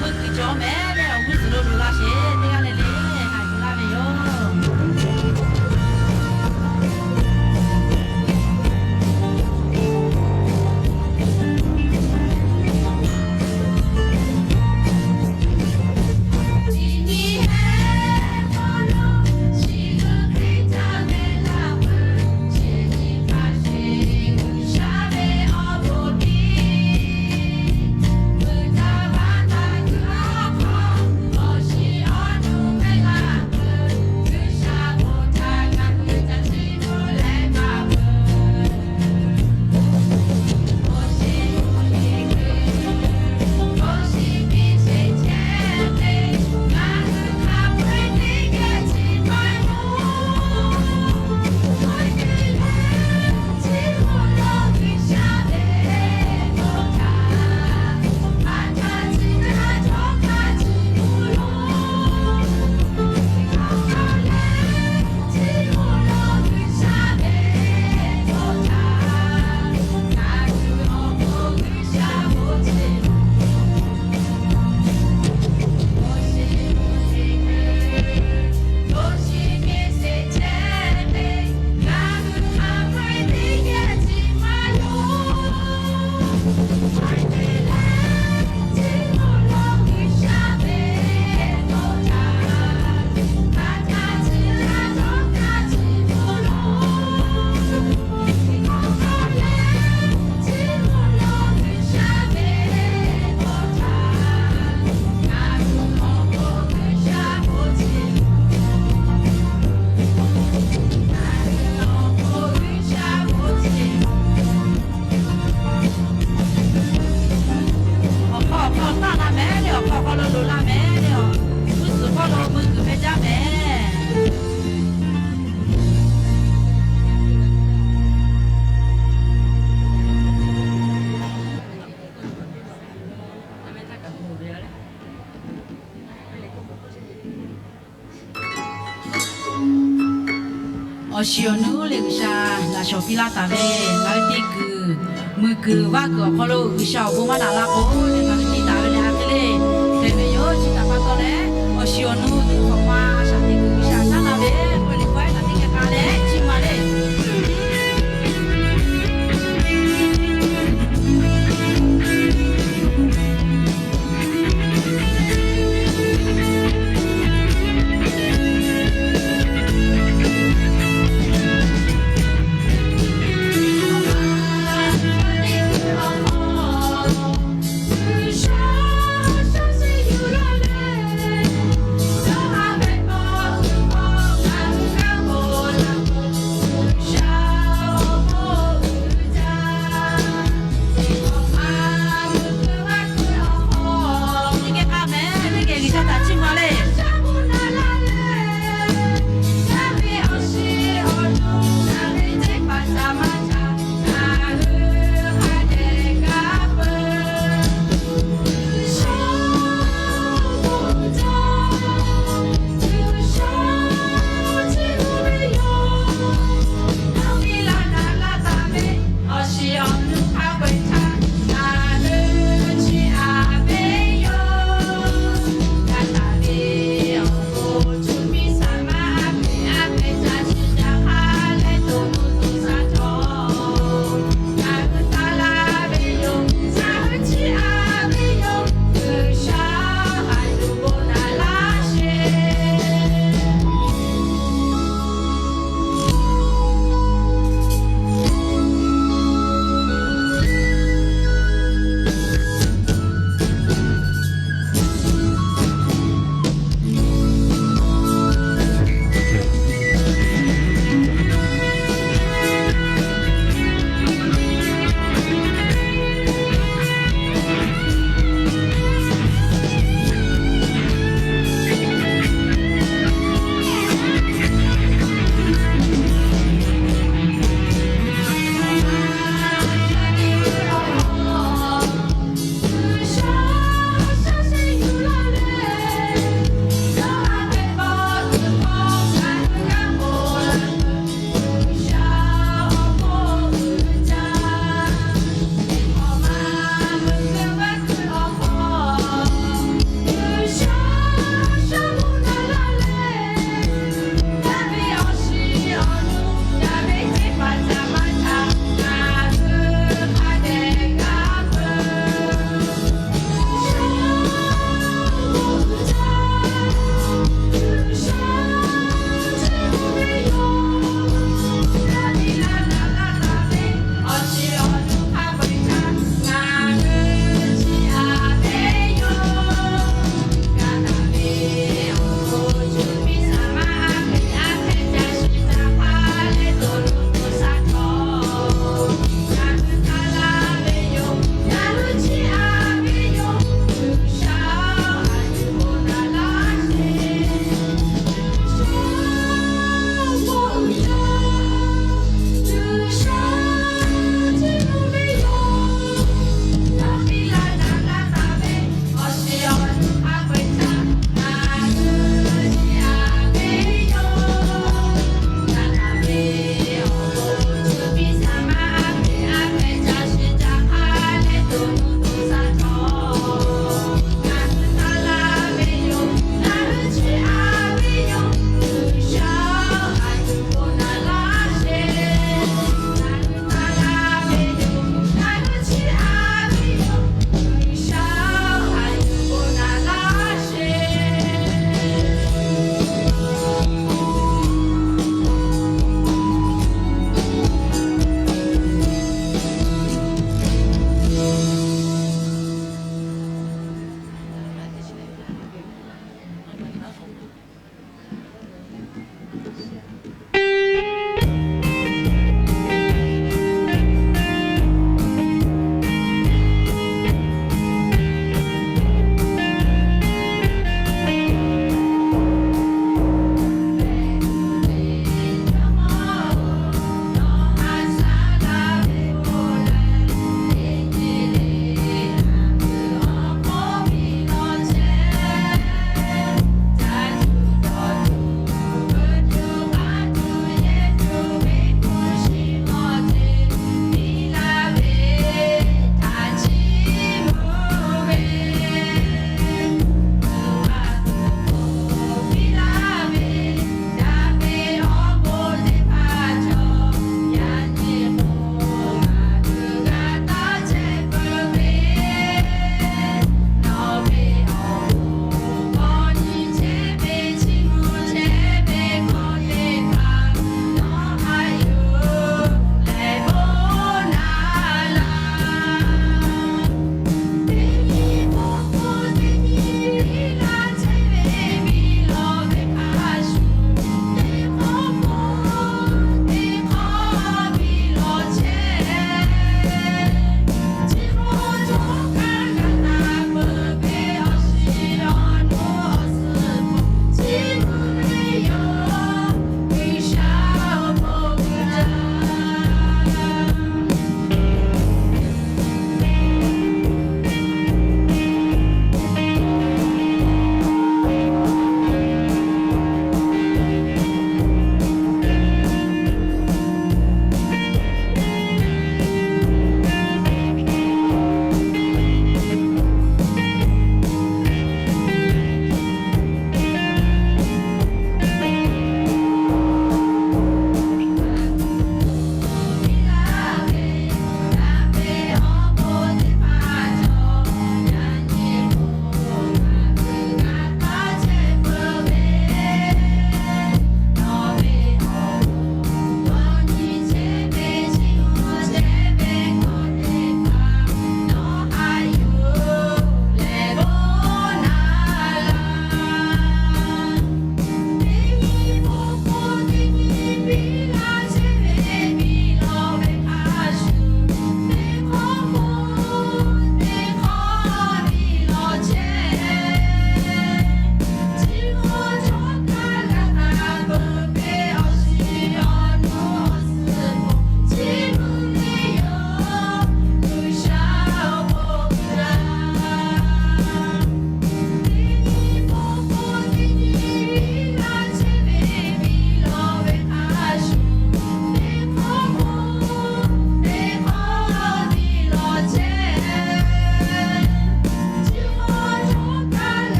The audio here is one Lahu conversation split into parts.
Meuˇ kuiˬ cawˬ mehˍ leh awˬ g'uˇ suhˍ lo loꞈ la sheˍ. Teˇ g'aˇ le le haꞈ yuˬ laˇ ve yoˬ. Awˬ hk'aw awˬ hk'aw taˇ la mehˍ le, awˬ hk'aw hk'aw lo loꞈ la mehˍ le, awˬ g'uˇ suhˍ hk'aw lo meuˇ kuiˬ hpehꞈ jaˇ mehˍ. Awˬ shiˍ awˬ nu lehˬ G'uiˬsha laꞈ shawˍ piˇ laˇ taˍ ve, ngaˬ hui teˇ kuiˬ, meuˇ kuiˬ vaˇ kuiˬ awˬ hk'aw lo G'uiˬsha awˬ bon maˇ daꞈ la k'o, ngaˬ hui te taˍ ve lehˬ a hk'e le. Hk'e ve yoˬ. Chi htaꞈ pa taw leh, awˬ shiˍ awˬ nu teˇ hk'awꞈ ma a shaꞈ teˇ kuiˬ G'uiˬsha shaˉ la ve, k'oˆ ve le k'o, a shaꞈ teˇ geh k'a leh chi ma le.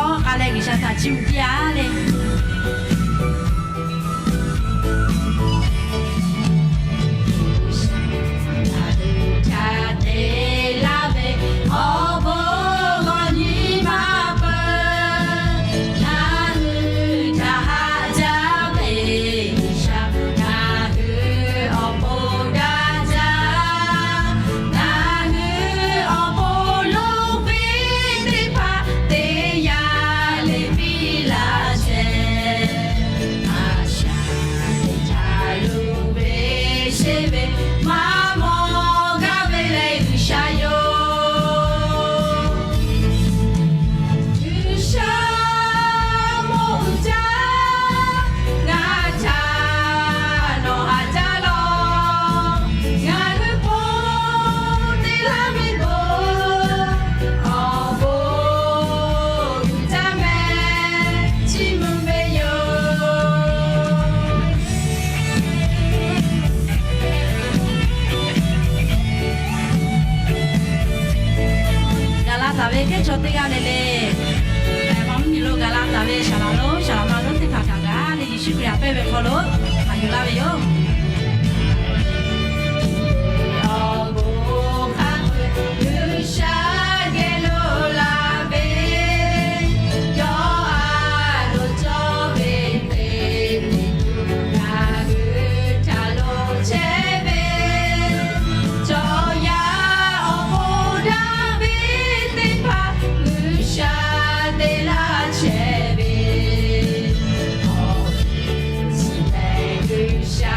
Awˬ k'a leh G'uiˬsha htaꞈ chiˇ mvuh piˇ-a le. G'uiˬsha ngaˬ hui htaꞈ te laˇ ve awˬ bon g'awˇ nyi ma peuˬ. Ngaˬ hui htaꞈ haꞈ jaˇ ve G'uiˬsha, ngaˬ hui awˬ pon daꞈ jaˇ. Ngaˬ hui awˬ pon lo ve teˇ hpaˍ te yaˇ le piˇ laˇ chehˇ. A shaꞈ teꞈ caˇ lo ve sheˍ ve maˇ mawˬ gaˇ ve leh G'uiˬsha yoˬ. G'uiˬsha mawˬ uiˍ jaˇ, ngaˬ htaꞈ nawˬ haꞈ jaˇ lawˬ. Ngaˬ hui pon te laˇ ve bon, awˬ bon uiˍ jaˇ meh, chiˇ mvuh ve yoˬ. Gaˬ la taˍ ve hkehˉ chaw teˇ g'aˇ le le, maˇ mvuhˇ miˬ lo gaˬ la taˍ ve saˍ laˍ lonˉ saˍ laˍ ma lonˉ teˇ hpaˍ htaꞈ kaꞈ le Yeˍsuˆ Hkriꞈ htaꞈ pehˇ ve hk'aw lo haꞈ yuˬ laˇ ve yoˬ. Awˬ bon hk'a peu-eˬ G'uiˬsha geh lo la ve, yawˇ a loˍ cawˇ ve teˇ nyi ngaˬ hui htaꞈ lo chehˇ ve, chaw yaˇ awˬ pon daꞈ ve teˇ hpaˍ G'uiˬsha te laˇ chehˇ ve, awˬ chi lehˬ G'uiˬsha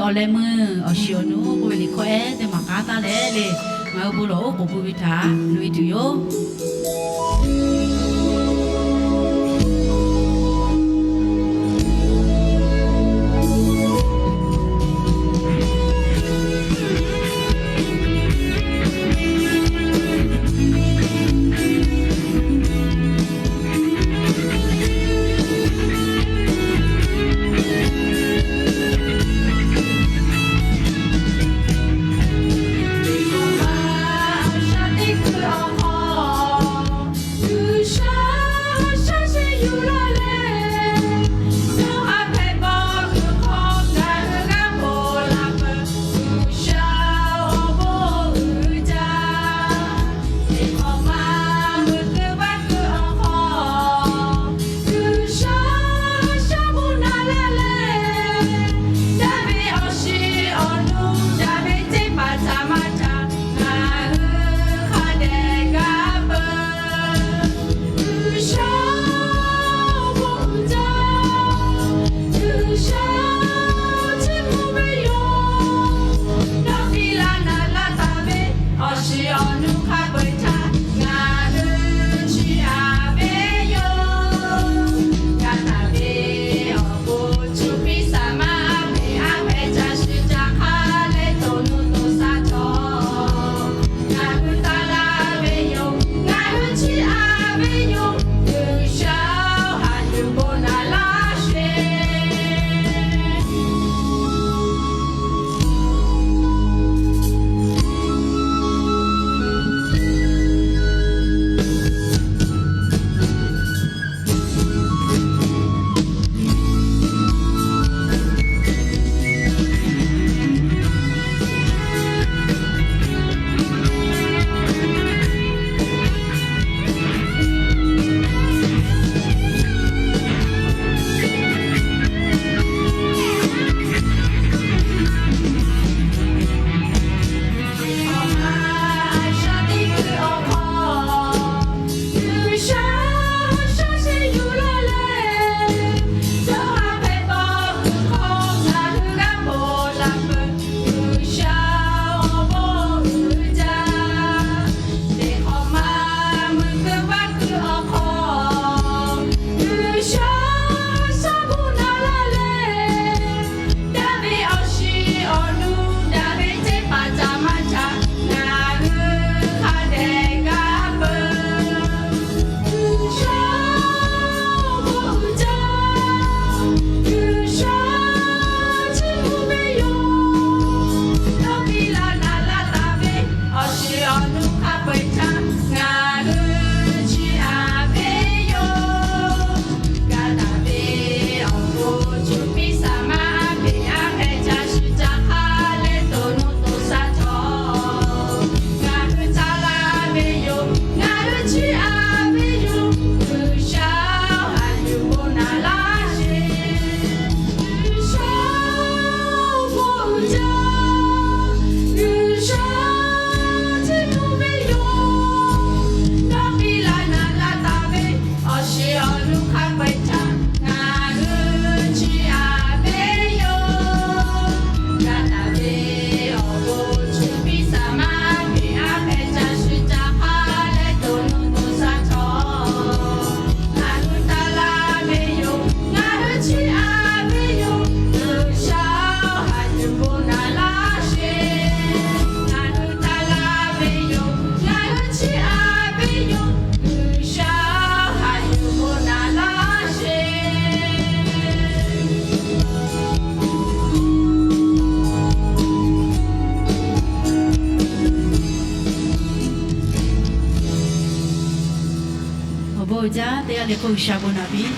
Awˬ leh meuˇ awˬ shiˍ awˬ nu k'oˆ ve liꞈ hkawˇ ehˉ teˇ maˬ k'aˉ taˉ leh le, ngaˬ hui bon lawˬ oˉ k'oˍ pui ve htaꞈ loꞈ e tuˬ yoˬ. Awˬ bon uiˍ jaˇ teˇ g'aˇ le k'o G'uiˬsha bon naꞈ piˇ.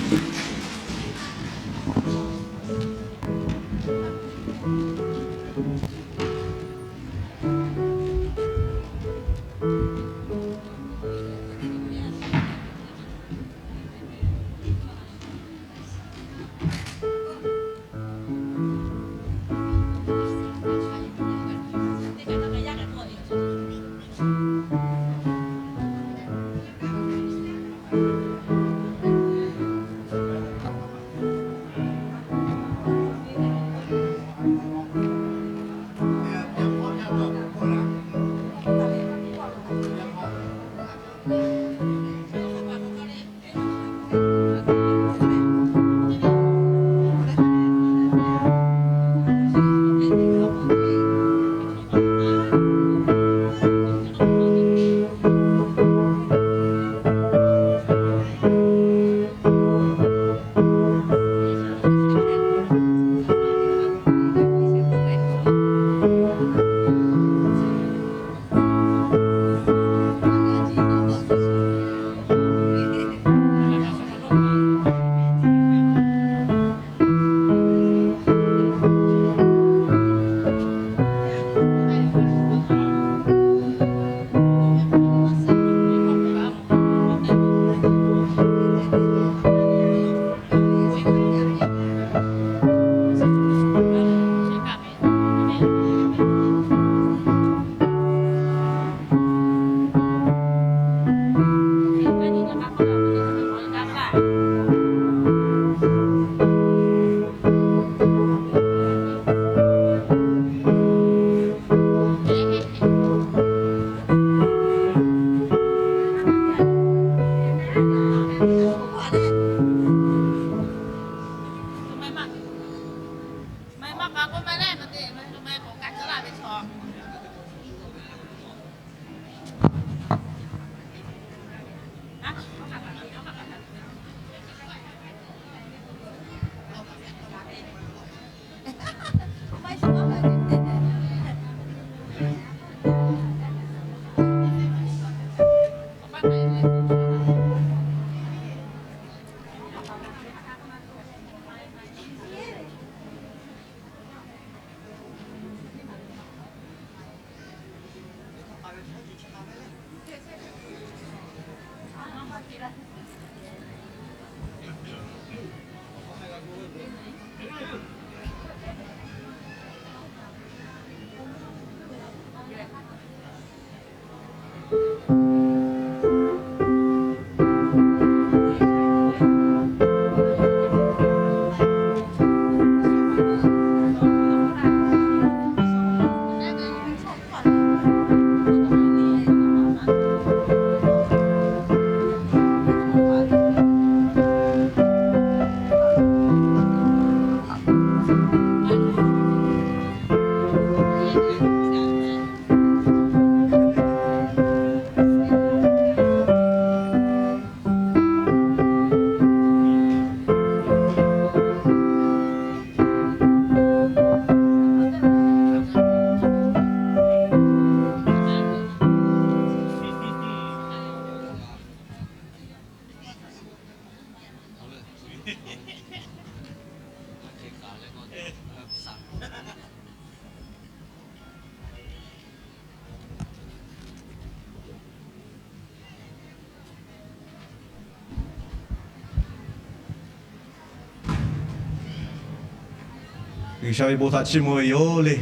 G'uiˬsha ve bon htaꞈ chiˇ mvuh ve yoˬ le.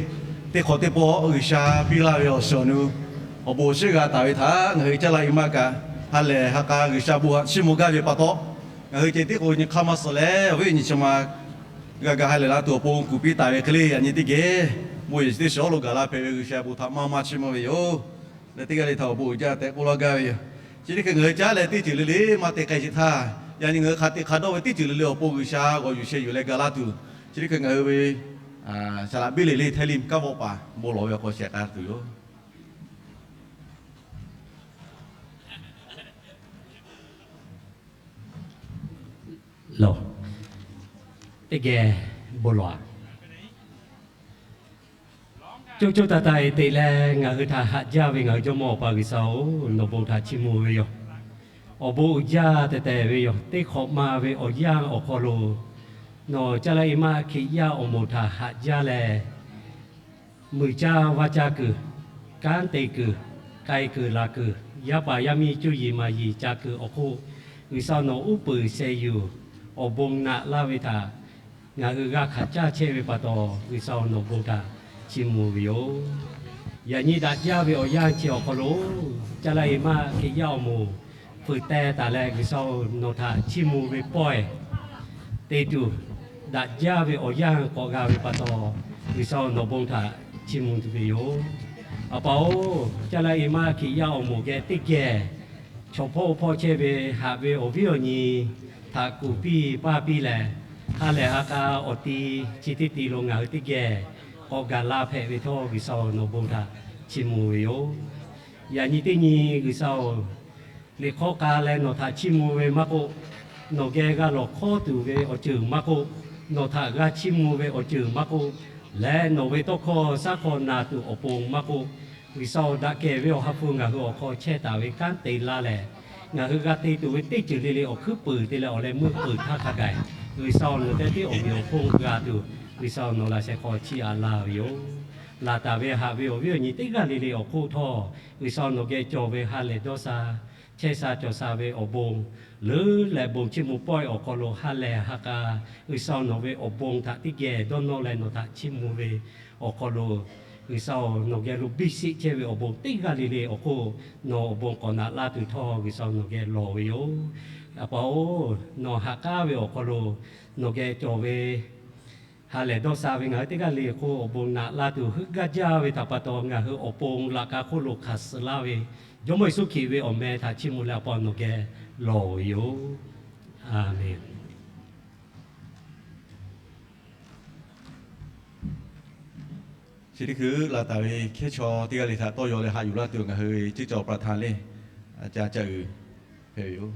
Teˇ hk'awꞈ teˇ pawˆ G'uiˬsha piˇ laˇ ve awˬ shiˍ awˬ nu, awˬ bon awˬ shiˍ g'a taˍ ve htaꞈ ngaˬ hui Caˇ laˇ i maˇ kaꞈ ha lehˬ ha k'a G'uiˬsha bon htaꞈ chiˇ mvuh gaˇ ve pa taw, ngaˬ hui ceh tiˉ k'o nyi hk'aˇ maˇ suh leh, awˬ viˉ awˬ nyi chi ma g'a ga ha lehˬ la tuˬ awˬ pon kuˬ piˇ taˍ ve hk'e le. Yaꞈ nyi teˇ geh bon yehˬ chi teˇ shiˍ awˉ lo gaˬ la hpehꞈ ve G'uiˬsha bon htaꞈ maˇ maˇ chiˇ mvuh ve yoˬ. Leh teˇ g'aˇ le htaꞈ awˬ bon uiˍ jaˇ tehꞈ k'oˆ laˇ gaˇ ve yoˬ. Chi teˇ hkui ngaˬ hui caˉ leh teˇ ceuˬ le le maˇ te k'ai sheˍ htaˇ, yaꞈ nyi ngaˬ hui hk'a te hk'a dawˇ ve teˇ ceuˬ le le awˬ pon G'uiˬsha g'awˬ yuˬ sheh yuˬ leh ga laˇ tuˬ, chi teˇ hkui ngaˬ hui ve saˍ laꞈ biˇ le le Htaiˇ liˇ kaˉ vawˆ paˍ bon lawˬ ve awˬ hk'aw shehˍ k'ai tuˬ yoˬ. Teˇ geh bon lawˬ-a. Coˇ coˇ taiˍ taiˍ teꞈ leh ngaˬ hui htaꞈ haꞈ jaˇ ve ngaˬ hui Jawˇmawˇ Awˬ pa G'uiˬsha-oˬ, nawˬ bon htaꞈ chiˇ mvuh ve yoˬ. Awˬ bon uiˍ jaˇ tehꞈ tehˬ ve yoˬ. Teˇ hk'awꞈ ma ve awˬ yanˇ awˬ hk'aw lo nawˬ Caˇ laˇ i maˇ Hkriꞈ yaˇ awˬ moˍ htaꞈ haꞈ jaˇ leh, muiˬ caˇ vaˇ caˇ kuiˬ, kanˉ te kuiˬ, k'ai kuiˬ laˬ kuiˬ, yaˇ paˍ yaˇ miˇ cuˇ yiˍ maˍ yiˍ ca kuiˬ awˬ hk'oˆ, G'uiˬsha nawˬ uˉ peunˍ sheh yuˬ awˬ bon naꞈ laˇ ve htaꞈ ngaˬ hui g'a hkanˍ caˇ chehˇ ve pa taw, G'uiˬsha nawˬ bon htaꞈ chiˇ mvuh ve yoˬ. Yaꞈ nyi daꞈ jaˇ ve awˬ yanˇ chi awˬ hk'aw lo, Caˇ laˇ i maˇ Hkriꞈ yaˇ awˬ moˍ fuiˍ teh taˍ leh G'uiˬsha nawˬ htaꞈ chiˇ mvuh ve pawehˇ te tuˬ, daꞈ jaˇ ve awˬ yanˇ k'awꞈ g'a ve pa taw, G'uiˬsha nawˬ bon htaꞈ chiˇ mvuh tuˬ ve yoˬ. A pa-oˬ, Caˇ laˇ i maˇ Hkriꞈ yaˇ awˬ moˍ geh teˇ geh chaw hpawˇ oˇ hpawˇ chehˇ ve haꞈ ve awˬ viˉ awˬ nyi htaꞈ kuˬ piˇ paˇ piˇ leh, ha lehˬ ha k'a awˬ ti chi teˇ ti lo ngaˬ hui teˇ geh k'awꞈ gaˬ la hpehꞈ ve htawˇ, G'uiˬsha nawˬ bon htaꞈ chiˇ mvuh ve yoˬ. Yaꞈ nyi teˇ nyi G'uiˬsha-oˬ, liꞈ hk'awˇ k'a leh nawˬ htaꞈ chiˇ mvuh ve maˇ k'oˆ, nawˬ geh g'a lawˬ hkawˉ tuˬ ve awˬ ceuˬ maˇ k'oˆ, nawˬ htaꞈ g'a chiˇ mvuh ve awˬ ceuˬ maˇ k'oˆ, leh nawˬ ve tawˇ hkawˇ shaˉ hkawˇ na tuˬ awˬ pon maˇ k'oˆ, G'uiˬsha-oˬ, daꞈ kehˬ ve awˬ ha hpu ngaˬ hui awˬ hk'aw chehˇ taˍ ve kanˉ te laˇ leh, ngaˬ hui g'a te tuˬ ve teˇ ceuˬ le le awˬ hkuiˉ puiˍ te leh awˬ leh meuˇ peuˬ htaˇ hk'a gaˬ, G'uiˬsha-oˬ, nawˬ teˇ tiˉ awˬ meꞈ awˬ hponˇ g'a tuˬ, G'uiˬsha nawˬ laꞈ sheh hk'aw chiˇ aꞈ laˇ ve yoˬ. Laˬ taˍ ve haꞈ ve awˬ viˉ awˬ nyi teˇ g'aˇ le le awˬ hk'oˆ htawˇ, G'uiˬsha nawˬ geh cawˬ ve ha lehˬ dawˇ sha, chehˇ sha cawˬ sha ve awˬ bon, leuˉ leh bon chiˇ mvuh pawehˇ awˬ hk'aw lo ha lehˬ ha k'a, G'uiˬsha nawˬ ve awˬ bon htaꞈ teˇ geh dawˇ nawˇ leh nawˬ htaꞈ chiˇ mvuh ve awˬ hk'aw lo, G'uiˬsha-oˬ, nawˬ geh lo biˇ sheˆ chehˇ ve awˬ bon teˇ g'aˇ le le awˬ hk'oˆ nawˬ awˬ bon k'awꞈ naꞈ laˇ tuˬ htawˇ G'uiˬsha nawˬ geh lawˬ ve yoˬ. A pa-oˬ, nawˬ ha k'aˉ ve awˬ hk'aw lo nawˬ geh cawˬ ve ha lehˬ dawˇ sha ve ngaˬ hui teˇ g'aˇ le hk'oˆ awˬ bon naꞈ laˇ tuˬ heuˆ gaˇ jaˇ ve htaꞈ pa taw, ngaˬ hui awˬ pon laꞈ k'a hk'oˆ lo hkanˍ suh laˇ ve Jawˇmawˇ Yeˍsuˆ Hkriꞈ ve awˬ meh htaꞈ chiˇ mvuh leh a pa nawˬ geh lawˬ ve yoˬ. A menˍ. Chi teˇ hkui laˬ taˍ ve hkehˉ chaw teˇ g'aˇ le htaꞈ tawˇ yaw leh haꞈ yuˬ laˇ tuˬ ngaˬ hui ve ceˇ cawˬ ประธาน le, a ca ca uiˍ hpehꞈ ve yoˬ.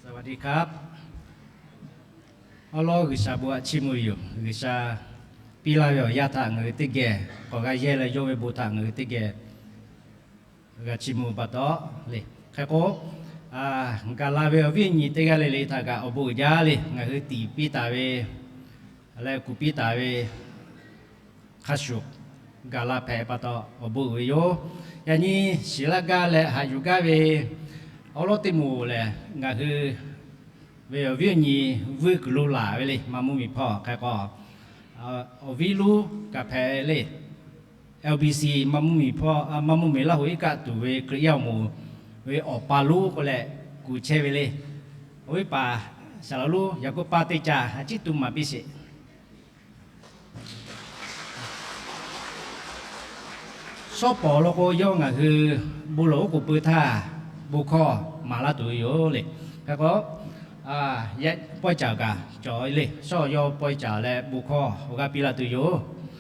สวัสดีครับ Awˉ lawˉ G'uiˬsha bon htaꞈ chiˇ mvuh yoˬ. G'uiˬsha piˇ laˇ ve awˬ yaˇ htaꞈ ngaˬ hui teˇ geh k'awꞈ g'a yehˇ leh, yawˇ ve bon htaꞈ ngaˬ hui teˇ geh g'a chiˇ mvuh pa taw le. Hk'e k'o, gaˬ la ve awˬ viˉ awˬ nyi teˇ g'aˇ le le htaꞈ kaꞈ awˬ bon uiˍ jaˇ le. Ngaˬ hui tiˍ piˇ taˍ ve leh kuˬ piˇ taˍ ve hk'a shuˍ gaˬ la hpehꞈ pa taw awˬ bon uiˍ ve yoˬ. Yaꞈ nyi shiˍ laˇ gaˇ leh haꞈ yuˬ gaˇ ve awˉ lawˉ teˇ moˍ lehˬ, ngaˬ hui ve awˬ viˉ awˬ nyi vuiˇ kuiˬ lo laˬ ve le. Maˇ mvuhˇ miˬ hpawˇ hk'e k'o, awˬ viˉ lonˉ kaꞈ hpehꞈ le. LBC maˇ mvuhˇ miˬ hpawˇ, maˇ mvuhˇ miˬ Laˇ huˍ iˉ kaˆ tuˬ ve Hkriꞈ yaˇ awˬ moˍ ve awˬ pa lonˉ k'oˆ leh kuˬ chehˇ ve le. Awˬ viˉ paˍ saˍ laꞈ lonˉ yaꞈ k'oˆ paˇ teˇ ca a ciˉ tu maˍ piˇ sheˍ. Shawˉ pawˍ law k'o, yawˇ ngaˬ hui bon lawˬ oˉ k'oˍ pui htaˇ, bon hkawˇ maˍ laˇ tuˬ yoˬ le. Hk'e k'o, pawehˇ caˍ kaꞈ cawˬ le. Shawˉ yawˇ pawehˇ caˍ leh bon hkawˇ awˬ g'aˇ piˇ laˇ tuˬ yoˬ.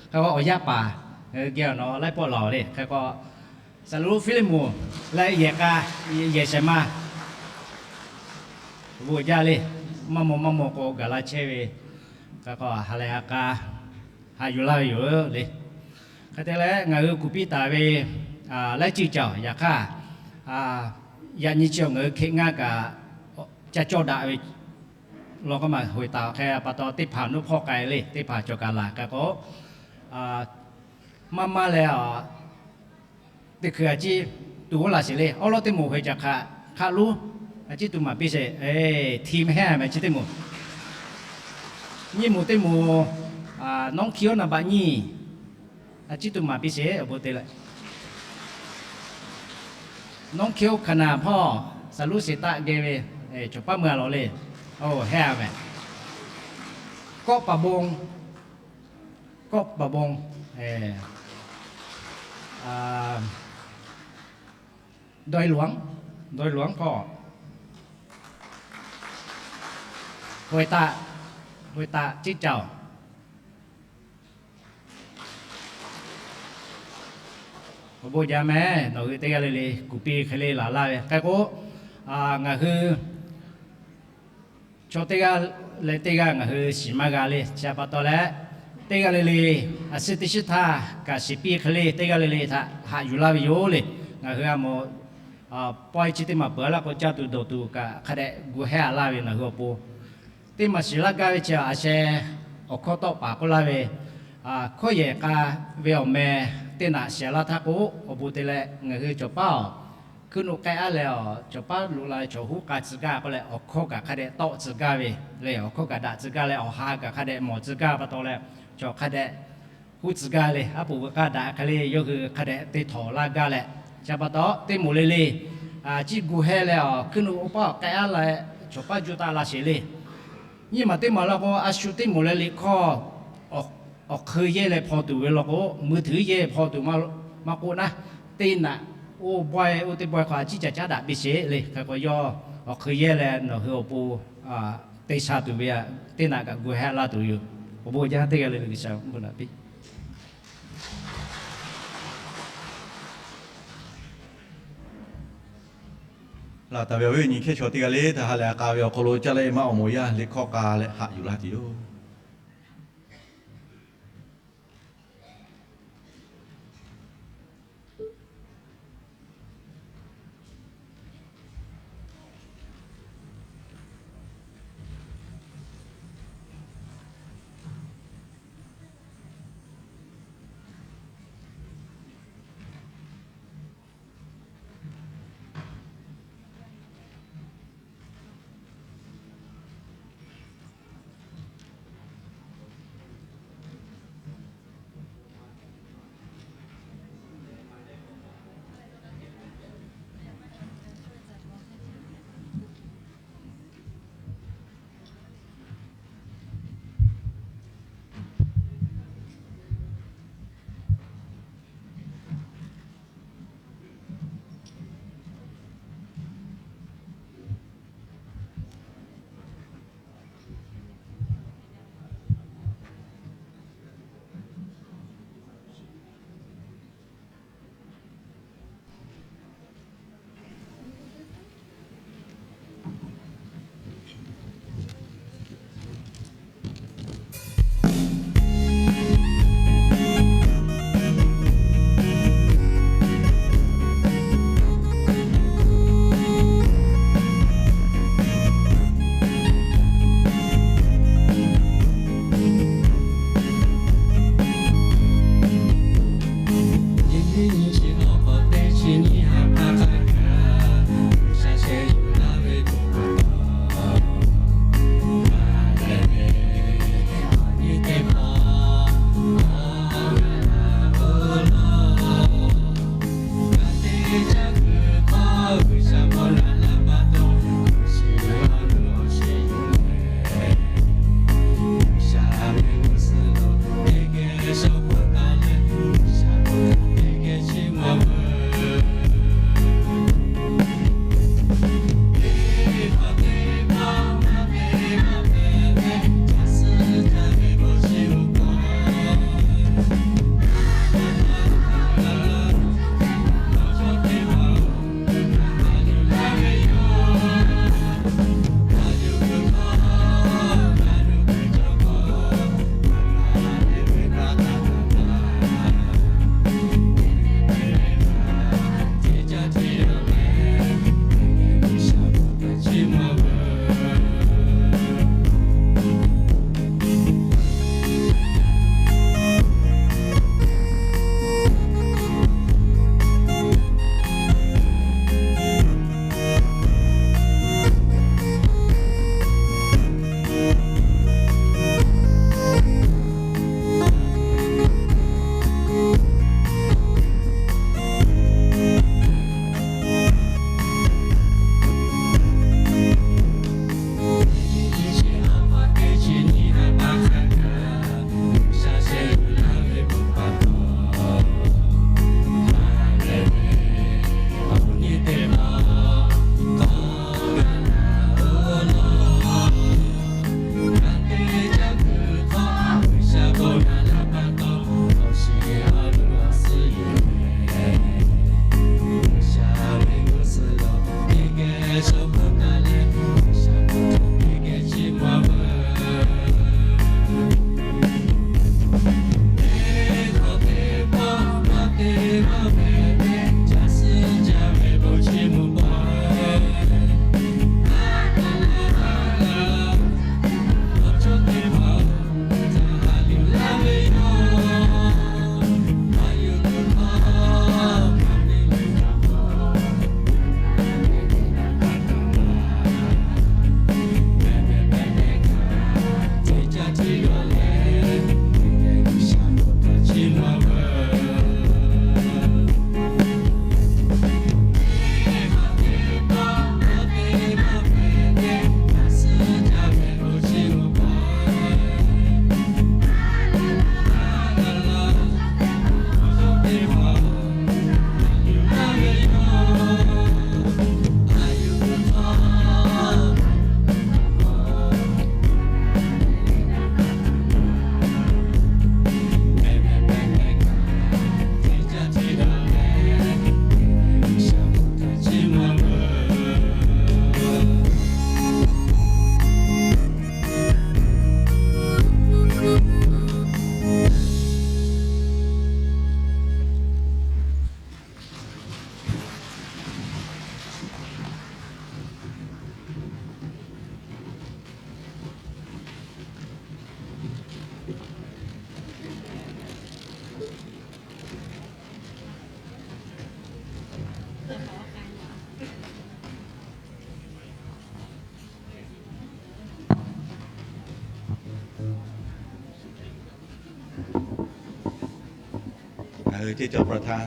Hk'e k'o, awˬ yaˇ paˍ geh awˬ nawˬ laiˉ pawˆ lawˬ le. Hk'e k'o, saˍ laꞈ lonˉ Hpiˇliˇmonˍ leh yehˬ k'a, yehˬ shehˍ ma, bon jaˇ le. Maˇ maw maˇ maw k'o gaˬ la chehˇ ve, hk'e k'o ha lehˬ ha k'a haꞈ yuˬ laˇ ve yoˬ le. Hk'e te leh, ngaˬ hui kuˬ piˇ taˍ ve laiˉ ceuˬ cawˬ. Yaꞈ hk'aˇ, yaꞈ nyi chi awˬ ngaˬ hui Hkriꞈ ngaˇ kaꞈ ca cawˇ daꞈ ve law k'o maˇ hoꞈ taˍ hk'e pa taw, teˇ hpaˍ nuˇ hpawˇ k'ai le, teˇ hpaˍ cawˬ kaꞈ laˬ. Hk'e k'o, maˇ maˇ leh teˇ hkui a ciˉ tuˬ oˉ laˬ sheˍ le. Awˉ lawˉ teˇ moˍ hk'e caꞈ hk'aꞈ hk'aˆ lonˉ A ciˉ tuˬ maˍ piˇ sheˍ. Team heˆ mehˍ chi teˇ moˍ. Nyiˇ moˍ teˇ moˍ, น้องเขียว naˍ baꞈ nyiˇ. A ciˉ tuˬ maˍ piˇ sheˍ awˬ bon te leh. น้องเขียว hkanˍ naˍ hpawˇ saˍ luˉ sheˍ taˆ geh ve, cawˬ paˉ meuˇ a lawˬ le. Oˇ heˆ a mehˍ. Kawˆ paˍ bon, kawˆ paˍ bon, dawˇ luanˉ, dawˇ luanˉ hpawˇ, hawehˬ taˆ, hawehˬ taˆ ciˉ caoˬ. Awˬ bon jaˇ mehˍ, nawˬ hui teˇ g'aˇ le le kuˬ piˇ hk'e le laˬ laˇ ve k'ai k'o, ngaˬ hui chaw teˇ g'aˇ leh teˇ g'aˇ ngaˬ hui shiˍ maˇ g'a le. Chi pa taw leh, teˇ g'aˇ le le a shu teˇ shiˉ htaˇ kaꞈ shiˍ piˇ hk'e le teˇ g'aˇ le le htaꞈ haꞈ yuˬ laˇ ve yoˬ le. Ngaˬ hui a moˍ pawehˇ chi teˇ maˬ peuˬ laˇ k'o, caˇ tuˬ dawˬ tuˬ kaꞈ hk'a dehꞈ gu hehˉ a laˇ ve ngaˬ hui awˬ pon teˇ maˬ shiˍ laˇ gaˇ ve chi a sheh awˬ hkawˇ tawˆ paˍ k'oˆ laˇ ve, hkawˇ yehˬ k'a ve awˬ meh teˇ naꞈ shehˍ laˇ htaˇ k'o, awˬ bon te leh ngaˬ hui cawˬ paˉ awˬ hkuiˉ nuˆ k'ehˆ aˉ leh awˬ cawˬ paˉ lo la ve chaw huˉ k'a tcuh gaˇ k'oˆ leh, awˬ hkawˇ kaꞈ hk'a dehꞈ tawˆ tcuh gaˇ ve le. Awˬ hkawˇ kaꞈ daꞈ tcuh gaˇ leh, awˬ ha kaꞈ hk'a dehꞈ mawˬ tcuh gaˇ pa taw leh, chaw hk'a dehꞈ huˉ tcuh gaˇ le. Aˉ poꞈ veuꞈ k'aˇ daꞈ hk'e le yawˇ hui hk'a dehꞈ te htawˍ laˇ gaˇ leh, chi pa taw teˇ moˍ le le ciˉ gu hehˉ leh awˬ hkuiˉ nuˆ oˇ paˉ awˬ k'ehˆ aˉ leh cawˬ paˉ juˇ taˆ la sheˍ le. Nyiˇ maˬ teˇ maˬ law k'o, a shu teˇ moˍ leh liꞈ hkawˇ awˬ hk'eun yehˇ leh hpaw tuˬ ve law k'o, mui tuˬ yehˇ hpaw tuˬ maˇ k'oˆ naˉ, teˇ naꞈ oˇ bawehˇ oˇ teˇ bawehˇ hk'aw a ciˉ ca caˉ daꞈ piˇ sheˍ le. Hk'e k'o, yawˇ awˬ hk'eun yehˇ leh nawˬ hui awˬ pon te sha tuˬ ve teˇ naꞈ kaꞈ gu hehˉ laˇ tuˬ yoˬ. Awˬ bon jaˇ teˇ g'aˇ le le G'uiˬsha bon naꞈ piˇ. Laˬ taˍ ve awˬ viˉ awˬ nyi hkehˇ chaw teˇ g'aˇ le htaꞈ ha lehˬ a k'a ve awˬ hk'aw lo caˇ leh maˇ awˬ moˍ yaˇ liꞈ hkawˇ k'a leh haꞈ yuˬ laˇ tuˬ yoˬ. Ngaˬ hui ve ceˇ cawˬ ประธา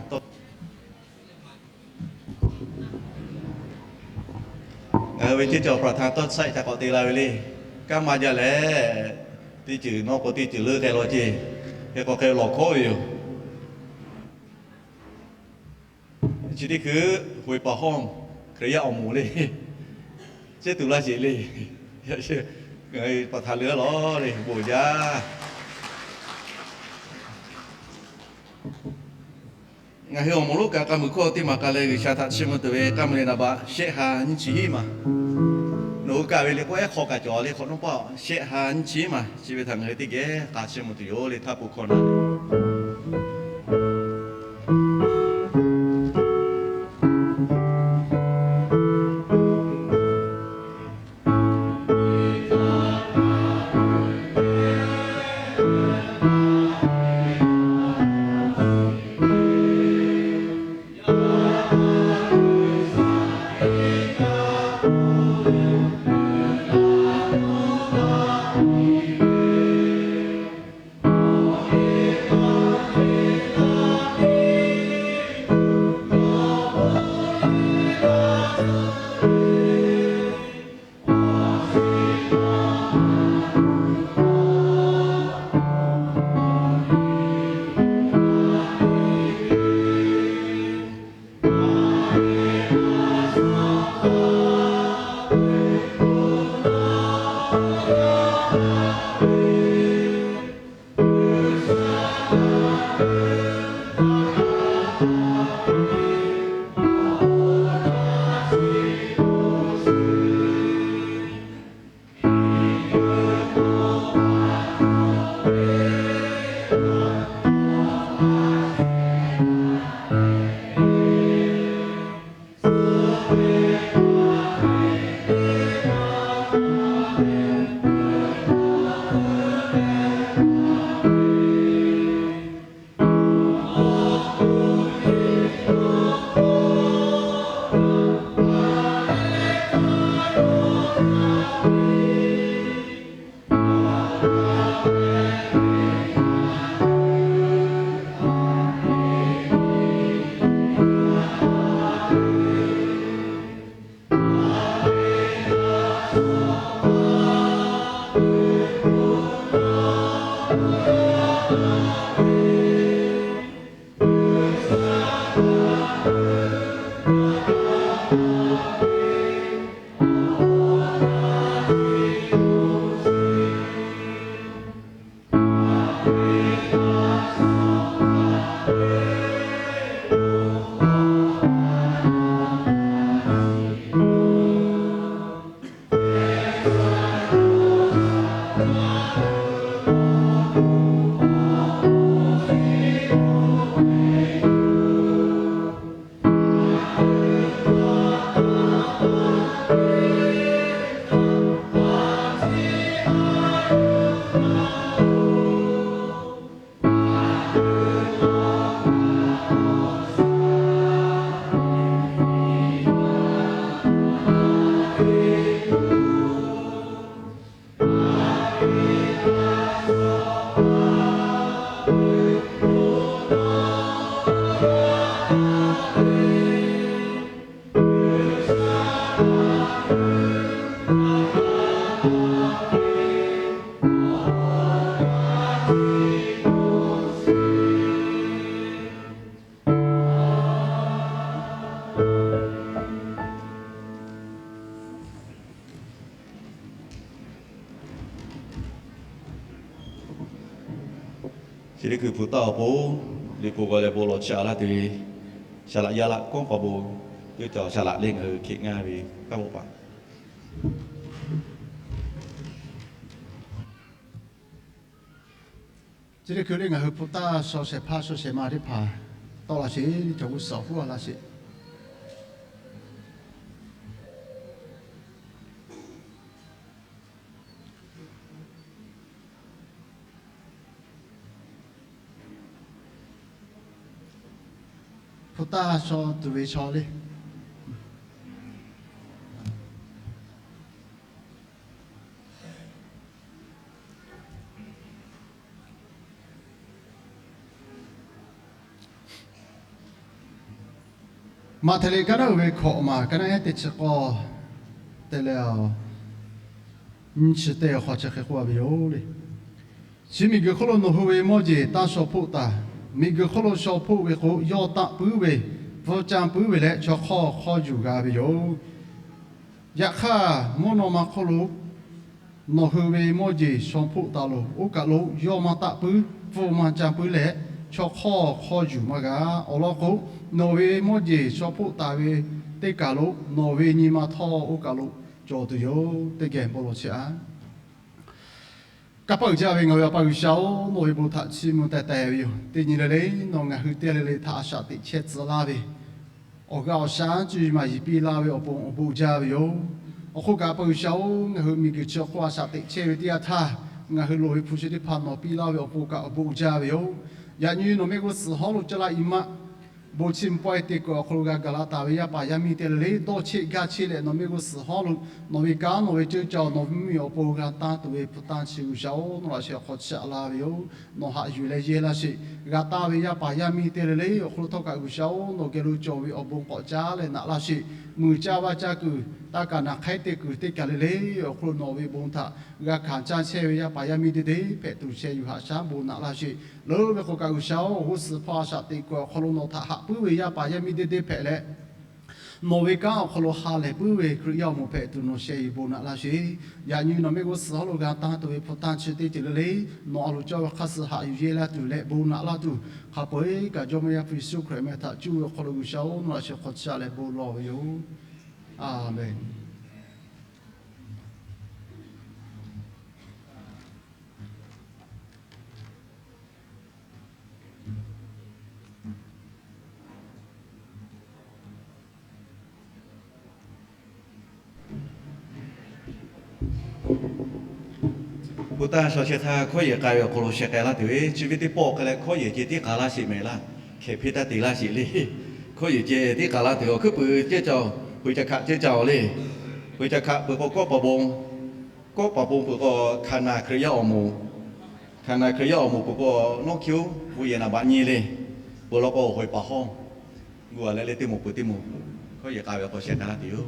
น tawˇ saiˆ htaꞈ k'awꞈ te la ve le. Kanˉ maˇ jaˇ leh, teˇ ceuˬ nawˉ k'o teˇ ceuˬ leuˉ k'ai law ceˇ. Hk'e k'o hk'e lawˬ hkawˉ ve yoˬ. Chi teˇ hkui ฮวยป่าห้อม Hkriꞈ yaˇ awˬ moˍ le, chehˇ tuˬ laˇ sheˍ le. Ngaˬ hui ประธาน le laˇ lawˬ le, bon jaˇ. Ngaˬ hui awˬ moˍ lonˉ kaꞈ k'a muiˬ hkawˇ teˇ maˬ k'a leh G'uiˬsha htaꞈ chiˇ mvuh tuˬ ve k'aˇ mvuh le naˍ baꞈ shehˆ ha nyiˇ chi hiˉ maˬ. Nawˬ hui kaꞈ ve le k'o ehˉ hk'aw kaꞈ cawˬ le hk'awꞈ nawˉ paˆ shehˆ ha nyiˇ chi hiˉ maˬ. Chi ve htaꞈ ngaˬ hui teˇ geh k'a chiˇ mvuh tuˬ yoˬ le htaˇ pu hkawˇ na Chi teˇ hkui hpu taˇ awˬ pon, liꞈ hpu g'aw leh bon lawˬ chiˇ aꞈ laˇ tuˬ ve, saˍ laꞈ yaˇ laꞈ kawˉ k'awꞈ bon, teˇ cawˬ saˍ laꞈ le ngaˬ hui hkiˆ ngaˇ ve kanˉ bon paˍ. Chi teˇ hkui le ngaˬ hui hpu taˇ shaw shehˍ hpaˇ shaw shehˍ ma teˇ hpaˍ tawˆ la sheˍ, cawˬ g'uˇ suhˍ awˬ huˉ a laˇ sheˍ. Hpu taˇ shaw tuˬ ve shaw le. Maꞈhtehˍ liꞈ ka naˉ uiˍ ve hkawꞈ maˬ ka naˉ ehˉ teˇ chi k'awˇ te leh, nyiˇ chi teˇ awˬ hk'aw chi hk'e k'oˆ a ve yoˬ le. Chi miˬguiˬ hk'oˆ lo nawˬ hui ve mawˇ jeˬ taˇ shaw hpoˆ taˍ. Miˬguiˬ hk'oˆ lo shaw hpoˆ ve k'o, yawˇ taˆ puiˉ ve, pfuhˇ caˇ puiˉ ve leh chaw hk'awˇ hk'awˇ yuˬ g'a ve yoˬ. Yaꞈ hk'aˇ, mvuhˇ naw ma hk'oˆ lo nawˬ hui ve mawˇ jeˬ shaw hpoˆ taˍ loˬ. Oˇ kaˬ lo yawˇ maˇ taˆ puiˉ, pfuhˇ maˇ caˇ puiˉ leh, chaw hk'awˇ hk'awˇ yuˬ maˇ g'a. Awˬ lawn k'o, nawˬ ve mawˇ jeˬ shaw hpoˆ taˍ ve teˇ kaˬ lo nawˬ ve nyi ma htawˇ oˇ kaˬ lo cawˬ tuˬ yoˬ. Teˇ geh bon lawˬ chehˇ a. Kanˇ paˆ uiˍ jaˇ ve ngaˬ hui Awˬ pa G'uiˬsha-oˬ, nawˬ ve bon htaꞈ chiˇ mvuh teh teh ve yoˬ. Teˇ nyi le le, nawˬ ngaˬ hui teˇ le le htaꞈ a shaꞈ teꞈ chehˇ tcuh laˇ ve, awˬ g'aˇ awˬ shaˉ cuˇ yiˍ maˍ yiˍ piˇ laˇ ve awˬ pon awˬ bon uiˍ jaˇ ve yoˬ. Awˬ hk'oˆ kaꞈ, Awˬ pa G'uiˬsha-oˬ, ngaˬ hui miˬguiˬ chi hk'oˆ a shaꞈ teꞈ chehˇ ve teˇ yanˇ htaˇ, ngaˬ hui loˍ ve hpu shi teˇ hpaˍ nawˬ piˇ laˇ ve awˬ pon kaꞈ awˬ bon uiˍ jaˇ ve yoˬ. Yaꞈ nyi nawˬ mehˆ g'uˇ suhˍ hawˉ lo caˇ laˇ i maˆ bon chi mvuhˇ pawehˇ te kuiˬ awˬ hk'aw lo g'a gaˬ la taˍ ve yaˇ paˍ yaˇ miˇ teˇ le le dawˇ cheˆ gaˇ cheˆ leh, nawˬ mehˆ g'uˇ suhˍ hawˉ lo nawˬ ve kanˉ nawˬ ve ceuˇ caˇ nawˬ mvuhˇmiˬ awˬ pon g'a tanˇ tuˬ ve hpu tanˇ chi G'uiˬsha-oˬ, nawˬ laꞈ sheh hk'aw chiˇ aꞈ laˇ ve yoˬ. Nawˬ haꞈ yuˬ leh yehˇ laˇ sheˍ. G'a taˇ ve yaˇ paˍ yaˇ miˇ teˇ le le awˬ hk'aw lo htawˇ kaꞈ G'uiˬsha-oˬ, nawˬ geh lo cawˬ ve awˬ bon k'awꞈ caˉ leh naꞈ laˇ sheˍ. Muiˬ caˇ vaˇ caˇ kuiˬ, taˇ kaꞈ naˬ hk'aiˉ te kuiˬ teˇ kaˬ le le awˬ hk'aw lo nawˬ ve bon htaꞈ g'a hkanˍ caˇ chehˇ ve yaˇ paˍ yaˇ miˇ teˇ deˇ hpehꞈ tuˬ sheh yuˬ haꞈ shaˉ bon naꞈ laˇ sheˍ. Leuˉ ve k'o kaꞈ G'uiˬsha-oˬ, g'uˇ suhˍ hpawˇ a shaꞈ teꞈ kuiˬ awˬ hk'aw lo nawˬ htaꞈ haꞈ puiˉ ve yaˇ paˍ yaˇ miˇ teˇ deˇ hpehꞈ leh, nawˬ ve kanˉ awˬ hk'aw lo ha lehˬ puiˉ ve Hkriꞈ yaˇ awˬ moˍ hpehꞈ tuˬ nawˬ sheh yuˬ bon naꞈ laˇ sheˍ. Yaꞈ nyi nawˬ mehˆ g'uˇ suhˍ hawˉ lo g'a tanˇ tuˬ ve hpu tanˇ chi teˇ ceuˬ le le, nawˬ a loˍ cawˇ ve hk'aˇ suh haꞈ yuˬ yehˇ laˇ tuˬ leh bon naꞈ laˇ tuˬ, hk'a peu-eˬ kaꞈ Jawˇmawˇ Yaˇ hpu Yeˍsuˆ Hkriꞈ meh htaꞈ cuˇ ve awˬ hk'aw lo G'uiˬsha-oˬ, nawˬ laꞈ sheh hk'aw chiˇ aꞈ leh bon lawˬ ve yoˬ. Aˍmenˍ. Bon taˇ shaw chehˇ htaˇ, hkawˇ yehˬ k'ai ve awˬ hk'aw lo sheh k'ai laˇ tuˬ ve chi ve teˇ pawˆ k'ai leh, hkawˇ yehˬ ceh tiˉ k'a laˇ sheˍ mehˍ laˇ, hkehˍ hpeˇ taˇ te laˇ sheˍ le. Hkawˇ yehˬ ceh tiˉ k'a laˇ tuˬ awˬ hkuiˉ puiˍ ceh caˇ-oˬ, puiˍ ca hkaꞈ ceh caˇ-oˬ le. Puiˍ ca hkaꞈ peuˬ k'o, kawˆ paˍ bon, kawˆ paˍ bon peuˬ k'o, Hkaˍnanˍ Hkriꞈ yaˇ awˬ moˍ, Hkaˍnanˍ Hkriꞈ yaˇ awˬ moˍ peuˬ k'o, nawˉ hkiˇ-oˬ, bon yehˬ naˍ baꞈ nyi le. Peuˬ law k'o, awˬ hoꞈ paˍ hawˇ gu a leh leh teˇ moˍ peuˬ teˇ moˍ hkawˇ yehˬ k'a ve awˬ hk'aw sheh k'ai laˇ tuˬ yoˬ.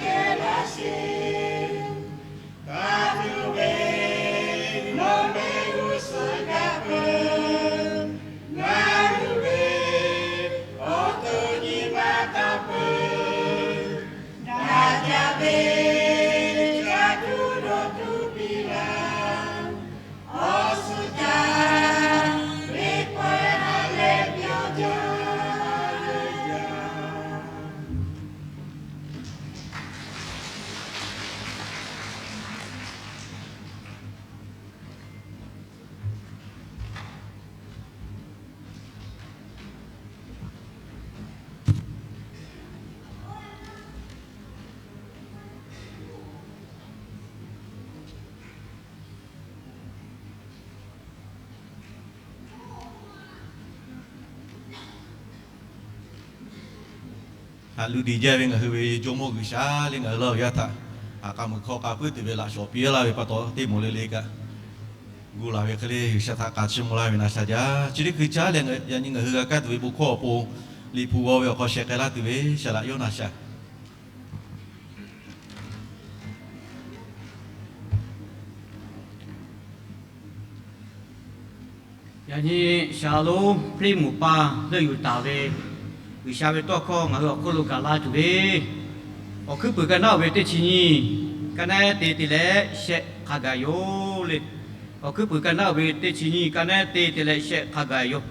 geh laˇ sheˍ. Hk'a tuˬ ve nawˬ mehˆ g'uˇ suhˍ kaꞈ peuˬ, ngaˬ hui ve awˬ to nyi ma taˇ peuˬ. Daꞈ jaˇ ve ca tuˬ dawˇ tuˬ piˇ laˇ. Awˬ suhˍ jaˇ ve pawehˇ ha leh pyawˇ jaˇ ve yaˇ. Haꞈ lu diˬ jaˇ ve ngaˬ hui ve Jawˇmawˇ G'uiˬsha leh ngaˬ hui Laˇ huˍ yaˇ htaꞈ haꞈ k'a muiˬ hkawˇ k'a puiˉ tuˬ ve laꞈ shawˍ piˇ laˇ ve pa taw, teˇ moˍ le le kaꞈ gu laˬ ve hk'e le G'uiˬsha htaꞈ k'a chiˇ mvuh laˇ ve na sha jaˇ. Chi teˇ hkui caˉ leh yaꞈ nyi ngaˬ hui g'a kaˇ tuˬ ve bon hkawˇ awˬ pon, Liꞈ hpu g'aw ve awˬ hk'aw sheh k'ai laˇ tuˬ ve Shaˍlaꞈ Yawˇnaˍ shaˍ. Yaꞈ nyi Shaˍlaꞈ lonˉ Hpiˇliˇmuˍ pa leuˆ yuˬ taˍ ve G'uiˬsha ve tawˇ hkawˇ ngaˬ hui awˬ hk'oˆ lo gaˬ la tuˬ ve, Awˬ hkuiˉ puiˍ ka naˉ oˬ ve teˇ chi nyiˇ, ka naˉ te te leh shehˆ hk'a gaˬ yoˬ le. Awˬ hkuiˉ puiˍ ka naˉ oˬ ve teˇ chi nyiˇ, ka naˉ te te leh shehˆ hk'a gaˬ yoˬ.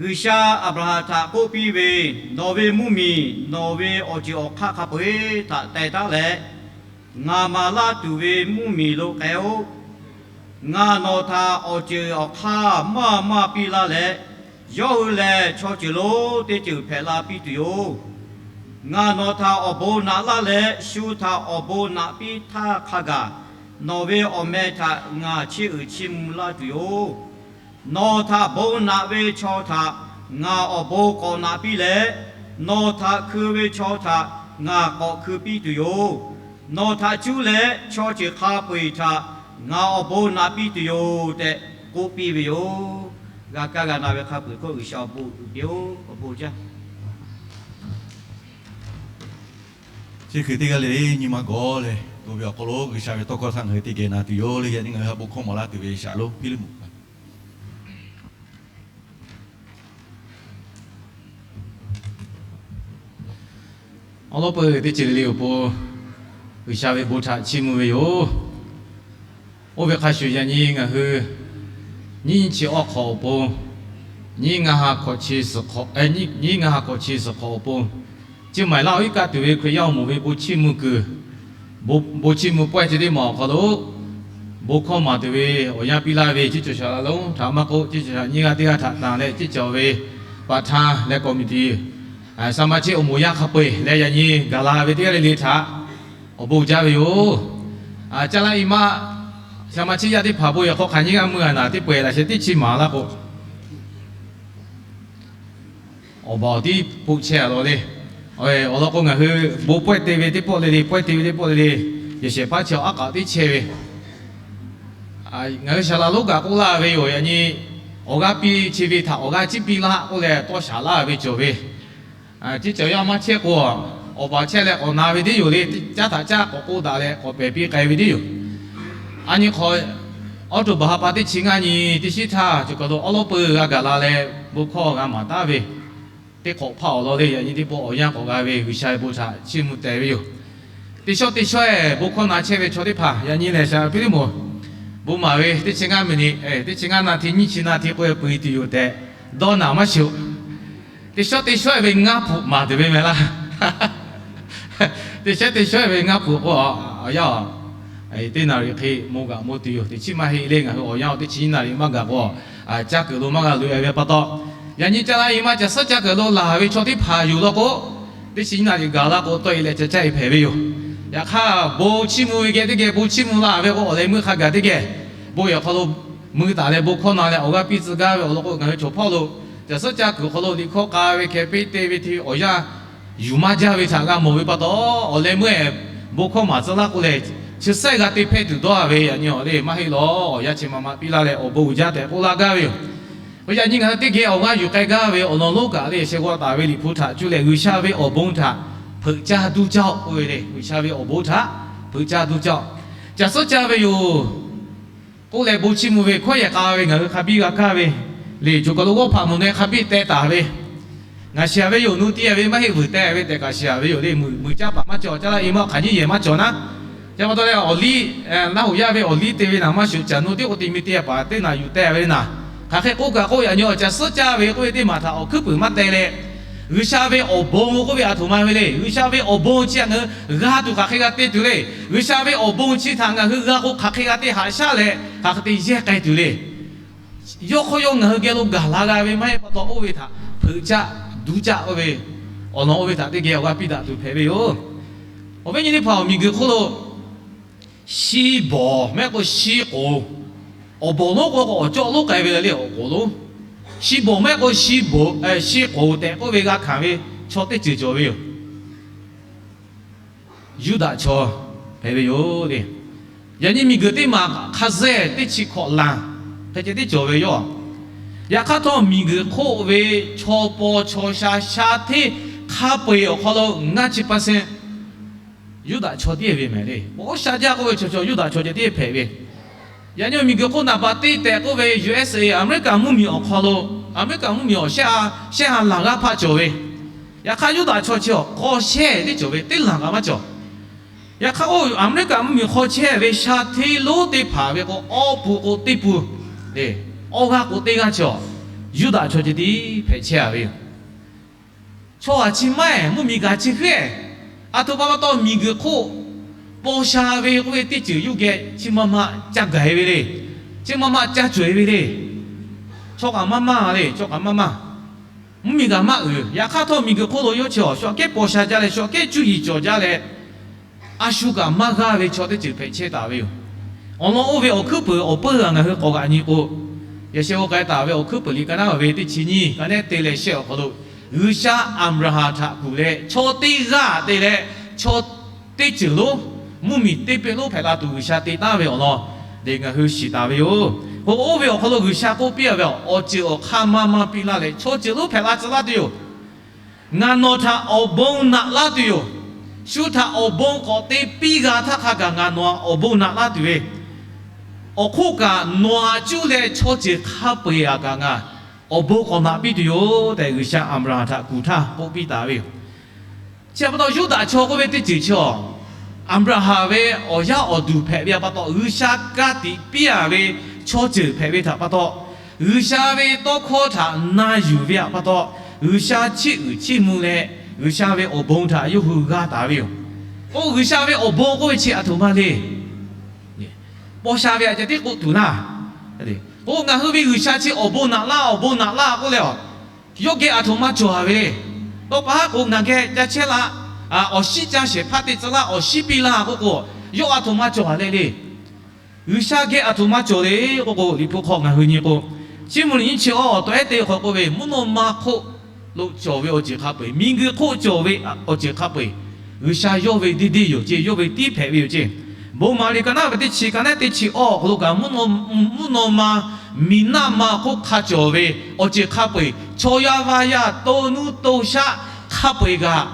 G'uiˬsha Aˍbraˍhanˍ htaꞈ k'oˆ piˇ ve, Nawˬ ve mvuhˇmiˬ, nawˬ ve awˬ ceuˬ awˬ hk'aˇ hk'a peu-eˬ htaꞈ teh taˉ leh, ngaˬ maˍ laˇ tuˬ ve mvuhˇmiˬ lo k'ai-oˆ. Ngaˬ nawˬ htaꞈ awˬ ceuˬ awˬ hk'aˇ maˇ maˇ piˇ laˇ leh, yawˇ hui lehˬ chaw ceuˬ lonˉ teˇ ceuˬ hpehꞈ la piˇ tuˬ yoˬ. Ngaˬ nawˬ htaꞈ awˬ bon naꞈ laˇ leh, shu htaꞈ awˬ bon naꞈ piˇ htaˇ hk'a gaˬ, nawˬ ve awˬ meh htaꞈ ngaˬ chiˇ uiˍ chiˇ mvuh laˇ tuˬ yoˬ. Nawˬ htaꞈ bon naꞈ ve chaw htaꞈ ngaˬ awˬ bon k'awꞈ naꞈ piˇ leh, nawˬ htaꞈ hkui ve chaw htaꞈ ngaˬ k'awꞈ hkui piˇ tuˬ yoˬ. Nawˬ htaꞈ cuˇ leh chaw ceuˬ hk'a peu-eˬ htaꞈ ngaˬ awˬ bon naꞈ piˇ tuˬ yoˬ tehꞈ k'oˆ piˇ ve yoˬ. G'a kaˇ g'a na ve hk'a peu-eˬ hk'oˆ G'uiˬsha awˬ bon uiˍ piˇ-oˆ. Awˬ bon jaˇ. Chi hk'e teˇ g'aˇ le le nyi ma gawˬ leh to ve awˬ hk'aw lo G'uiˬsha ve tawˇ hkawˇ htaꞈ ngaˬ hui te geh na tuˬ yoˬ le. Yaꞈ nyi ngaˬ hui htaꞈ bon hkawˇ maˍ laˇ tuˬ ve Shaˍlaꞈ lonˉ Hpiˇliˇmuˍ Awˬ lawn peuˬ teˇ ceuˬ le le awˬ pon G'uiˬsha ve bon htaꞈ chiˇ mvuh ve yoˬ. Oˇ ve hk'a shuˍ yaꞈ nyi ngaˬ hui nyiˇ chi awˇ hk'awꞈ awˬ pon, nyiˇ ngaˇ ha hkawꞈ chi suhˍ hk'awꞈ, nyiˇ ngaˇ ha hk'awꞈ chi suhˍ hk'awꞈ awˬ pon, Chiang Mai laˇ awˬ iˉ kaˆ tuˬ ve Hkriꞈ yaˇ awˬ moˍ ve bon chiˇ mvuh kuiˬ, bon chiˇ mvuh pawehˇ chi teˇ maˬ awˬ hk'aw lo bon hkawˇ maˍ tuˬ ve awˬ yanˇ piˇ laˇ ve ceˇ cawˬ Shaˍlaꞈ lonˉ htaꞈ maˇ k'oˆ, ceˇ cawˬ Shaˍlaꞈ nyiˇ g'aˇ teˇ g'aˇ htaꞈ tanˬ leh ceˇ cawˬ ve ประธาน leh committee สมาชิก awˬ moˍ yaˇ hk'a peu-eˬ leh yaꞈ nyi gaˬ la ve teˇ g'aˇ le le htaꞈ awˬ bon jaˇ ve yoˬ. Caˇ laˇ i maˇ สมาชิก yaˇ teˇ hpaˍ bon yehˬ hk'aw hk'aˬ nyiˇ g'aˇ mui a naˍ teˇ pawehˬ laꞈ sheh teˇ chi maˍ laˇ k'o, awˬ baˬ awˬ tiˉ poˆ chehˇ a law le. Awˬ lawn k'o, ngaˬ hui bon pawehˇ te ve teˇ pawˆ le le, pawehˇ te ve teˇ pawˆ le le, yehˬ shehˍ hpaˇ chi awˬ aˉ k'aꞈ teˇ chehˇ ve, ngaˬ hui Shaˍlaꞈ lonˉ kaꞈ k'oˆ laˇ ve yoˬ. Yaꞈ nyi awˬ g'aˇ piˇ chi ve htaꞈ awˬ g'aˇ ciˉ piˇ laˇ k'oˆ leh tawˇ shaˍ laˇ ve cawˬ ve, ceˇ cawˬ yaˇ maˇ chehˇ k'o, awˬ baˬ chehˇ leh k'awꞈ na ve teˇ yoˬ le. Caˉ htaꞈ caˇ k'awꞈ k'oˆ daꞈ leh k'awꞈ pehˬ piˇ k'ai ve teˇ yoˬ. A nyi hk'awꞈ, October ha pa teˇ chi ngaˇ nyi teˇ shinˉ htaˇ cawˬ kaˬ lo awˉ lawˉ peuˬ g'a gaˬ la leh bon hkawˇ g'a maˍ taˉ ve, teˇ hk'awꞈ hpaˇ awˬ lawn le yaꞈ nyi teˇ pawˆ awˬ yanˇ k'awꞈ g'a ve G'uiˬsha ve bon htaꞈ chiˇ mvuh tehꞈ ve yoˬ. Teˇ shawˉ teˇ shawˉ-eˬ bon hkawˇ na chehˇ ve chaw teˇ hpaˍ yaꞈ nyi lehˬ Shaˍlaꞈ Hpiˇliˇmuˍ bon maˍ ve teˇ chi ngaˇ miˬniꞈ, teˇ chi ngaˇ naˆ hteˇ nyiˇ chi naˆ hteˇ k'oˆ-e peuˬ tuˬ yoˬ tehꞈ dawˇ naˍ maˇ shiˍ-oˬ. Teˇ shawˉ teˇ shawˉ-eˬ ve ngaˇ hpu maˍ tuˬ ve mehˍ laˇ. Teˇ shawˉ teˇ shawˉ-eˬ ve ngaˇ hpu k'o, awˬ yanˇ teˇ naˍ riˍ hk'e mo g'aꞈ mo tuˬ yoˬ. Teˇ chi maˇ heˆ le, ngaˬ hui awˬ yanˇ teˇ chi nyiˇ naˍ riˍ maˇ gaˬ k'o, caˇ kuiˬ lo maˇ g'a loꞈ-e ve pa taw, yaꞈ nyi caˇ laˇ i maˇ caˬ suhˉ caˇ kuiˬ lo laˬ ve chaw teˇ hpaˍ yoˬ law k'o, teˇ chi nyiˇ naˍ riˍ gaˬ laˇ k'o tawˆ-e leh ca caˇ-e hpehꞈ ve yoˬ. Yaꞈ hk'aˇ bon chiˇ mvuh ve geh teˇ geh bon chiˇ mvuh la ve k'o, awˬ leh meuˇ hk'a gaˬ teˇ geh bon yehˬ hk'aw lo mui taˍ leh bon hkawˇ na leh awˬ g'aˇ piˇ tcuh gaˇ ve awˬ lawn k'o, ngaˬ hui chaw hpawˇ lo caˬ suhˉ caˇ kuiˬ hk'aw lo liꞈ hkawˇ k'a ve hkeh piˇ te ve hteˇ awˬ yanˇ yuˬ maˇ jaˇ ve htaꞈ g'a mawˬ ve pa taw, awˬ leh meuˇ-eˬ bon hkawˇ maˍ tcuh laˇ k'oˆ leh, chi sehˉ g'a te hpehˇ tuˬ dawˇ-a ve yaꞈ nyi awˬ le maˇ heˆ law. Awˬ yanˇ chi ma ma piˇ laˇ leh awˬ bon uiˍ jaˇ tehꞈ k'oˆ laˇ gaˇ ve yoˬ. Yaꞈ nyi ngaˬ hui teˇ geh awˬ g'aˇ yuˬ k'ai gaˇ ve awˬ lawn lonˉ kaꞈ le sheh g'aw taˍ ve Liꞈ hpu htaꞈ cuˇ leh G'uiˬsha ve awˬ bon htaꞈ hpeuꞈ caˇ duˇ caˇ-oˆ k'oˆ ve le. G'uiˬsha ve awˬ bon htaꞈ hpeuꞈ caˇ duˇ caˇ-oˆ. Caˬ suhˉ caˇ ve yoˬ k'oˆ leh bon chiˇ mvuh ve hkawˇ yehˬ k'a ve ngaˬ hui hk'a biˇ g'a kaˇ ve le. Choˬ kaˬ lo g'awˇ hpaꞈ mvuhˬ naw hk'a biˇ teh taˍ ve, ngaˬ shiˍ-a ve yoˬ, nu tiˇ-a ve maˇ heˆ vuiˬ teh ve tehꞈ kaꞈ shiˍ-a ve yoˬ le. Mui mui caˇ paˍ maˇ cawˬ, caˇ laˇ e maˇ hk'aˬ nyiˇ yehˬ maˇ cawˬ naˉ. Chi pa taw leh awˬ liˇ, Laˇ huˍ yaˇ ve awˬ liˇ te ve naˍ maˇ shuˍ, caˬ nu tiˉ k'o te mi te paˍ teˇ naˍ yuˬ teh ve naˍ. Hk'aˬ hk'e k'oˆ kaꞈ k'oˆ, yaꞈ nyi awˬ caˬ suhˉ caˇ ve k'oˆ ve teˇ maˬ htaꞈ awˬ hkuiˉ puiˍ maˇ teh leh, G'uiˬsha ve awˬ bon k'oˆ ve a htoꞈ ma ve le. G'uiˬsha ve awˬ bon chi htaꞈ ngaˬ hui g'a tuˬ hk'aˬ hk'e g'a te tuˬ le. G'uiˬsha ve awˬ bon chi htaꞈ ngaˬ hui g'a k'o hk'aˬ hk'e g'a te haꞈ shaˉ leh hk'aˬ hk'e te yehˇ k'ai tuˬ le. Yawˇ hk'aw yawˇ ngaˬ hui geh lo gaˬ la g'a ve maˇ heˆ pa taw, oˇ ve htaꞈ hpeuꞈ caˆ duˇ caˆ oˇ ve awˬ lawn oˇ ve htaꞈ teˇ geh awˬ g'aˇ piˇ daꞈ tuˬ hpehꞈ ve yoˬ. Awˬ viˉ nyi teˇ hpaˍ-oˬ, miˬguiˬ hk'oˆ lo shi bawˬ maˇ heˆ k'o shi k'oˍ, awˬ bawˬ lonˉ k'o k'o awˬ cawˆ lonˉ k'ai ve le le awˬ k'oˍ lonˉ. Shi bawˬ maˇ heˆ k'o shi bawˬ, shi k'oˍ tehꞈ k'oˆ ve g'a hkanˍ ve chaw teˇ ceuˬ cawˬ ve yoˬ. Yuˇdaꞈ chaw hpehꞈ ve yoˬ le. Yaꞈ nyi miˬguiˬ teˇ maˬ hk'a zeˇ teˇ chi hkawꞈ lanˬ hk'e ceh tiˉ cawˬ ve yoˬ. Yaꞈ hk'aˇ htawˇ, miˬguiˬ hk'oˆ ve chaw paw chaw sha sha hteˇ hk'a peu-eˬ awˬ hk'aw lo ngaˇ chi pa seh Yuˇdaꞈ chaw tiˉ ve mehˍ le. Paw sha jaˇ k'oˆ ve chaw chaw Yuˇdaꞈ chaw ceh tiˉ hpehꞈ ve. Yaꞈ nyi miˬguiˬ hk'oˆ naˍ baˬ teˇ tehꞈ k'oˆ ve U S A Aˍmeˍriˆkaˍ mvuhˇmiˬ awˬ hk'aw lo, Aˍmeˍriˆkaˍ mvuhˇmiˬ awˬ shehˆ ha, shehˆ ha laˬ g'aˇ hpaˆ cawˬ ve. Yaꞈ hk'aˇ, Yuˇdaꞈ chaw chi awˬ hk'aw shehˆ teˇ cawˬ ve, teˇ laˬ kaꞈ maˇ cawˬ. Yaꞈ hk'aˇ, oˇ Aˍmeˍriˆkaˍ mvuhˇmiˬ hk'aw chehˇ ve sha hteˇ lonˉ teˇ hpaˍ ve k'o, awˇ pu k'o teˇ pu, awˇ g'aˇ k'o teˇ g'aˇ chi awˬ Yuˇdaꞈ chaw ceh tiˉ hpehꞈ chehˇ-a ve yoˬ. Chaw aˬ chi maˇ-ehˍ, mvuhˇmiˬ kaꞈ chi hk'e-ehˍ, aˬ htoꞈ ma pa taw miˬguiˬ hk'oˆ paw sha ve k'oˆ ve teˇ ceuˬ yawˇ geh chi ma ma ca gaˬ-e ve le. Chi ma ma ca cawˬ-e ve le. Chaw kaꞈ maˇ maˇ le, chaw kaꞈ maˇ maˇ. Mvuhˇmiˬ kaꞈ maˇ uiˍ. Yaꞈ hk'aˇ htawˇ, miˬguiˬ hk'oˆ lo yawˇ chi awˬ shu aꞈ kehˉ paw sha jaˇ leh, shu aꞈ kehˉ cuˇ yiˍ cawˬ jaˇ leh, a shu kaꞈ maˇ g'aˇ ve chaw teˇ ceuˬ hpehꞈ chehˇ taˍ ve yoˬ. Awˬ lawn oˇ ve awˬ hkuiˉ peuˬ awˬ peuˇ g'aꞈ ngaˬ hui k'awꞈ g'aꞈ nyi k'o, yaꞈ sheh g'aw k'ai taˍ ve awˬ hkuiˉ peuˬ liꞈ ka naˉ ve teˇ chi nyiˇ ka nehˉ te leh shehˆ awˬ hk'aw lo, G'uiˬsha Aˍbraˍhanˍ htaꞈ kuˬ leh chaw teˇ g'aˇ te leh, chaw teˇ ceuˬ lonˉ, mvuhˇmiˬ teˇ pehˆ lonˉ hpehꞈ la tuˬ G'uiˬsha te taˉ ve awˬ lawn lehˬ, ngaˬ hui shiˍ taˍ ve yoˬ. K'o, oˇ ve awˬ hk'aw lo G'uiˬsha k'oˆ piˇ-a ve, awˬ ceuˬ awˬ hk'aˇ maˇ maˇ piˇ laˇ leh, chaw ceuˬ lonˉ hpehꞈ la tcuh laˇ tuˬ yoˬ. Ngaˬ nawˬ htaꞈ awˬ bon naꞈ laˇ tuˬ yoˬ. Shu htaꞈ awˬ bon k'awꞈ te piˇ g'a htaˇ hk'a gaˬ ngaˬ nawˬ htaꞈ awˬ bon naꞈ laˇ tuˬ ve, awˬ hk'oˆ kaꞈ nawˬ htaꞈ cuˇ leh chaw ceuˬ hk'a peu-eˬ aꞈ kaꞈ ngaˬ awˬ bon k'awꞈ naꞈ piˇ tuˬ yoˬ tehꞈ, G'uiˬsha Aˍbraˍhanˍ htaꞈ kuˬ htaˇ k'oˆ piˇ taˍ ve yoˬ. Chi pa taw, Yuˇdaꞈ chaw k'oˆ ve teˇ ceuˬ chi awˬ, Aˍbraˍhanˍ ve awˬ yaˇ awˬ duˬ hpehꞈ ve pa taw, G'uiˬsha ka tiꞈ piˇ-a ve chaw ceuˬ hpehꞈ ve htaꞈ pa taw, G'uiˬsha ve tawˇ hkawˇ htaꞈ na yuˬ ve pa taw, G'uiˬsha chiˇ uiˍ chiˇ mvuh leh, G'uiˬsha ve awˬ bon htaꞈ yawˇ hui g'a taˍ ve yoˬ. K'o, G'uiˬsha ve awˬ bon k'oˆ ve chi aˬ htoꞈ ma le. Paw sha ve aꞈ ceh tiˉ k'oˆ tuˬ laˇ. K'o, ngaˬ hui ve G'uiˬsha chi awˬ bon naꞈ laˇ, awˬ bon naꞈ laˇ k'oˆ leh, yawˇ geh aˬ htoꞈ ma cawˬ-a ve le. Tawˇ pa haˉ k'o, ngaˬ geh ca chehˇ laˇ, awˬ shinˉ caˇ shehˍ hpaˇ te tcuh laˇ, awˬ shinˉ piˇ laˇ k'oˆ k'o, yawˇ aˬ htoꞈ ma cawˬ-a leh le. G'uiˬsha geh aˬ htoꞈ ma cawˬ le k'oˆ k'o, Liꞈ hpu hk'aw ngaˬ hui nyi k'o, Chiˇ mvuh liꞈ nyiˇ chi awˇ awˬ tawˇ ehˉ te hk'aw k'oˆ ve, mvuhˇ naw ma hk'oˆ lo cawˬ ve awˬ ceuˬ hk'a peu-eˬ, miˬguiˬ hk'oˆ cawˬ ve awˬ ceuˬ hk'a peu-eˬ, G'uiˬsha yawˇ ve deˇ deˇ yoˬ ceˇ, yawˇ ve tiˉ hpehꞈ ve yoˬ ceˇ. Bon maˍ liꞈ ka naˉ ve teˇ chi ka nehˉ teˇ chi awˇ awˬ hk'aw lo kaꞈ, mvuhˇ naw ma, miˬ naˆ ma hk'oˆ hk'a cawˬ ve awˬ ceuˬ hk'a peu-eˬ, chaw yaˇ vaˇ yaˇ, to nuˇ to shaˆ hk'a peu-eˬ kaꞈ,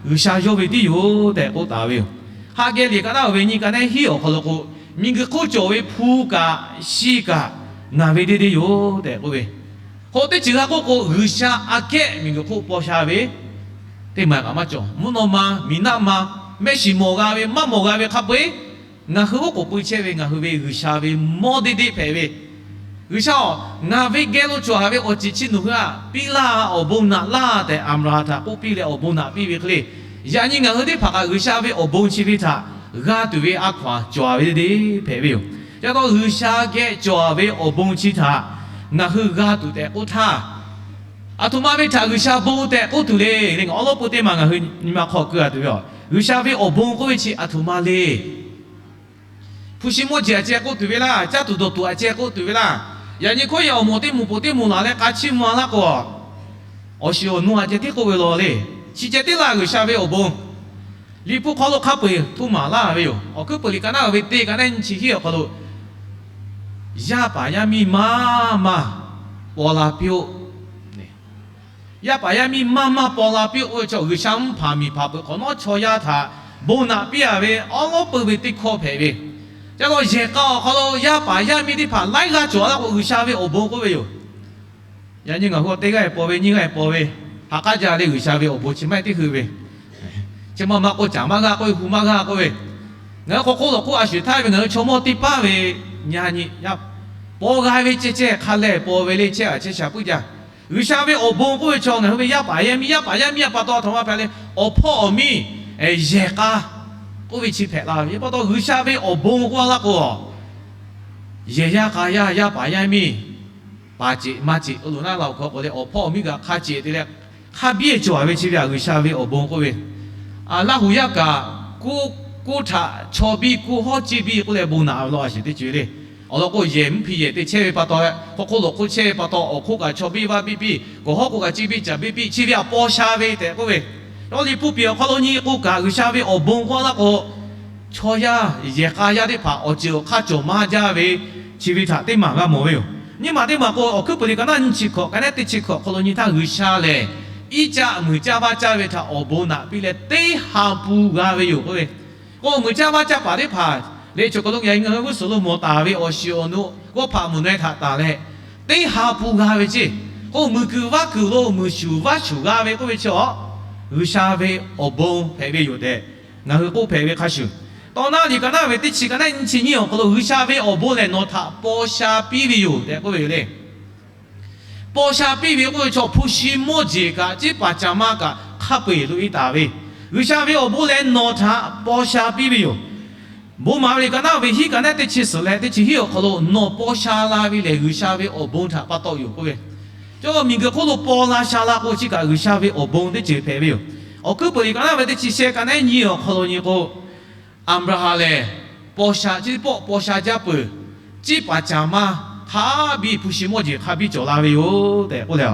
G'uiˬsha yawˇ ve tiˉ yoˬ tehꞈ k'oˆ taˍ ve yoˬ. Haꞈ geh liꞈ ka naˉ ve nyiˇ ka nehˉ hiˉ awˬ hk'aw lo k'o, miˬguiˬ hk'oˆ cawˬ ve hpu kaꞈ shi kaꞈ ngaˬ ve deˇ deˇ yoˬ tehꞈ k'oˆ ve, k'o, teˇ ceuˬ g'a k'oˆ k'o, G'uiˬsha aꞈ kehˉ miˬguiˬ hk'oˆ paw sha ve teˇ maˬ kaꞈ maˇ cawˬ. Mvuhˇ naw ma, miˬ naˆ ma, mehˆ shiˍ mawˬ g'a ve, maˇ mawˬ g'a ve hk'a peu-eˬ, ngaˬ hui oˉ k'oˍ pui chehˇ ve ngaˬ hui ve G'uiˬsha ve mawˇ deˇ deˇ hpehꞈ ve, G'uiˬsha-oˬ, ngaˬ ve geh lo cawˬ-a ve awˬ ceuˬ chi nawˬ hui-a piˇ laˇ, awˬ bon naꞈ laˇ tehꞈ, Aˍbraˍhanˍ htaꞈ k'oˆ piˇ leh awˬ bon naꞈ piˇ ve hk'e le, yaꞈ nyi ngaˬ hui teˇ hpaˍ kaꞈ G'uiˬsha ve awˬ bon chi ve htaꞈ g'a tuˬ ve a hkaw-anˬ cawˬ-a ve deˇ deˇ hpehꞈ ve yoˬ. Chi pa taw, G'uiˬsha geh cawˬ-a ve awˬ bon chi htaꞈ ngaˬ hui g'a tuˬ tehꞈ k'oˆ htaˇ, aˬ htoꞈ ma ve htaꞈ G'uiˬsha bon tehꞈ k'oˆ tuˬ le le, awˉ lawˉ peu teˇ maˬ ngaˬ hui nyi ma hk'aw keu-a tuˬ ve yoˬ. G'uiˬsha ve awˬ bon k'oˆ ve chi aˬ htoꞈ ma le. Hpu shi mawˇ jeˬ aꞈ ceh k'oˆ tuˬ ve laˇ, caˇ tuˬ dawˬ tuˬ aꞈ ceh k'oˆ tuˬ ve laˇ. Yaꞈ nyi hkawˇ yaꞈ awˬ moˍ teˇ moˍ poˬ teˇ moˍ laˬ leh k'a chiˇ mvuh-a laˇ k'o, awˬ shiˍ awˬ nu aꞈ ceh tiˉ k'oˆ ve law le. Chi ceh tiˉ laˇ G'uiˬsha ve awˬ bon. Liꞈ hpu hk'aw lo hk'a peu-eˬ htoˇ maˍ laˇ ve yoˬ. Awˬ hkuiˉ peuˬ liꞈ ka naˉ ve teˇ ka nehˉ nyiˇ chi hiˉ awˬ hk'aw lo, yaˇ paˍ yaˇ miˇ maˇ maˇ paw la piˇ-oˆ. Yaˇ paˍ yaˇ miˇ maˇ maˇ paw la piˇ-oˆ k'oˆ ve chaw, G'uiˬsha mvuhˇ hpanˍ miˬ hpaˍ peuˬ hk'awꞈ nawˉ chaw yaˇ htaꞈ bon naꞈ piˇ-a ve awˉ lawˉ peu ve teˇ hkawˇ hpehꞈ ve. Ca lo yehˬ k'a awˬ hk'aw lo yaˇ paˍ yaˇ miˇ teˇ hpaˍ laiˉ g'aˇ cawˬ laˇ k'o, G'uiˬsha ve awˬ bon k'oˆ ve yoˬ. Yaꞈ nyi ngaˬ hui teˇ g'aˇ-e paw ve, nyiˇ g'aˇ-e paw ve, ha k'aˉ jaˇ le, G'uiˬsha ve awˬ bon chi maˇ heˆ teˇ hui ve. Chi ma ma k'o caˍ maˇ g'aˇ k'oˆ ve, hu maˇ g'aˇ k'oˆ ve, ngaˬ hui hk'aw hk'oˆ lawˬ hk'oˆ a shuˍ htaˇ ve ngaˬ hui chaw mawˇ teˇ paˉ ve, nyi nyi yaˇ paw g'a ve ceh ceh hk'a lehˬ paw ve le, chehˇ a chehˇ sha puiˉ jaˇ. G'uiˬsha ve awˬ bon k'oˆ ve chaw ngaˬ hui ve yaˇ paˍ yaˇ miˇ, yaˇ paˍ yaˇ miˇ a pa taw a htoꞈ ma hpehꞈ le, awˬ hpawˇ awˬ miˇ, yehˬ k'a k'oˆ ve chi hpehꞈ la ve pa taw, G'uiˬsha ve awˬ bon k'oˆ laˇ k'o, yehˬ yaˇ k'a yaˇ, yaˇ paˍ yaˇ miˇ paˍ ceꞈ ma ceꞈ o loˍ naˉ la awˬ hk'aw k'oˆ leh, awˬ hpawˇ awˬ miˇ kaꞈ hk'a ceꞈ te leh, hk'a biˇ cawˬ ve chi ve a G'uiˬsha ve awˬ bon k'oˆ ve. Laˇ huˍ yaˇ kaꞈ, kuˇ htaꞈ chaw biˇ, kuˇ hawˉ ciˇ biˇ k'oˆ leh bon naꞈ ve law a shiˍ teˇ ceuˬ le. Awˬ lawn k'o, yehˬ mvuhˇ hpi yehˬ te chehˇ ve pa taw, hk'aw hk'oˆ lawˬ hk'oˆ chehˇ ve pa taw, awˬ hk'oˆ kaꞈ chaw biˇ vaˇ biˇ piˇ, kawˬ hawˉ k'o kaꞈ ciˇ biˇ caˍ biˇ piˇ, chi ve a paw sha ve tehꞈ k'oˆ ve. Awˬ liꞈ hpu piˍ awˬ hk'aw lo nyi k'o kaꞈ, G'uiˬsha ve awˬ bon k'oˆ laˇ k'o, chaw yaˇ yehˬ k'a yaˇ teˇ hpaˍ awˬ ceuˬ awˬ hk'aˇ cawˬ maˇ jaˇ ve chi ve htaꞈ teˇ maˬ g'a mawˬ ve yoˬ. Nyiˇ maˬ teˇ maˬ k'o, Awˬ hkuiˉ puiˍ liꞈ ka naˉ nyiˇ chi hkawꞈ, ka naˉ teˇ chi hkawꞈ hk'aw lo nyi htaˇ, G'uiˬsha lehˬ iˉ caˆ muiˬ caˇ vaˇ caˇ ve htaꞈ awˬ bon naꞈ piˇ leh teˇ ha pun g'a ve yoˬ k'oˆ ve. K'o, muiˬ caˇ vaˇ caˇ paˍ teˇ hpaˍ leh, choˬ kaˬ lo yaꞈ nyi ngaˬ hui g'uˇ suhˍ lo mawˬ taˍ ve awˬ shiˍ awˬ nu g'awˇ hpaꞈ mvuhˬ naweh htaꞈ tanˬ leh, teˇ ha pun g'a ve ceˇ. K'o, muiˬ kuiˬ vaˇ kuiˬ lo muiˬ shuˍ vaˇ shuˍ g'a ve k'oˆ ve chi a, G'uiˬsha ve awˬ bon hpehꞈ ve yoˬ tehꞈ ngaˬ hui k'oˆ hpehꞈ ve hk'a shuˍ, Tawˇ naˉ liꞈ ka naˉ ve teˇ chi ka naˉ nyi chi nyiˇ awˬ hk'aw lo G'uiˬsha ve awˬ bon lehˬ nawˬ htaꞈ paw sha piˇ ve yoˬ tehꞈ k'oˆ ve yoˬ le. Paw sha piˇ ve k'oˆ ve chaw hpu shi mawˇ jeˬ kaꞈ, ciˉ paˍ caˍ ma kaꞈ hk'a peu-eˬ loꞈ-e taˍ ve, G'uiˬsha ve awˬ bon lehˬ nawˬ htaꞈ paw sha piˇ ve yoˬ. Bon maˍ ve liꞈ ka naˉ ve hiˉ ka naˉ teˇ chi suhˍ leh teˇ chi hiˉ awˬ hk'aw lo nawˬ paw sha la ve lehˬ, G'uiˬsha ve awˬ bon htaꞈ pa taw yoˬ k'oˆ ve. Chaw miˬguiˬ hk'oˆ lo paw la sha la k'o, chi kaꞈ G'uiˬsha ve awˬ bon teˇ ceuˬ hpehꞈ ve yoˬ. Awˬ hkuiˉ puiˍ liꞈ ka naˉ ve teˇ chi shehˆ ka naˉ nyiˇ awˬ hk'aw lo nyi k'o, Aˍbraˍhanˍ lehˬ paw sha, chi pawˆ paw sha jaˇ peuˬ, ciˉ paˍ caˍ ma hk'a biˇ hpu shi mawˇ jeˬ hk'a biˇ cawˬ la ve yoˬ tehꞈ k'oˆ leh,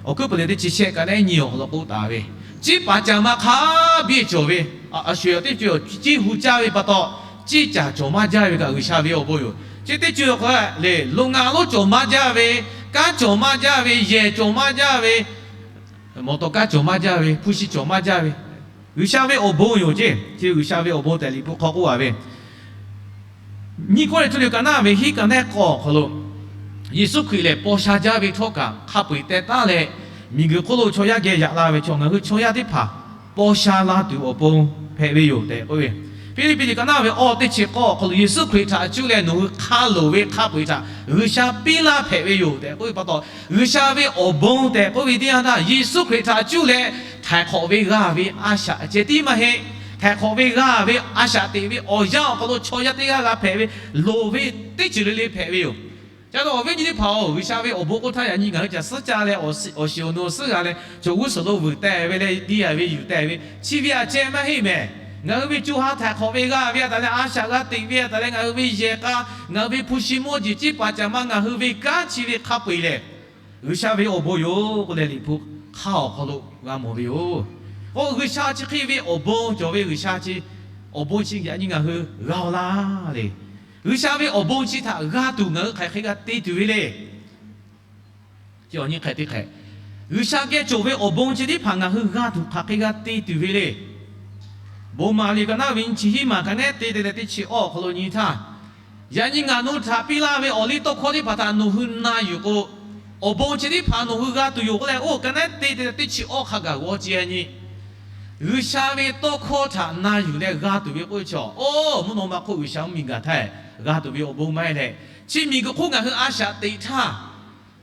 Awˬ hkuiˉ puiˍ liꞈ teˇ chi shehˆ ka naˉ nyiˇ awˬ hk'aw lo k'oˆ taˍ ve, ciˉ paˍ caˬ ma hk'a biˇ cawˬ ve, a sho teˇ ceuˬ ciˉ hu caˇ ve pa taw, ciˉ caˬ cawˬ maˇ jaˇ ve kaꞈ G'uiˬsha ve awˬ bon yoˬ. Chi teˇ ceuˬ hk'aw lehˬ, loꞈ ngaˬ lonˉ cawˬ maˇ jaˇ ve, kanˉ cawˬ maˇ jaˇ ve, yehˬ cawˬ maˇ jaˇ ve, mawˬ tawˍ kanˉ cawˬ maˇ jaˇ ve, hpu shi cawˬ maˇ jaˇ ve, G'uiˬsha ve awˬ bon yoˬ ceˇ. Chi G'uiˬsha ve awˬ bon tehꞈ Liꞈ hpu hk'aw k'oˆ a ve, nyiˇ Kawˇrenˍhtuˆ liꞈ ka naˉ ve hiˉ ka naˉ k'awˇ awˬ hk'aw lo, Yeˍsuˆ Hkriꞈ lehˬ paw sha jaˇ ve htawˇ kaꞈ hk'a peu-eˬ teh taˉ leh, miˬguiˬ hk'oˆ lo chaw yaˇ geh yaꞈ la ve chaw, ngaˬ hui chaw yaˇ teˇ hpaˍ paw sha la tuˬ awˬ pon hpehꞈ ve yoˬ tehꞈ k'oˆ ve. Hpiˇliˇpiˆ liꞈ ka naˉ ve awˇ teˇ chi k'awˇ awˬ hk'aw lo, Yeˍsuˆ Hkriꞈ htaꞈ cuˇ leh nawˬ hui hk'a loˍ ve hk'a peu-eˬ htaꞈ G'uiˬsha piˇ laˇ hpehꞈ ve yoˬ tehꞈ k'oˆ ve pa taw, G'uiˬsha ve awˬ bon tehꞈ k'oˆ ve teˇ yanˇ htaˇ, Yeˍsuˆ Hkriꞈ htaꞈ cuˇ leh htaiˍ hk'awꞈ ve g'a ve a shaꞈ ceh tiˉ maˇ heˆ. Htaiˍ hk'awꞈ ve g'a ve a shaꞈ teꞈ ve awˬ yanˇ awˬ hk'aw lo chaw yaˇ teˇ g'aˇ g'a hpehꞈ ve loˍ ve teˇ ceuˬ le le hpehꞈ ve yoˬ. Ca lo awˬ viˉ nyi teˇ hpaˍ-oˬ, G'uiˬsha ve awˬ bon k'oˆ htaˇ yaꞈ nyi ngaˬ hui caˬ suhˉ caˇ leh, awˬ shiˍ awˬ nu awˬ suhˉ g'a leh, chaw g'uˇ suhˍ lo vuiˬ teh ve leh, diˇ yaꞈ ve yuˬ teh ve, chi ve aꞈ ceh maˇ heˆ mehˍ. Ngaˬ hui ve co ha htaiˍ hk'awꞈ ve g'a ve a taˍ leh, a shaꞈ g'a teꞈ ve a taˍ leh, ngaˬ hui ve yehˬ k'a, ngaˬ hui ve hpu shi mawˇ jeˬ, ciˉ paˍ caˍ ma, ngaˬ hui ve kanˉ, chi ve hk'a peu-eˬ lehˬ, G'uiˬsha ve awˬ bon yoˬ k'oˆ leh Liꞈ hpu hk'aˇ awˬ hk'aw lo g'a mawˬ ve yoˬ. K'o, G'uiˬsha chi hk'e ve awˬ bon cawˬ ve, G'uiˬsha chi awˬ bon chi yaꞈ nyi ngaˬ hui g'a-oˬ laˇ le. G'uiˬsha ve awˬ bon chi htaꞈ g'a tuˬ ngaˬ hui hk'aˬ hk'e g'a te tuˬ ve le. Chi awˬ nyi hk'e te hk'e, G'uiˬsha geh cawˬ ve awˬ bon chi teˇ hpaˍ ngaˬ hui g'a tuˬ hk'aˬ hk'e g'a te tuˬ ve le. Bon maˍ liꞈ ka naˉ ve nyi chi hiˉ maˬ ka naˉ te te leh teˇ chi awˇ awˬ hk'aw lo nyi htaˇ, yaꞈ nyi ngaˬ nawˬ hui htaꞈ piˇ laˇ ve awˬ liˇ tawˇ hkawˇ teˇ hpaˍ htaꞈ nawˬ hui na yuˬ k'o, awˬ bon chi teˇ hpaˍ nawˬ hui g'a tuˬ yoˬ k'oˆ leh, oˇ ka naˉ te te leh teˇ chi awˇ hk'a gaˬ g'aw ce a nyi G'uiˬsha ve tawˇ hkawˇ htaꞈ na yuˬ leh g'a tuˬ ve k'oˆ ve chaw, oˇ mvuhˇ naw ma hk'oˆ G'uiˬsha mvuhˇmiˬ gaˬ htaˇ g'a tuˬ ve awˬ bon maˇ heˆ leh, chi miˬguiˬ hk'oˆ ngaˬ hui a shaꞈ teꞈ htaˇ,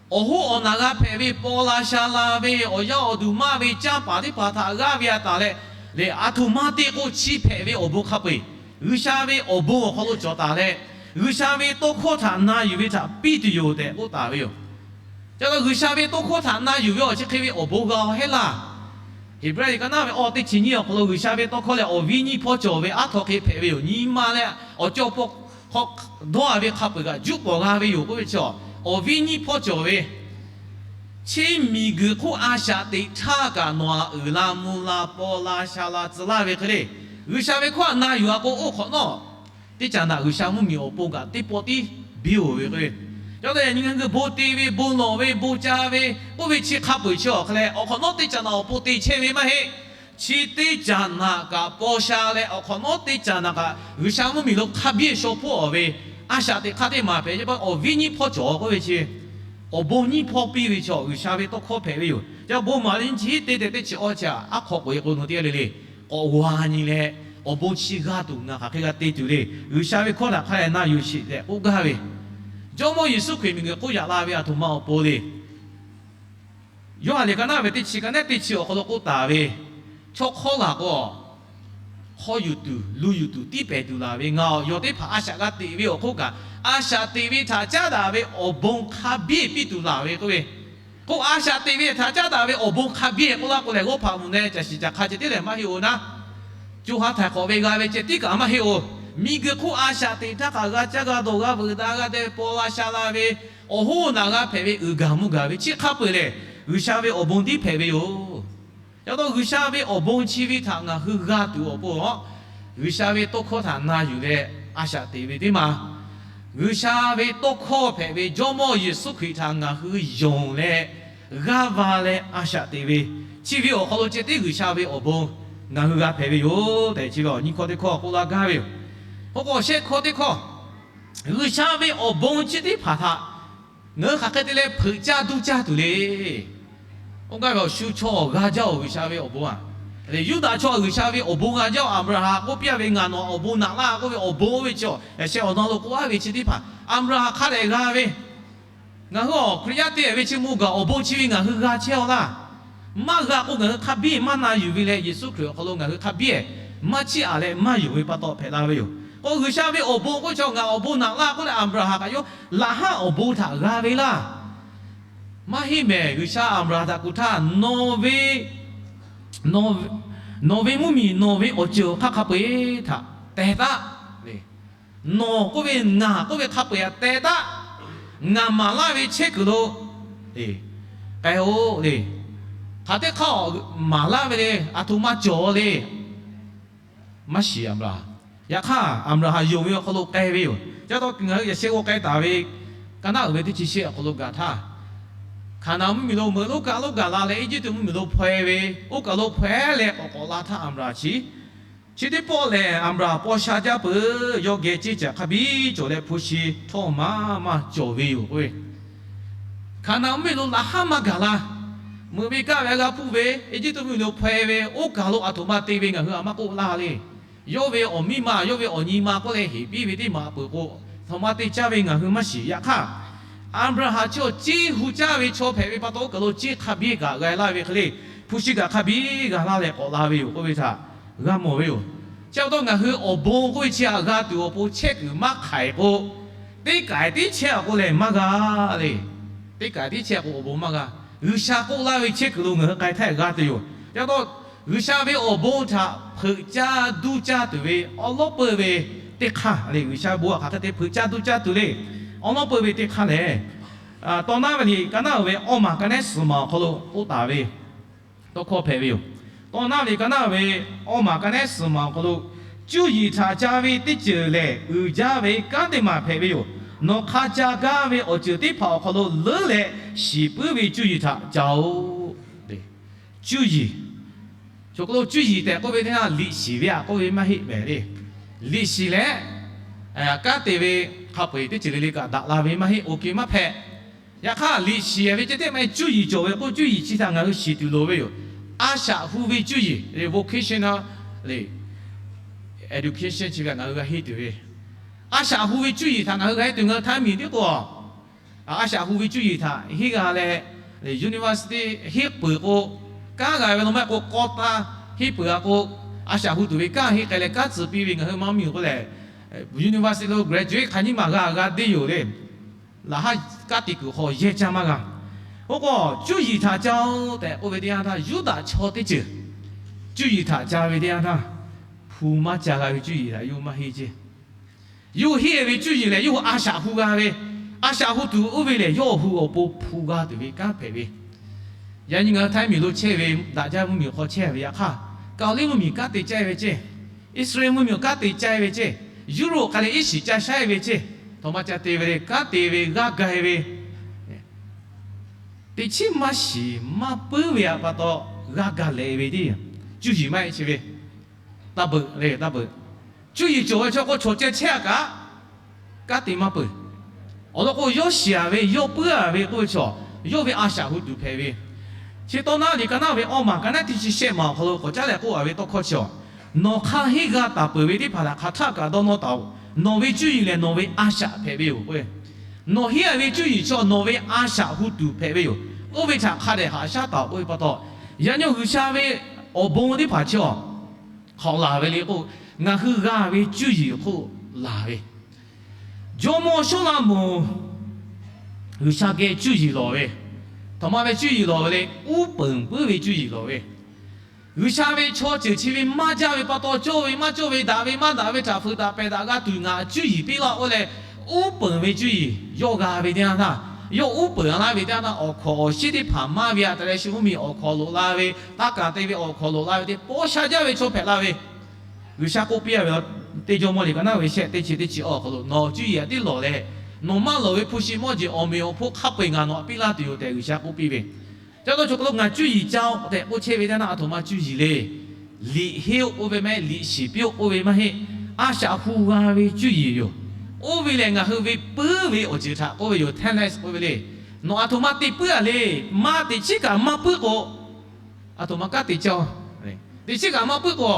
awˬ hoˉ awˬ naˬ g'a hpehꞈ ve paw la sha la ve awˬ yaˇ awˬ duˬ maˇ ve canˇ paˍ teˇ hpaˍ htaꞈ g'aˇ ve a taˍ leh, lehˬ a htoꞈ ma te k'o chi hpehꞈ ve awˬ bon hk'a peu-eˬ, G'uiˬsha ve awˬ bon awˬ hk'aw lo cawˬ taˍ leh, G'uiˬsha ve tawˇ hkawˇ htaꞈ na yuˬ ve htaꞈ piˇ tuˬ yoˬ tehꞈ k'oˆ taˍ ve yoˬ. Ca lo G'uiˬsha ve tawˇ hkawˇ htaꞈ na yuˬ ve awˬ chi hk'e ve awˬ bon g'a-oˬ heˆ laˇ. Heˍbrehˇ liꞈ ka naˉ ve awˇ teˇ chi nyiˇ awˬ hk'aw lo G'uiˬsha ve tawˇ hkawˇ lehˬ, awˬ viˉ nyiˇ hpawˇ cawˬ ve aˉ hkawꞈ hk'e hpehꞈ ve yoˬ. Nyi ma leh awˬ cawˇ pawˆ hk'aw dawˇ a ve hk'a peu-eˬ kaꞈ juˆ pawˍ g'a ve yoˬ k'oˆ ve chi, awˬ viˉ nyiˇ hpawˇ cawˬ ve, chi miˬguiˬ hk'oˆ a shaꞈ teꞈ htaˇ kaꞈ nawˬ aꞈ uiˍ la mvuh la paw la sha la tcuh laˇ ve hk'e le, G'uiˬsha ve hkawˇ htaꞈ na yuˬ a k'o, oˇ hk'awꞈ nawˉ teˇ caꞈ naꞈ G'uiˬsha mvuhˇmiˬ awˬ pon kaꞈ teˇ pawˆ tiˉ biˇ-oˬ ve k'o, Yawˇ te yaꞈ nyi ngaˬ hui bon te ve, bon lawˬ ve, bon ca ve, oˇ ve chi hk'a peu-eˬ chi awˬ hk'a leh, awˬ hk'awꞈ nawˉ teˇ caꞈ naꞈ awˬ pon te chehˇ ve maˇ heˆ. Chi teˇ caꞈ naꞈ kaꞈ paw sha leh, awˬ hk'awꞈ nawˉ teˇ caꞈ naꞈ kaꞈ G'uiˬsha mvuhˇmiˬ lo hk'a biˇ shaw hpoˆ-a ve, a shaꞈ teꞈ hk'aˇ teˇ maˬ hpehꞈ ve, awˬ viˉ nyiˇ hpawˇ cawˬ k'oˆ ve chi, awˬ bon nyiˇ hpawˇ piˇ ve chaw G'uiˬsha ve tawˇ hkawˇ hpehꞈ ve yoˬ. Yaꞈ bon maˍ le nyi chi te tehꞈ teˇ chi awˇ chi aꞈ aˉ hk'aw k'oꞈ-e k'o, nawˬ teˇ g'aˇ le le k'awꞈ g'a nyi leh, awˬ bon chi g'a tuˬ ngaˬ hk'aˬ hk'e g'a te tuˬ le, G'uiˬsha ve hkawˇ htaꞈ hk'a leh na yuˬ sheˍ tehꞈ k'oˆ gaˇ ve, Jawˇmawˇ Yeˍsuˆ Hkriꞈ miˬguiˬ hk'oˆ yaꞈ la ve aˬ htoꞈ ma awˬ pon le. Yoˇhanˬ liꞈ ka naˉ ve teˇ chi ka neˉ teˇ chi awˬ hk'aw lo k'oˆ taˍ ve, chaw hkawˇ laˬ k'o, hawˇ yuˬ tuˬ, lu yuˬ tuˬ, tiˉ pehˍ tuˬ laˬ ve, ngaˬ awˬ yawˬ teˇ hpaˍ a shaꞈ g'a teꞈ ve awˬ hk'oˆ kaꞈ, a shaꞈ teꞈ ve htaꞈ caˉ daꞈ ve awˬ bon hk'a biˇ piˇ tuˬ laˬ ve k'oˆ ve. K'o, a shaꞈ teꞈ ve htaꞈ caˉ daꞈ ve awˬ bon hk'a biˇ k'oˆ laˇ k'o lehˬ, g'awˇ hpaꞈ mvuhˬ leh caˬ shiˍ caˬ hk'a ceh tiˉ lehˬ maˇ heˆ-oˬ naˉ. Co ha htaiˍ hk'awꞈ ve g'a ve ceh tiˉ kaꞈ maˇ heˆ-oˬ. Miˬguiˬ hk'oˆ a shaꞈ teꞈ htaˇ kaꞈ g'a caˇ g'a dawˬ g'a veuꞈ daꞈ g'a deh paw la sha la ve, awˬ hoˉ naꞈ g'a hpehꞈ ve uiˍ gaˬ mvuh gaˬ ve chi hk'a peu-eˬ lehˬ, G'uiˬsha ve awˬ bon tiˉ hpehꞈ ve yoˬ. Yaꞈ taw G'uiˬsha ve awˬ bon chi ve htaꞈ ngaˬ hui g'a tuˬ awˬ pon, G'uiˬsha ve tawˇ hkawˇ htaꞈ na yuˬ leh a shaꞈ teꞈ ve teˇ maˬ, G'uiˬsha ve tawˇ hkawˇ hpehꞈ ve Jawˇmawˇ Yeˍsuˆ Hkriꞈ htaꞈ ngaˬ hui yonˍ leh g'aˇ va leh a shaꞈ teꞈ ve, chi ve awˬ hk'aw lo ceh tiˉ G'uiˬsha ve awˬ bon ngaˬ hui g'a hpehꞈ ve yoˬ tehꞈ, chi ve awˬ nyiˇ hkawˇ teˇ hkawˇ k'oˆ laˇ gaˇ ve yoˬ. K'o k'o shehˆ hkawˇ teˇ hkawˇ, G'uiˬsha ve awˬ bon chi teˇ hpaˍ htaꞈ ngaˬ hui hk'aˬ hk'e te leh hpeuꞈ caˇ duˇ caˇ tuˬ le. Oˇ gaˇ ve awˬ shu chaw g'a jaˇ-oˬ G'uiˬsha ve awˬ bon a. Yuˇdaꞈ chaw G'uiˬsha ve awˬ bon g'a jaˇ-oˬ, Aˍbraˍhanˍ k'oˆ piˇ-a ve ngaˬ nawˬ awˬ bon naꞈ laˇ k'oˆ ve awˬ bon oˇ ve chi-a, yaꞈ sheh awˬ na lo k'oˆ-a ve chi teˇ hpaˍ Aˍbraˍhanˍ hk'a dehꞈ g'a ve, ngaˬ hui awˬ Hkriꞈ yaˇ te ve chi mvuh gaˬ awˬ bon chi ve ngaˬ hui g'a chehˇ-aw laˇ. Maˇ g'a k'o ngaˬ hui hk'a biˇ maˇ na yuˬ ve leh, Yeˍsuˆ Hkriꞈ awˬ hk'aw lo ngaˬ hui hk'a biˇ maˇ chiˇ aꞈ leh maˇ yonˍ ve pa taw hpehꞈ la ve yoˬ. K'o G'uiˬsha ve awˬ bon k'oˆ ve chi ngaˬ awˬ bon naꞈ laˇ k'oˆ leh Aˍbraˍhanˍ kaꞈ yawˇ laꞈ haˉ awˬ bon htaꞈ g'a ve laˇ. Maˇ heˆ mehˍ, G'uiˬsha Aˍbraˍhanˍ htaꞈ kuˬ htaˇ, nawˬ ve mvuhˇmiˬ nawˬ ve awˬ ceuˬ awˬ hk'aˇ hk'a peu-eˬ htaꞈ teh taˉ le. Nawˬ k'oˆ ve ngaˬ k'oˆ ve hk'a peu-eˬ htaꞈ teh taˉ. Ngaˬ maˍ laˇ ve chehˇ kuiˬ lo k'ai-o le. Hk'aˬ teˇ hk'aˇ maˍ laˇ ve le, aˬ htoꞈ ma cawˬ le. Maˇ shiˍ Aˍbraˍhanˍ. Yaꞈ hk'aˇ Aˍbraˍhanˍ yonˍ ve awˬ hk'aw lo k'ai ve yoˬ. Ca taw ngaˬ hui yaꞈ sheh g'aw k'ai taˍ ve ka naˉ uiˍ ve teˇ chi shehˆ awˬ hk'aw lo gaˬ htaˇ, Hkaˍnanˍ mvuhˇmiˬ lo meuꞈ lonˉ kaˆ lonˉ gaˬ la leh Eˇjiˇtuꞈ mvuhˇmiˬ lo hpaw-e ve, oˇ kaˬ lo hpaw-e leh k'awꞈ k'awꞈ la htaˇ Aˍbraˍhanˍ chi, chi teˇ pawˆ lehˬ Aˍbraˍhanˍ paw sha jaˇ peuˬ. Yawˇ geh ceˇ caꞈ hk'a biˇ cawˬ leh hpu shi htawˇ maˇ maˇ cawˬ ve yoˬ k'oˆ ve. Hkaˍnanˍ mvuhˇmiˬ lo laꞈ haˉ maˇ gaˬ la. Meuꞈ ve kaˆ ve a g'a hpuˇ ve, Eˇjiˇtuꞈ mvuhˇmiˬ lo hpaw-e ve, oˇ kaˬ lo aˬ htoꞈ ma te ve ngaˬ hui a maˇ k'oˆ laˇ le. Yawˇ ve awˬ miˇ ma, yawˇ ve awˬ nyi ma k'oˆ leh heˍ piˇ ve teˇ maˬ a peuˬ k'o, aˬ htoꞈ ma te caˇ ve ngaˬ hui maˇ shiˍ. Yaꞈ hk'aˇ Aˍbraˍhanˍ chi awˬ ceˇ hu caˇ ve chaw hpehꞈ ve pa taw, oˇ kaˬ lo ceˇ hk'a biˇ kaꞈ g'a laˇ ve hk'e le, hpu shi kaꞈ hk'a biˇ g'a laˇ leh k'awꞈ la ve yoˬ k'oˆ ve htaꞈ g'a mawˬ ve yoˬ. Chi pa taw ngaˬ hui awˬ bon k'oˆ ve chi htaꞈ g'a tuˬ awˬ pon chehˇ kuiˬ maˇ hk'aiˍ k'o, teˇ kaiˍ tiˉ chehˇ-a k'o lehˬ maˇ g'a le. Teˇ kaiˍ tiˉ chehˇ k'o awˬ bon maˇ g'a. G'uiˬsha k'oˆ laˇ ve chehˇ kuiˬ lo ngaˬ hui k'ai htaˇ g'a tuˬ yoˬ. Chi pa taw G'uiˬsha ve awˬ bon htaꞈ hpeuꞈ caˇ duˇ caˇ tuˬ ve awˉ lawˉ peu ve teˇ hk'aˇ le. G'uiˬsha bon htaꞈ hk'aˬ hk'e te hpeuꞈ caˇ duˇ caˇ tuˬ le. Awˉ lawˉ peu ve teˇ hk'aˇ lehˬ, Tawˇ naˉ ve liꞈ ka naˉ uiˍ ve awˇ maˬ ka nehˉ suhˍ maˬ awˬ hk'aw lo k'oˆ taˍ ve tawˇ hkawˇ hpehꞈ ve yoˬ. Tawˇ naˉ ve liꞈ ka naˉ uiˍ ve awˇ maˬ ka nehˉ suhˍ maˬ awˬ hk'aw lo, Cuˇ yiˍ htaꞈ ca ve teˇ ceuˬ lehˬ uiˍ jaˇ ve kanˉ teˇ maˬ hpehꞈ ve yoˬ. Nawˬ hk'a ca gaˇ ve awˬ ceuˬ teˇ hpaˍ awˬ hk'aw lo leuˉ leh shiˍ puiˉ ve cuˇ yiˍ htaꞈ ca-oˬ. Cuˇ yiˍ, chaw k'oˆ lo cuˇ yiˍ tehꞈ k'oˆ ve teˇ yanˇ liꞈ shiˍ ve htaꞈ k'oˆ ve maˇ heˆ mehˍ le. Liꞈ shiˍ leh kanˉ te ve hk'a peu-eˬ teˇ ceuˬ le le kaꞈ daꞈ la ve maˇ heˆ, oˇ hk'e maˇ hpehꞈ. Yaꞈ hk'aˇ liꞈ shiˍ ve ceh teˇ maˇ heˆ, cuˇ yiˍ cawˬ ve k'o cuˇ yiˍ chi htaꞈ ngaˬ hui shiˍ tuˬ loˍ ve yoˬ. A shaꞈ hu ve cuˇ yiˍ, vocational education chi ve htaꞈ ngaˬ hui g'a henˇ tuˬ ve, a shaꞈ hu ve cuˇ yiˍ htaꞈ ngaˬ hui g'a henˇ tuˬ ngaˬ hui htaˇ miˬ tiˉ k'o, a shaꞈ hu ve cuˇ yiˍ htaꞈ henˇ g'a leh, university henˇ peuˬ k'o, kanˉ g'a ve lo maˇ heˆ k'o k'aw taˇ henˇ peuˬ-a k'o, a shaꞈ hu tuˬ ve kanˉ henˇ k'ai leh kanˉ tcuh piˇ ve ngaˬ hui maˇ miˬ k'oˆ lehˬ, university lo graduate hk'aˬ nyiˇ maˬ g'a g'a deˇ yoˬ le. Laꞈ haˉ kanˉ te kuiˬ hk'aw yehˇ caˇ maˇ g'a. Oˇ k'o cuˇ yiˍ htaꞈ ca-oˬ tehꞈ k'oˆ ve teˇ yanˇ htaˇ, Yuˇdaꞈ chaw teˇ ceuˬ cuˇ yiˍ htaꞈ ca ve teˇ yanˇ htaˇ, hpu maˇ ca g'a ve cuˇ yiˍ htaꞈ yawˇ maˇ henˇ ceˇ. Yawˇ henˇ ve cuˇ yiˍ lehˬ yawˇ hui a shaꞈ hu g'a ve, a shaꞈ hu tuˬ oˇ ve lehˬ yawˇ hui awˬ pon hpu g'a tuˬ ve kanˉ hpehꞈ ve. Yaꞈ nyi ngaˬ hui Htaiˇ miˬ lo chehˇ ve, daꞈ jaˇ mvuhˇmiˬ hk'aw chehˇ ve yaꞈ hk'aˇ, Kaoˍliˇ mvuhˇmiˬ kanˉ te caˇ ve ceˇ, Iˉsaˍreˍlaˆ mvuhˇmiˬ kanˉ te caˇ ve ceˇ, Europe k'ai leh iˉ shiˍ ca shaˉ ve ceˇ, Htaꞈ ma ca te ve le, kanˉ te ve, g'aˇ ga-e ve, teꞈ chiˉ maˇ shiˍ maˇ puiˉ ve pa taw g'aˇ ga leh ve teˇ yanˇ, cuˇ yiˍ maˇ heˆ chi ve, taˇ beuꞈ le, taˇ beuꞈ. Cuˇ yiˍ cawˬ ve chaw k'o, chaw ceh chehˇ a kaꞈ kanˉ te maˇ peuˬ. Awˬ lawn k'o, yawˇ shiˍ a ve, yawˇ puiˉ a ve k'oˆ ve chaw, yawˇ ve a shaꞈ hu tuˬ hpehꞈ ve. Chi tawˇ naˉ liꞈ ka naˉ ve awˇ maˬ ka naˉ teˇ chi shehˆ maˬ awˬ hk'aw lo k'awꞈ caˉ leh k'oˆ a ve tawˇ hkawˇ chi a, nawˬ hk'aˇ henˇ g'a taˍ peuˬ ve teˇ hpaˍ htaꞈ hk'aˬ htaˆ kaꞈ dawˇ nawˇ taˍ-oˬ. Nawˬ ve cuˇ yiˍ lehˬ nawˬ ve a shaꞈ hpehꞈ ve yoˬ k'o, nawˬ henˇ a ve cuˇ yiˍ chi nawˬ ve a shaꞈ hu tuˬ hpehꞈ ve yoˬ. Oˇ ve htaꞈ hk'a dehꞈ haꞈ shaˉ taˍ-oˬ k'oˆ ve pa taw, yaꞈ nyi G'uiˬsha ve awˬ bon teˇ hpaˍ chi a hk'awꞈ laˬ ve le k'o, ngaˬ hui g'a ve cuˇ yiˍ hk'oˆ laˬ ve. Jawˇmawˇ Sawˉlaꞈmonˍ G'uiˬsha geh cuˇ yiˍ lawˬ ve, htaꞈ ma ve cuˇ yiˍ lawˬ ve le, uˉ peunˍ puiˉ ve cuˇ yiˍ lawˬ ve. G'uiˬsha ve chaw ceuˬ chi ve maˇ jaˇ ve pa taw, cawˇ ve maˇ cawˇ ve, daꞈ ve maˇ daꞈ ve htaꞈ fuiˍ daꞈ pehˬ daꞈ g'a tuˬ ngaˬ cuˇ yiˍ piˇ laˇ k'oˆ leh, uˉ peunˍ ve cuˇ yiˍ yawˇ g'a ve teˇ yanˇ htaˇ, yawˇ uˉ peunˍ laˇ ve teˇ yanˇ htaˇ, awˬ hkawnˍ awˬ shiˉ teˇ hpaˍ maˇ ve aꞈ taˍ leh shu mvuhˇmiˬ awˬ hkawnˍ loꞈ la ve, taˇ kaˍ te ve awˬ hkawnˍ loꞈ la ve teˇ pawˆ sha jaˇ ve chaw hpehꞈ la ve. G'uiˬsha k'oˆ piˇ a ve, teˇ Jawˇmawˇ liꞈ ka naˉ ve shehˆ teˇ chi teˇ chi awˬ hk'aw lo, nawˬ cuˇ yiˍ htaꞈ tiˉ lawˬ leh, nawˬ maˇ lawˬ ve hpu shi mawˇ jeˬ awˬ meꞈ awˬ hponˇ hk'a peu-eˬ ngaˬ nawˬ htaꞈ piˇ laˇ tuˬ yoˬ tehꞈ G'uiˬsha k'oˆ piˇ ve. Ca taw chaw hk'aw lo ngaˬ cuˇ yiˍ ca-oˬ tehꞈ k'oˆ chehˇ ve teˇ yanˇ, aˬ htoꞈ ma cuˇ yiˍ le. Liꞈ henˇ-oˆ k'oˆ ve maˇ heˆ, liꞈ shiˍ piˇ-oˆ k'oˆ ve maˇ heˆ. A shaꞈ hu g'a ve cuˇ yiˍ yoˬ. Oˇ ve lehˬ ngaˬ hui ve puiˉ ve awˬ ceuˬ htaꞈ k'oˆ ve yoˬ, talents k'oˆ ve le. Nawˬ aˬ htoꞈ ma te puiˉ a le. Maˇ teꞈ chiˉ kaꞈ maˇ puiˉ k'o, aˬ htoꞈ ma kanˉ te caˇ-oˬ. Teꞈ chiˉ kaꞈ maˇ puiˉ k'o,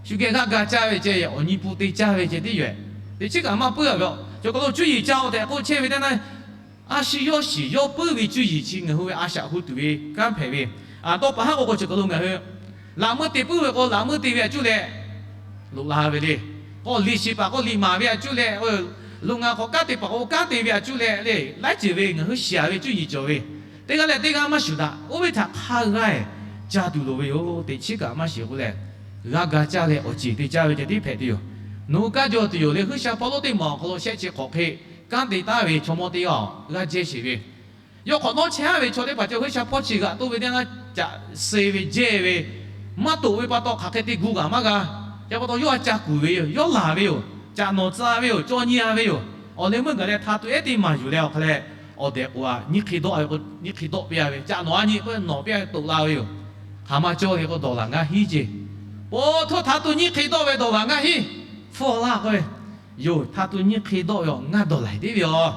shu geh g'aˇ ga caˇ ve ceh, awˬ nyi pun te caˇ ve ceh tiˉ yoˬ. Teꞈ chiˉ kaꞈ maˇ puiˉ a ve, chaw hk'aw lo cuˇ yiˍ ca-oˬ tehꞈ k'oˆ chehˇ ve teˇ yanˇ, a shu yawˇ shiˍ yawˇ puiˉ ve cuˇ yiˍ chi ngaˬ hui ve a shaꞈ hu tuˬ ve kanˉ hpehꞈ ve. Dawˇ pa haˉ k'o k'o, chaw hk'aw lo ngaˬ hui laꞈ meuˇ te puiˉ ve k'o, laꞈ meuˇ te ve aꞈ cuˇ leh loꞈ la ve le. K'o liꞈ shiˍ paˍ k'o, liꞈ maˍ ve aꞈ cuˇ leh, loꞈ ngaˬ k'awꞈ kanˉ te paˍ k'o, kanˉ te ve aꞈ cuˇ leh le, laiˉ ceuˬ ve ngaˬ hui shiˍ a ve cuˇ yiˍ cawˬ ve. Teˇ g'aˇ leh teˇ g'aˇ maˇ shuˍ daꞈ. Oˇ ve htaꞈ hk'a g'a-e ca tuˬ loˍ ve yoˬ. Teꞈ chiˉ kaꞈ maˇ shiˍ k'oˆ leh, g'aˇ ga caˇ leh awˬ ceˬ te caˇ ve ceh tiˉ hpehꞈ tuˬ yoˬ. Nawˬ hui kanˉ jaw tuˬ yoˬ le. G'uiˬsha hpawˇ lonˉ teˇ maˬ awˬ hk'aw lo shehˆ chi hk'awꞈ hk'e kanˉ te taˍ ve chaw mawˇ teˇ g'aˇ g'aˇ jehˇ sheˍ ve, yawˇ hk'awꞈ nawˉ chehˇ ve chaw teˇ hpaˍ ceh G'uiˬsha hpawˇ chi g'aꞈ toˆ ve teˇ g'aˇ caꞈ suh ve jehˇ ve, maˇ toꞈ ve pa taw hk'aˬ hk'e te gu kaꞈ maˇ g'a. Ca pa taw yawˇ a ca kuˬ ve yoˬ. Yawˇ laˬ ve yoˬ. Caꞈ nawˍ tcuh ve yoˬ. Caw nyi a ve yoˬ. Awˬ leh meuˇ gaˬ leh hta tuꞈ ehˉ teˇ maˬ yuˬ leh awˬ hk'a leh, awˬ dehꞈ k'o a nyiˇ hk'e dawˆ ve k'o, nyiˇ hk'e dawˆ piˇ a ve, caꞈ nawˍ a nyi k'o nawˍ piˇ a ve toꞈ la ve yoˬ. Hk'aˬ ma cawˇ ve k'o dawˬ laˬ ngaˇ hinˉ ceˇ. Po htoˇ hta tuꞈ nyiˇ hk'e dawˆ ve dawˬ laˬ ngaˇ hinˉ, hpfuhˇ laˇ k'oˆ ve yoˬ. Hta tuꞈ nyiˇ hk'e dawˆ ve awˬ ngaˇ dawˬ laˬ teˉ ve yoˬ.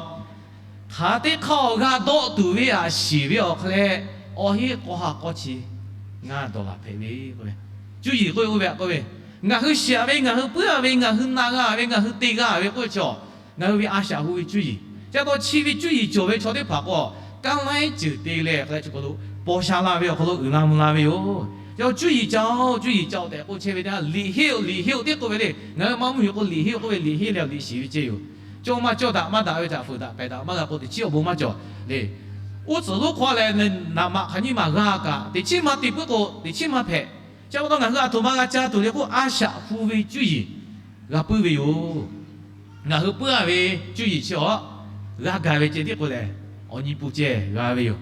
Hk'aˬ teˇ hk'aˇ awˬ g'a dawˆ tuˬ ve aꞈ shiˍ ve awˬ hk'a leh, awˬ heˆ k'aw ha k'aw chi ngaˇ dawˬ laˬ hpehꞈ ve k'oˆ ve, cuˇ yiˍ k'oˆ ve oˇ ve aꞈ k'oˆ ve, ngaˬ hui shiˍ a ve, ngaˬ hui puiˉ a ve, ngaˬ hui na g'a ve, ngaˬ hui te g'a ve k'oˆ ve chaw, ngaˬ hui ve a shaꞈ hu ve cuˇ yiˍ. Ca taw chi ve cuˇ yiˍ cawˬ ve chaw teˇ hpaˍ k'o, kanˉ laiˉ ceuˬ te leh hk'a leh chaw hk'aw lo paw sha la ve awˬ hk'aw lo uiˍ la mvuh la ve yoˬ. Yaˇ cuˇ yiˍ ca-oˬ, cuˇ yiˍ ca-oˬ tehꞈ k'oˆ chehˇ ve teˇ yanˇ, liꞈ henˇ-oˬ, liꞈ henˇ-oˬ teˇ k'oˆ ve le. Ngaˬ hui maˇ mvuhˇ miˬ k'o liꞈ henˇ-oˬ k'oˆ ve, liꞈ henˇ leh liꞈ shiˍ ve ceh yoˬ. Cawˇ maˇ cawˇ daꞈ maˇ daꞈ ve htaꞈ fuiˍ daꞈ pehˬ daꞈ maˇ g'a k'o, teꞈ chiˉ awˬ bon maˇ cawˬ le. Uˉ tcuhˍ lonˉ hk'aw leh naˍ maꞈ hk'aˬ nyiˇ maˬ g'a kaꞈ, teꞈ chiˉ maˇ te puiˉ k'o, teꞈ chiˉ maˇ hpehꞈ. Chi pa taw ngaˬ hui aˬ htoꞈ ma g'a ca tuˬ le k'o, a shaꞈ hu ve cuˇ yiˍ g'a puiˉ ve yoˬ. Ngaˬ hui puiˉ a ve cuˇ yiˍ chi awˬ g'a gaˬ ve ceh tiˉ k'oˆ leh, awˬ nyi pun ceh g'a ve yoˬ.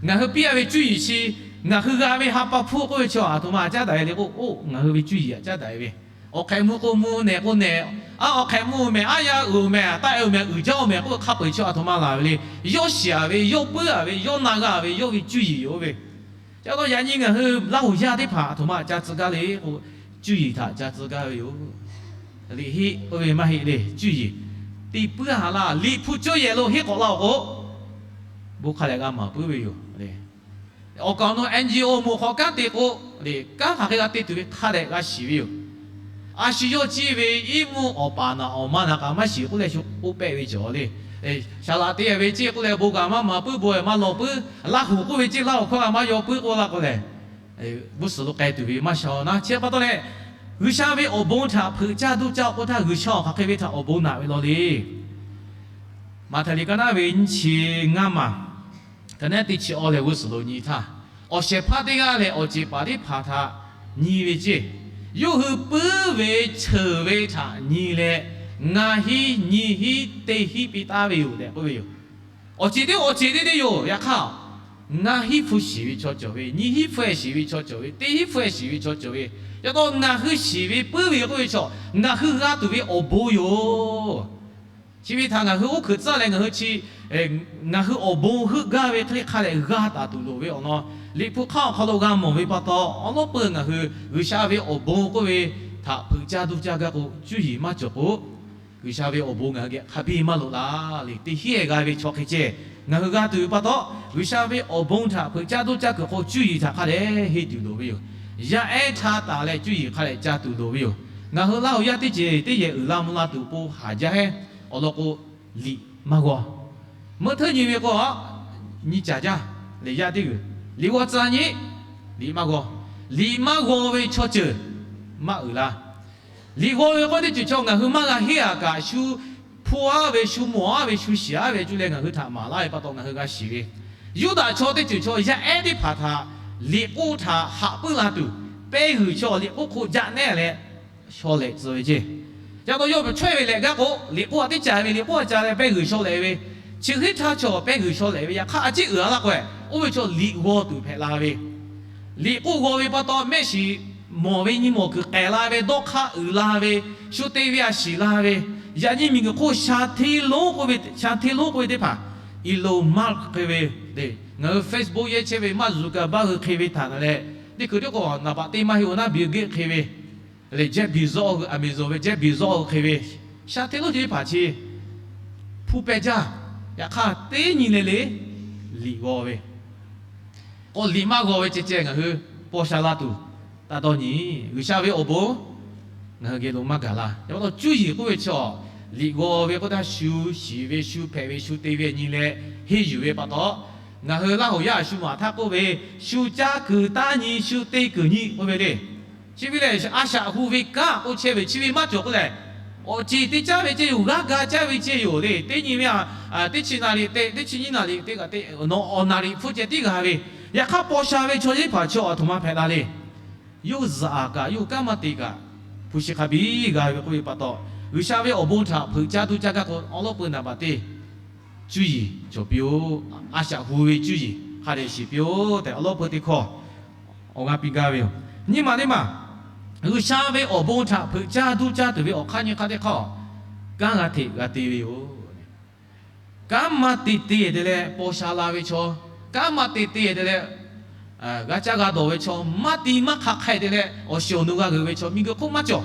Ngaˬ hui piˇ a ve cuˇ yiˍ chi, ngaˬ hui g'a ve ha pa hpfuhˇ k'oˆ ve chi aˬ htoꞈ ma caˉ daꞈ ve le k'o, oˇ ngaˬ hui ve cuˇ yiˍ aꞈ caˉ daꞈ ve. Awˬ hk'ehꞈ mvuh k'o mvuh, nehˬ k'o nehˬ, a awˬ hk'ehꞈ mvuh-oˬ mehˍ, aˉ yaˇ uiˍ-oˬ mehˍ, taˆ-e-oˬ mehˍ, uiˍ jaˇ-oˬ mehˍ k'oˆ ve hk'a peu-eˬ chi aˬ htoꞈ ma laˬ ve le. Yawˇ shiˍ a ve, yawˇ puiˉ a ve, yawˇ na g'a ve, yawˇ ve cuˇ yiˍ yoˬ ve. Ca taw yaꞈ nyi ngaˬ hui Laˇ huˍ yaˇ teˇ hpaˍ aˬ htoꞈ ma ca tcuh gaˇ le k'o, cuˇ yiˍ htaꞈ ca tcuh gaˇ ve yoˬ. Liꞈ heˆ k'oˆ ve maˇ heˆ le, cuˇ yiˍ te puiˉ a laˇ. Liꞈ hpu cawˇ yehˬ lo henˇ k'awꞈ la-oˬ k'o, bon hk'a dehꞈ g'a maˍ puiˉ ve yoˬ. Awˬ kaˍ awˬ nu N G O moˍ hk'awꞈ kanˉ te k'o, kanˉ hk'aˬ hk'e g'a te tuˬ ve hk'a dehꞈ g'a shiˍ ve yoˬ. A shu yawˇ ceˇ ve iˉ mvuhˇ awˬ paˍ naꞈ awˬ ma naꞈ kaꞈ maˇ shiˍ k'oˆ leh shu k'oˆ pehˆ ve cawˬ le. Saˍ laꞈ te ve ceˇ k'oˆ leh bon kaꞈ maˇ maˍ puiˉ, bon maˇ lawˬ puiˉ. Laˇ huˍ k'oˆ ve ceˇ Laˇ huˍ hkawˇ g'a maˇ yaw puiˉ k'oˆ laˇ k'o lehˬ, g'uˇ suhˍ lo k'ai tuˬ ve maˇ sha naˉ. Chi pa taw leh, G'uiˬsha ve awˬ bon htaꞈ hpeuꞈ caˇ duˇ caˇ k'oˆ htaˇ, G'uiˬsha awˬ hk'aˬ hk'e ve htaꞈ awˬ bon naꞈ ve law le. Maꞈhtehˍ liꞈ ka naˉ ve nyiˇ chi ngaˇ maˬ, ka naˉ teˇ chi awˇ leh g'uˇ suhˍ lo nyi htaˇ, awˬ shehˍ hpaˇ teˇ g'aˇ lehˬ awˬ ceˬ paˍ teˇ hpaˍ htaꞈ nyi ve ceˇ. Yawˇ hui puiˉ ve ceuˬ ve htaꞈ nyi leh, ngaˇ hinˉ nyiˇ hinˉ teˇ hinˉ piˇ taˉ ve yoˬ tehꞈ k'oˆ ve yoˬ. Awˬ ceˬ teˇ awˬ ceˬ teˇ teˇ yoˬ. Yaꞈ hk'aˇ, ngaˇ hinˉ hpu shiˍ ve chaw cawˬ ve, nyiˇ hinˉ hpu-ehˍ shiˍ ve chaw cawˬ ve, teˇ hinˉ hpu-ehˍ shiˍ ve chaw cawˬ ve, yaꞈ taw ngaˬ hui shiˍ ve puiˉ ve k'oˆ ve chaw, ngaˬ hui g'a tuˬ ve awˬ bon yoˬ. Chi ve htaꞈ ngaˬ hui oˉ hkeuꞈ tcuhˉ leh ngaˬ hui chi, ngaˬ hui awˬ bon heuˆ gaˇ ve hk'e le hk'a dehꞈ g'a taˍ tuˬ loˍ ve awˬ lawn, Liꞈ hpu hk'aˇ awˬ hk'aw lo g'a mawˬ ve pa taw, awˬ lawˉ peuˬ ngaˬ hui G'uiˬsha ve awˬ bon k'oˆ ve htaꞈ hpeuꞈ caˇ duˇ caˇ gaˇ k'o, cuˇ yiˍ maˇ cawˬ k'o, G'uiˬsha ve awˬ bon ngaˬ hui geh hk'a biˇ maˇ loꞈ la le. Teˇ hinˉ e g'a ve chaw hk'e ceh ngaˬ hui g'a tuˬ ve pa taw, G'uiˬsha ve awˬ bon htaꞈ hpeuꞈ caˇ duˇ caˇ kuiˬ k'o, cuˇ yiˍ htaꞈ hk'a dehꞈ henˇ tuˬ loˍ ve yoˬ. Yaˇ ehˉ htaˇ taˍ leh cuˇ yiˍ hk'a dehꞈ ca tuˬ loˍ ve yoˬ. Ngaˬ hui Laˇ huˍ yaˇ teˇ ceuˬ teˇ yehˬ uiˍ la mvuh la tuˬ po haˍ jaˇ heˉ. Awˬ lawn k'o, liꞈ maˇ g'aw. Meuˇ hteˇ nyi ve k'o, nyi caˍ jaˇ. Liꞈ yaˇ teˇ g'uiˬ, liꞈ g'aw tcuh nyi. Liꞈ maˇ g'aw. Liꞈ maˇ g'aw ve chaw ceuˬ maˇ uiˍ la. Liꞈ g'aw ve k'oˆ teˇ ceuˬ chaw ngaˬ hui maˇ g'a henˇ a kaꞈ, shu hpu aˉ ve, shu mawˬ aˉ ve, shu shiˍ aˉ ve cuˇ leh ngaˬ hui htaꞈ maˍ laˇ ve pa taw ngaˬ hui g'a shiˍ ve, Yuˇdaꞈ chaw teˇ ceuˬ chaw yaˇ ehˉ teˇ hpaˍ htaꞈ liꞈ k'oˆ htaꞈ haꞈ puiˉ la tuˬ, pehˇ g'uiˬ chaw liꞈ k'oˆ hk'oˆ jaˆ nehˉ leh shaw lehꞈ tcuh ve ceˇ. Ca taw yawˇ ve chaweh ve lehꞈ gaˇ k'o, liꞈ k'oˆ a teˇ caˍ ve, liꞈ k'oˆ a ca leh pehˇ g'uiˬ shaw lehꞈ ve, chi hk'e htaˇ chaw pehˇ g'uiˬ shaw lehꞈ ve, yaꞈ hk'aˇ a ciˉ uiˍ a laˇ k'o, oˇ ve chaw liꞈ g'aw tuˬ hpehꞈ la ve. Liꞈ k'oˆ g'aw ve pa taw, mehˆ shiˍ mawˬ ve nyi mawˬ kuiˬ k'ehˬ la ve, dawˇ hk'aˇ uiˍ la ve, shu te ve a shiˍ la ve, yaꞈ nyi miˬguiˬ hk'oˆ sha hteˇ lonˉ k'oˆ ve, sha hteˇ lonˉ k'oˆ ve teˇ hpaˍ, Elon Musk hk'e ve, ngaˬ hui Facebook yehˇ chehˇ ve Mark Zuckerberg hui hk'e ve htaꞈ na leh, teˇ hkui teˇ k'o naˍ baꞈ teˇ maˇ heˆ o naˉ Bill Gates hk'e ve, leh Jeff Bezos hui, Amazon ve Jeff Bezos hui hk'e ve, sha hteˇ lonˉ teˇ hpaˍ chi hpu peh jaˇ. Yaꞈ hk'aˇ teˇ nyi le le liꞈ g'aw ve k'o, liꞈ maˇ g'aw ve ceh ceh ngaˬ hui paw sha la tuˬ taˇ dawˇ nyi. G'uiˬsha ve awˬ bon ngaˬ hui geh lo maˇ gaˬ la. Yaꞈ pa taw cuˇ yiˍ k'oˆ ve chaw, liꞈ g'aw ve k'oˆ htaˇ shu shiˍ ve, shu hpehꞈ ve, shu te ve nyi leh henˇ yuˬ ve pa taw, ngaˬ hui Laˇ huˍ yaˇ a shu maˍ htaˇ k'oˆ ve, shu caˇ kuiˬ taˇ nyi, shu te kuiˬ nyi k'oˆ ve le. Chi ve lehˬ, a shaꞈ hu ve kanˉ k'oˆ chehˇ ve chi ve maˇ cawˬ k'oˆ lehˬ, awˬ ceˬ te caˇ ve ceh yoˬ, g'aˇ ga caˇ ve ceh yoˬ le. Teˇ nyi ve a, teˇ chi naˍ riˍ te, teˇ chi nyiˇ naˍ riˍ te kaꞈ te, nawˬ awˬ naˍ riˍ hpfuhˇ ceh tiˉ g'a ve. Yaꞈ hk'aˇ paw sha ve chaw teˇ hpaˍ chi aˬ htoꞈ ma hpehꞈ la le. Yawˇ zaꞈ kaꞈ yawˇ kanˉ maˇ te kaꞈ, hpu shi hk'a biˇ g'a ve k'oˆ ve pa taw, G'uiˬsha ve awˬ bon htaꞈ hpeuꞈ caˇ duˇ caˇ gaˇ k'o, awˬ lawˉ peuˬ naˍ baꞈ teˇ cuˇ yiˍ cawˬ piˇ-oˬ. A shaꞈ hu ve cuˇ yiˍ hk'a dehꞈ shiˍ piˇ-oˬ tehꞈ, awˬ lawˉ peuˬ teˇ hkawˇ awˬ g'aˇ piˇ gaˇ ve yoˬ. Nyi ma teˇ maˬ, G'uiˬsha ve awˬ bon htaꞈ hpeuꞈ caˇ duˇ caˇ tuˬ ve awˬ hk'aˇ nyi hk'aˇ teˇ hk'aˇ, kanˉ g'a hteꞈ g'a te ve yoˬ. Kanˉ maˇ te te te leh paw sha la ve chaw, kanˉ maˇ te te te leh g'a caˇ g'a dawˬ ve chaw, maˇ ti maˇ hk'aˬ hk'e te leh awˬ shiˍ awˬ nu g'a g'euꞈ ve chaw miˬguiˬ hk'oˆ maˇ cawˬ.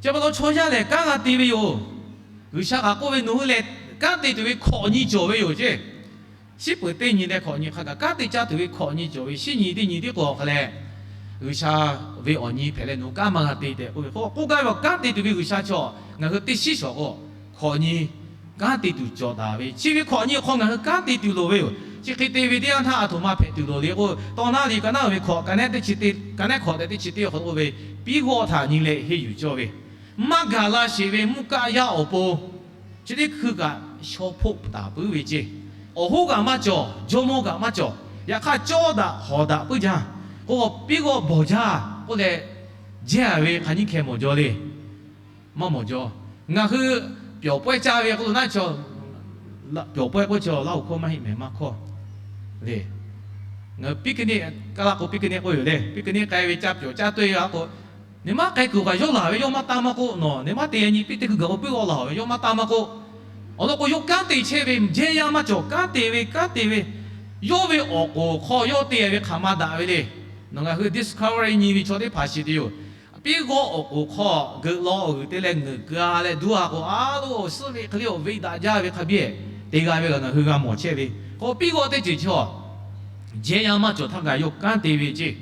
Chi pa taw chaw yaˇ lehˬ kanˉ g'a te ve yoˬ. G'uiˬsha kaꞈ k'oˆ ve, nawˬ hui lehˬ kanˉ te tuˬ ve hkawꞈ nyi cawˬ ve yoˬ ceˇ. Shiˉ peuˍ teˇ nyi leh hkawꞈ nyi hk'a gaˬ, kanˉ te caˇ tuˬ ve hkawꞈ nyi cawˬ ve. Shiˉ nyi teˇ nyi tiˉ k'o hk'a leh, G'uiˬsha ve awˬ nyi hpehꞈ leh nawˬ kanˉ maˇ g'a te tehꞈ k'oˆ ve. K'oˆ gaˇ ve, kanˉ te tuˬ ve G'uiˬsha chaw ngaˬ hui teˇ shiˉ shawˍ k'o, hkawꞈ nyi kanˉ te tuˬ cawˬ taˍ ve. Chi ve hkawꞈ nyi hk'aw ngaˬ hui kanˉ te tuˬ loˍ ve yoˬ. Chi hk'e te ve teˇ yanˇ htaˇ aˬ htoꞈ ma hpehꞈ tuˬ loˍ le k'o, tawˇ naˉ liꞈ ka naˉ ve hkawꞈ, ka nehˉ teˇ chi teˇ, ka nehˉ hkawꞈ tehꞈ teˇ chi teˇ hk'aw lo k'oˆ ve, piˉ g'awˆ htaꞈ nyi leh henˇ yuˬ cawˇ ve, maˇ gaˬ la sheˍ ve mvuhˇ kaˆ yaˇ awˬ pon chi teˇ hkui kaꞈ shaw hpoˆ taˍ puiˉ ve ceˇ. Awˬ hoˉ kaꞈ maˇ cawˬ, jawˇmawˇ kaꞈ maˇ cawˬ. Yaꞈ hk'aˇ cawˇ daꞈ hawˍ daꞈ puiˉ jaˇ k'o, piˉ g'awˆ bawˬ jaˇ k'oˆ leh, jehˇ a ve hk'aˬ nyiˇ hkeh mawˬ jaw le. Maˇ mawˬ jaw. Ngaˬ hui pyawˬ pawehˇ caˇ ve k'o lo naˉ chaw, pyawˬ pawehˇ k'oˆ chaw Laˇ huˍ hkawˇ maˇ heˆ mehˍ maˇ hkawˇ le. Ngaˬ hui picnic, Kaˇlaˇ k'o picnic k'oˆ yoˬ le. Picnic k'ai ve caˇ pyawˬ caˇ tuˬ a k'o, neˇ maˇ k'ai kuiˬ kaꞈ yawˇ laˬ ve yawˇ maˇ taˇ maˇ k'oˆ, nawˬ neˇ maˇ te nyi piˇ teˇ hkui gaˬ k'o puiˉ g'awˆ laˬ ve yawˇ maˇ taˇ maˇ k'oˆ. Awˬ lawn k'o, yawˇ kanˉ te chehˇ ve, jehˇ yaˇ maˇ cawˬ, kanˉ te ve, kanˉ te ve, yawˇ ve awˬ k'oˍ hk'aw yawˇ te ve hk'aˬ ma daꞈ ve le. Nawˬ ngaˬ hui Discovery nyi ve chaw teˇ hpaˍ shiˍ te yoˬ. Piˉ g'awˆ awˬ k'oˍ hk'aw geuꞈ law g'uiˬ te leh ngeuˍ keu a leh duˇ a k'o, a lo suhˉ ve hk'e le awˬ ve daꞈ jaˇ ve hk'a biˇ te g'a ve kaꞈ ngaˬ hui g'a mawˬ chehˇ ve k'o, piˉ g'awˆ teˇ ceuˬ chaw jehˇ yaˇ maˇ cawˬ htaˇ kaꞈ yawˇ kanˉ te ve ceˇ.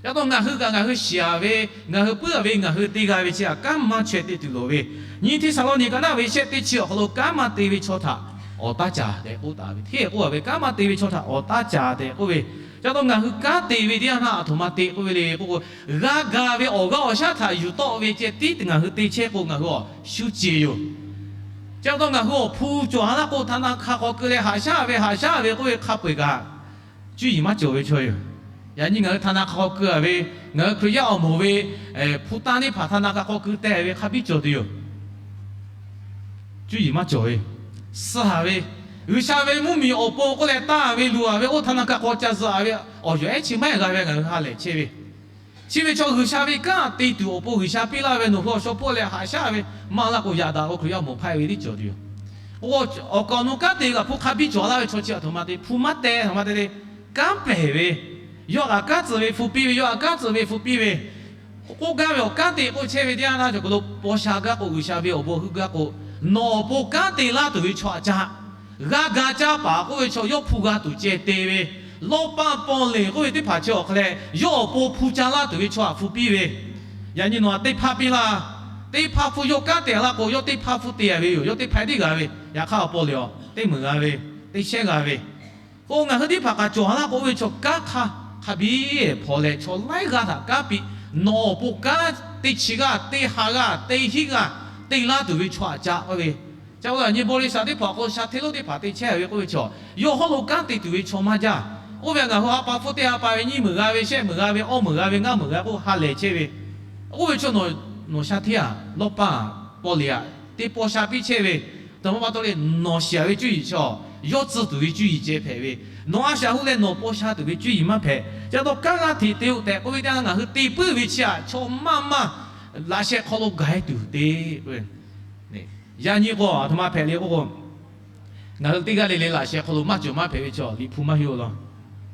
Yaꞈ taw ngaˬ hui kaꞈ ngaˬ hui shiˍ a ve, ngaˬ hui puiˉ a ve, ngaˬ hui te g'a ve chi htaꞈ kanˉ maˇ chaweh te tuˬ loˍ ve. Nyi Hteˇsaˍlawˇniˆ ka naˉ ve shehˆ teˇ chi awˬ hk'aw lo kanˉ maˇ te ve chaw htaꞈ awˬ taˇ caˍ tehꞈ k'oˆ taˍ ve. Hteˇ k'oˆ a ve, kanˉ maˇ te ve chaw htaꞈ awˬ taˇ caˍ tehꞈ k'oˆ ve. Yaꞈ taw ngaˬ hui kanˉ te ve teˇ yanˇ htaˇ aˬ htoꞈ ma te k'oˆ ve le k'oˆ k'o, g'a gaˬ ve awˬ g'aˇ awˬ shaˉ htaꞈ yuˬ tawˆ ve ceh tiˉ ngaˬ hui te chehˇ k'o ngaˬ hui awˬ shu ceˬ yoˬ. Chi pa taw ngaˬ hui awˬ hpu cawˬ a laˇ k'o, ธนาคาร hk'aw keu leh haꞈ shaˉ ve haꞈ shaˉ ve k'oˆ ve hk'a peu-eˬ kaꞈ, cuˇ yiˍ maˇ cawˬ ve chaw yoˬ. Yaꞈ nyi ngaˬ hui ธนาคาร hk'aw keu a ve, ngaˬ hui Hkriꞈ yaˇ awˬ moˍ ve hpu tanˇ teˇ hpaˍ ธนาคาร hk'aw keu teh ve hk'a biˇ cawˬ tuˬ yoˬ. Cuˇ yiˍ maˇ cawˬ ve, suh a ve, G'uiˬsha ve mvuhˇmiˬ awˬ pon k'oˆ leh tanˇ ve luˬ a ve oˇ ธนาคาร hk'aw ca zuhꞈ a ve awˬ yawˬ ehˉ chi maˇ heˆ g'a ve ngaˬ hui ha lehˬ chehˇ ve. Chi ve chaw G'uiˬsha ve kanˉ te tuˬ awˬ pon G'uiˬsha piˇ laˇ ve nawˬ hui awˬ shaw hpawˇ leh haꞈ shaˉ ve maˇ laˇ k'o, yaꞈ daꞈ k'o Hkriꞈ yaˇ mawˬ hpaiˇ ve teˇ cawˬ tuˬ yoˬ. K'o, awˬ kaˍ awˬ nu kanˉ te g'aꞈ hpu hk'a biˇ cawˬ laˇ ve chaw chi aˬ htoꞈ ma te hpu maˇ teh htoꞈ ma te le. Kanˉ pehˬ ve, yawˇ kaꞈ kanˉ tcuh ve hpu piˇ ve, yawˇ kaꞈ kanˉ tcuh ve hpu piˇ ve, k'oˆ gaˇ ve awˬ kanˉ te k'oˆ chehˇ ve teˇ yanˇ htaˇ cawˬ k'o lo paw sha gaˇ k'o, G'uiˬsha ve awˬ bon heuˆ gaˇ k'o, nawˬ awˬ pon kanˉ te laˇ tuˬ ve chaw aꞈ ca g'a ga caˇ paˍ k'oˆ ve chaw yawˇ hpu g'a tuˬ ceh te ve, lawˇ paˇ paw leˬ k'oˆ ve teˇ hpaˍ chi awˬ hk'a leh yawˇ awˬ pon hpu ca laˇ tuˬ ve chaw aꞈ hpu piˇ ve. Yaꞈ nyi nawˬ aꞈ teˇ hpaˇ piˇ laˇ. Teˇ hpaˇ hpu yawˇ kanˉ te laˇ k'o, yawˇ teˇ hpaˇ hpu te a ve yoˬ. Yawˇ teˇ hpaˇ tiˉ g'a ve, yaꞈ hk'aˇ awˬ paw leˬ awˬ teˇ meunˍ g'a ve, teˇ shehnˉ g'a ve. K'o, ngaˬ hui teˇ hpaˍ kaꞈ cawˬ laˇ k'o, oˇ ve chaw kanˉ hk'a hk'a biˇ hpaw leh chaw laiˉ g'aˇ htaꞈ kanˉ piˇ, nawˬ awˬ pon kanˉ teˇ chi g'aˇ, teˇ ha g'aˇ, teˇ hinˉ g'aˇ te laˇ tuˬ ve chaw aꞈ ca k'oˆ ve. Ca k'o, yaꞈ nyi บริษัท teˇ hpaˍ k'o, sha hteˇ lonˉ teˇ hpaˍ te chehˇ ve k'oˆ ve chaw, yawˇ hawˉ lo kanˉ te tuˬ ve chaw maˇ jaˇ. Oˇ ve ngaˬ hui ha pa hpfuhˇ teˇ ha pa ve nyiˇ meunˍ g'a ve, shehˆ meunˍ g'a ve, awˇ meunˍ g'a ve, ngaˇ meunˍ g'a k'oˆ ha lehˬ chehˇ ve, oˇ ve chaw nawˬ sha hteˇ aꞈ, lawˇ paˇ aꞈ, paw leˬ aꞈ, teˇ paw sha piˇ chehˇ ve, htaꞈ ma pa taw leh nawˬ shiˍ ve cuˇ yiˍ chaw, yawˇ tcuh tuˬ ve cuˇ yiˍ ceh hpehꞈ ve, nawˬ a shaꞈ hu leh nawˬ paw sha tuˬ ve cuˇ yiˍ maˇ hpehꞈ. Ca taw kanˉ g'a hteꞈ te-o tehꞈ k'oˆ ve teˇ yanˇ, ngaˬ hui te puiˉ ve chi aꞈ chaw maˇ maˇ laꞈ sheh hk'aw lo gaˬ-e tuˬ te Yaꞈ nyi k'o, aˬ htoꞈ ma hpehꞈ le k'oˆ k'o, ngaˬ hui teˇ g'aˇ le le laꞈ sheh hk'aw lo maˇ cawˬ maˇ hpehꞈ ve chaw liꞈ hpu maˇ heˆ-o law.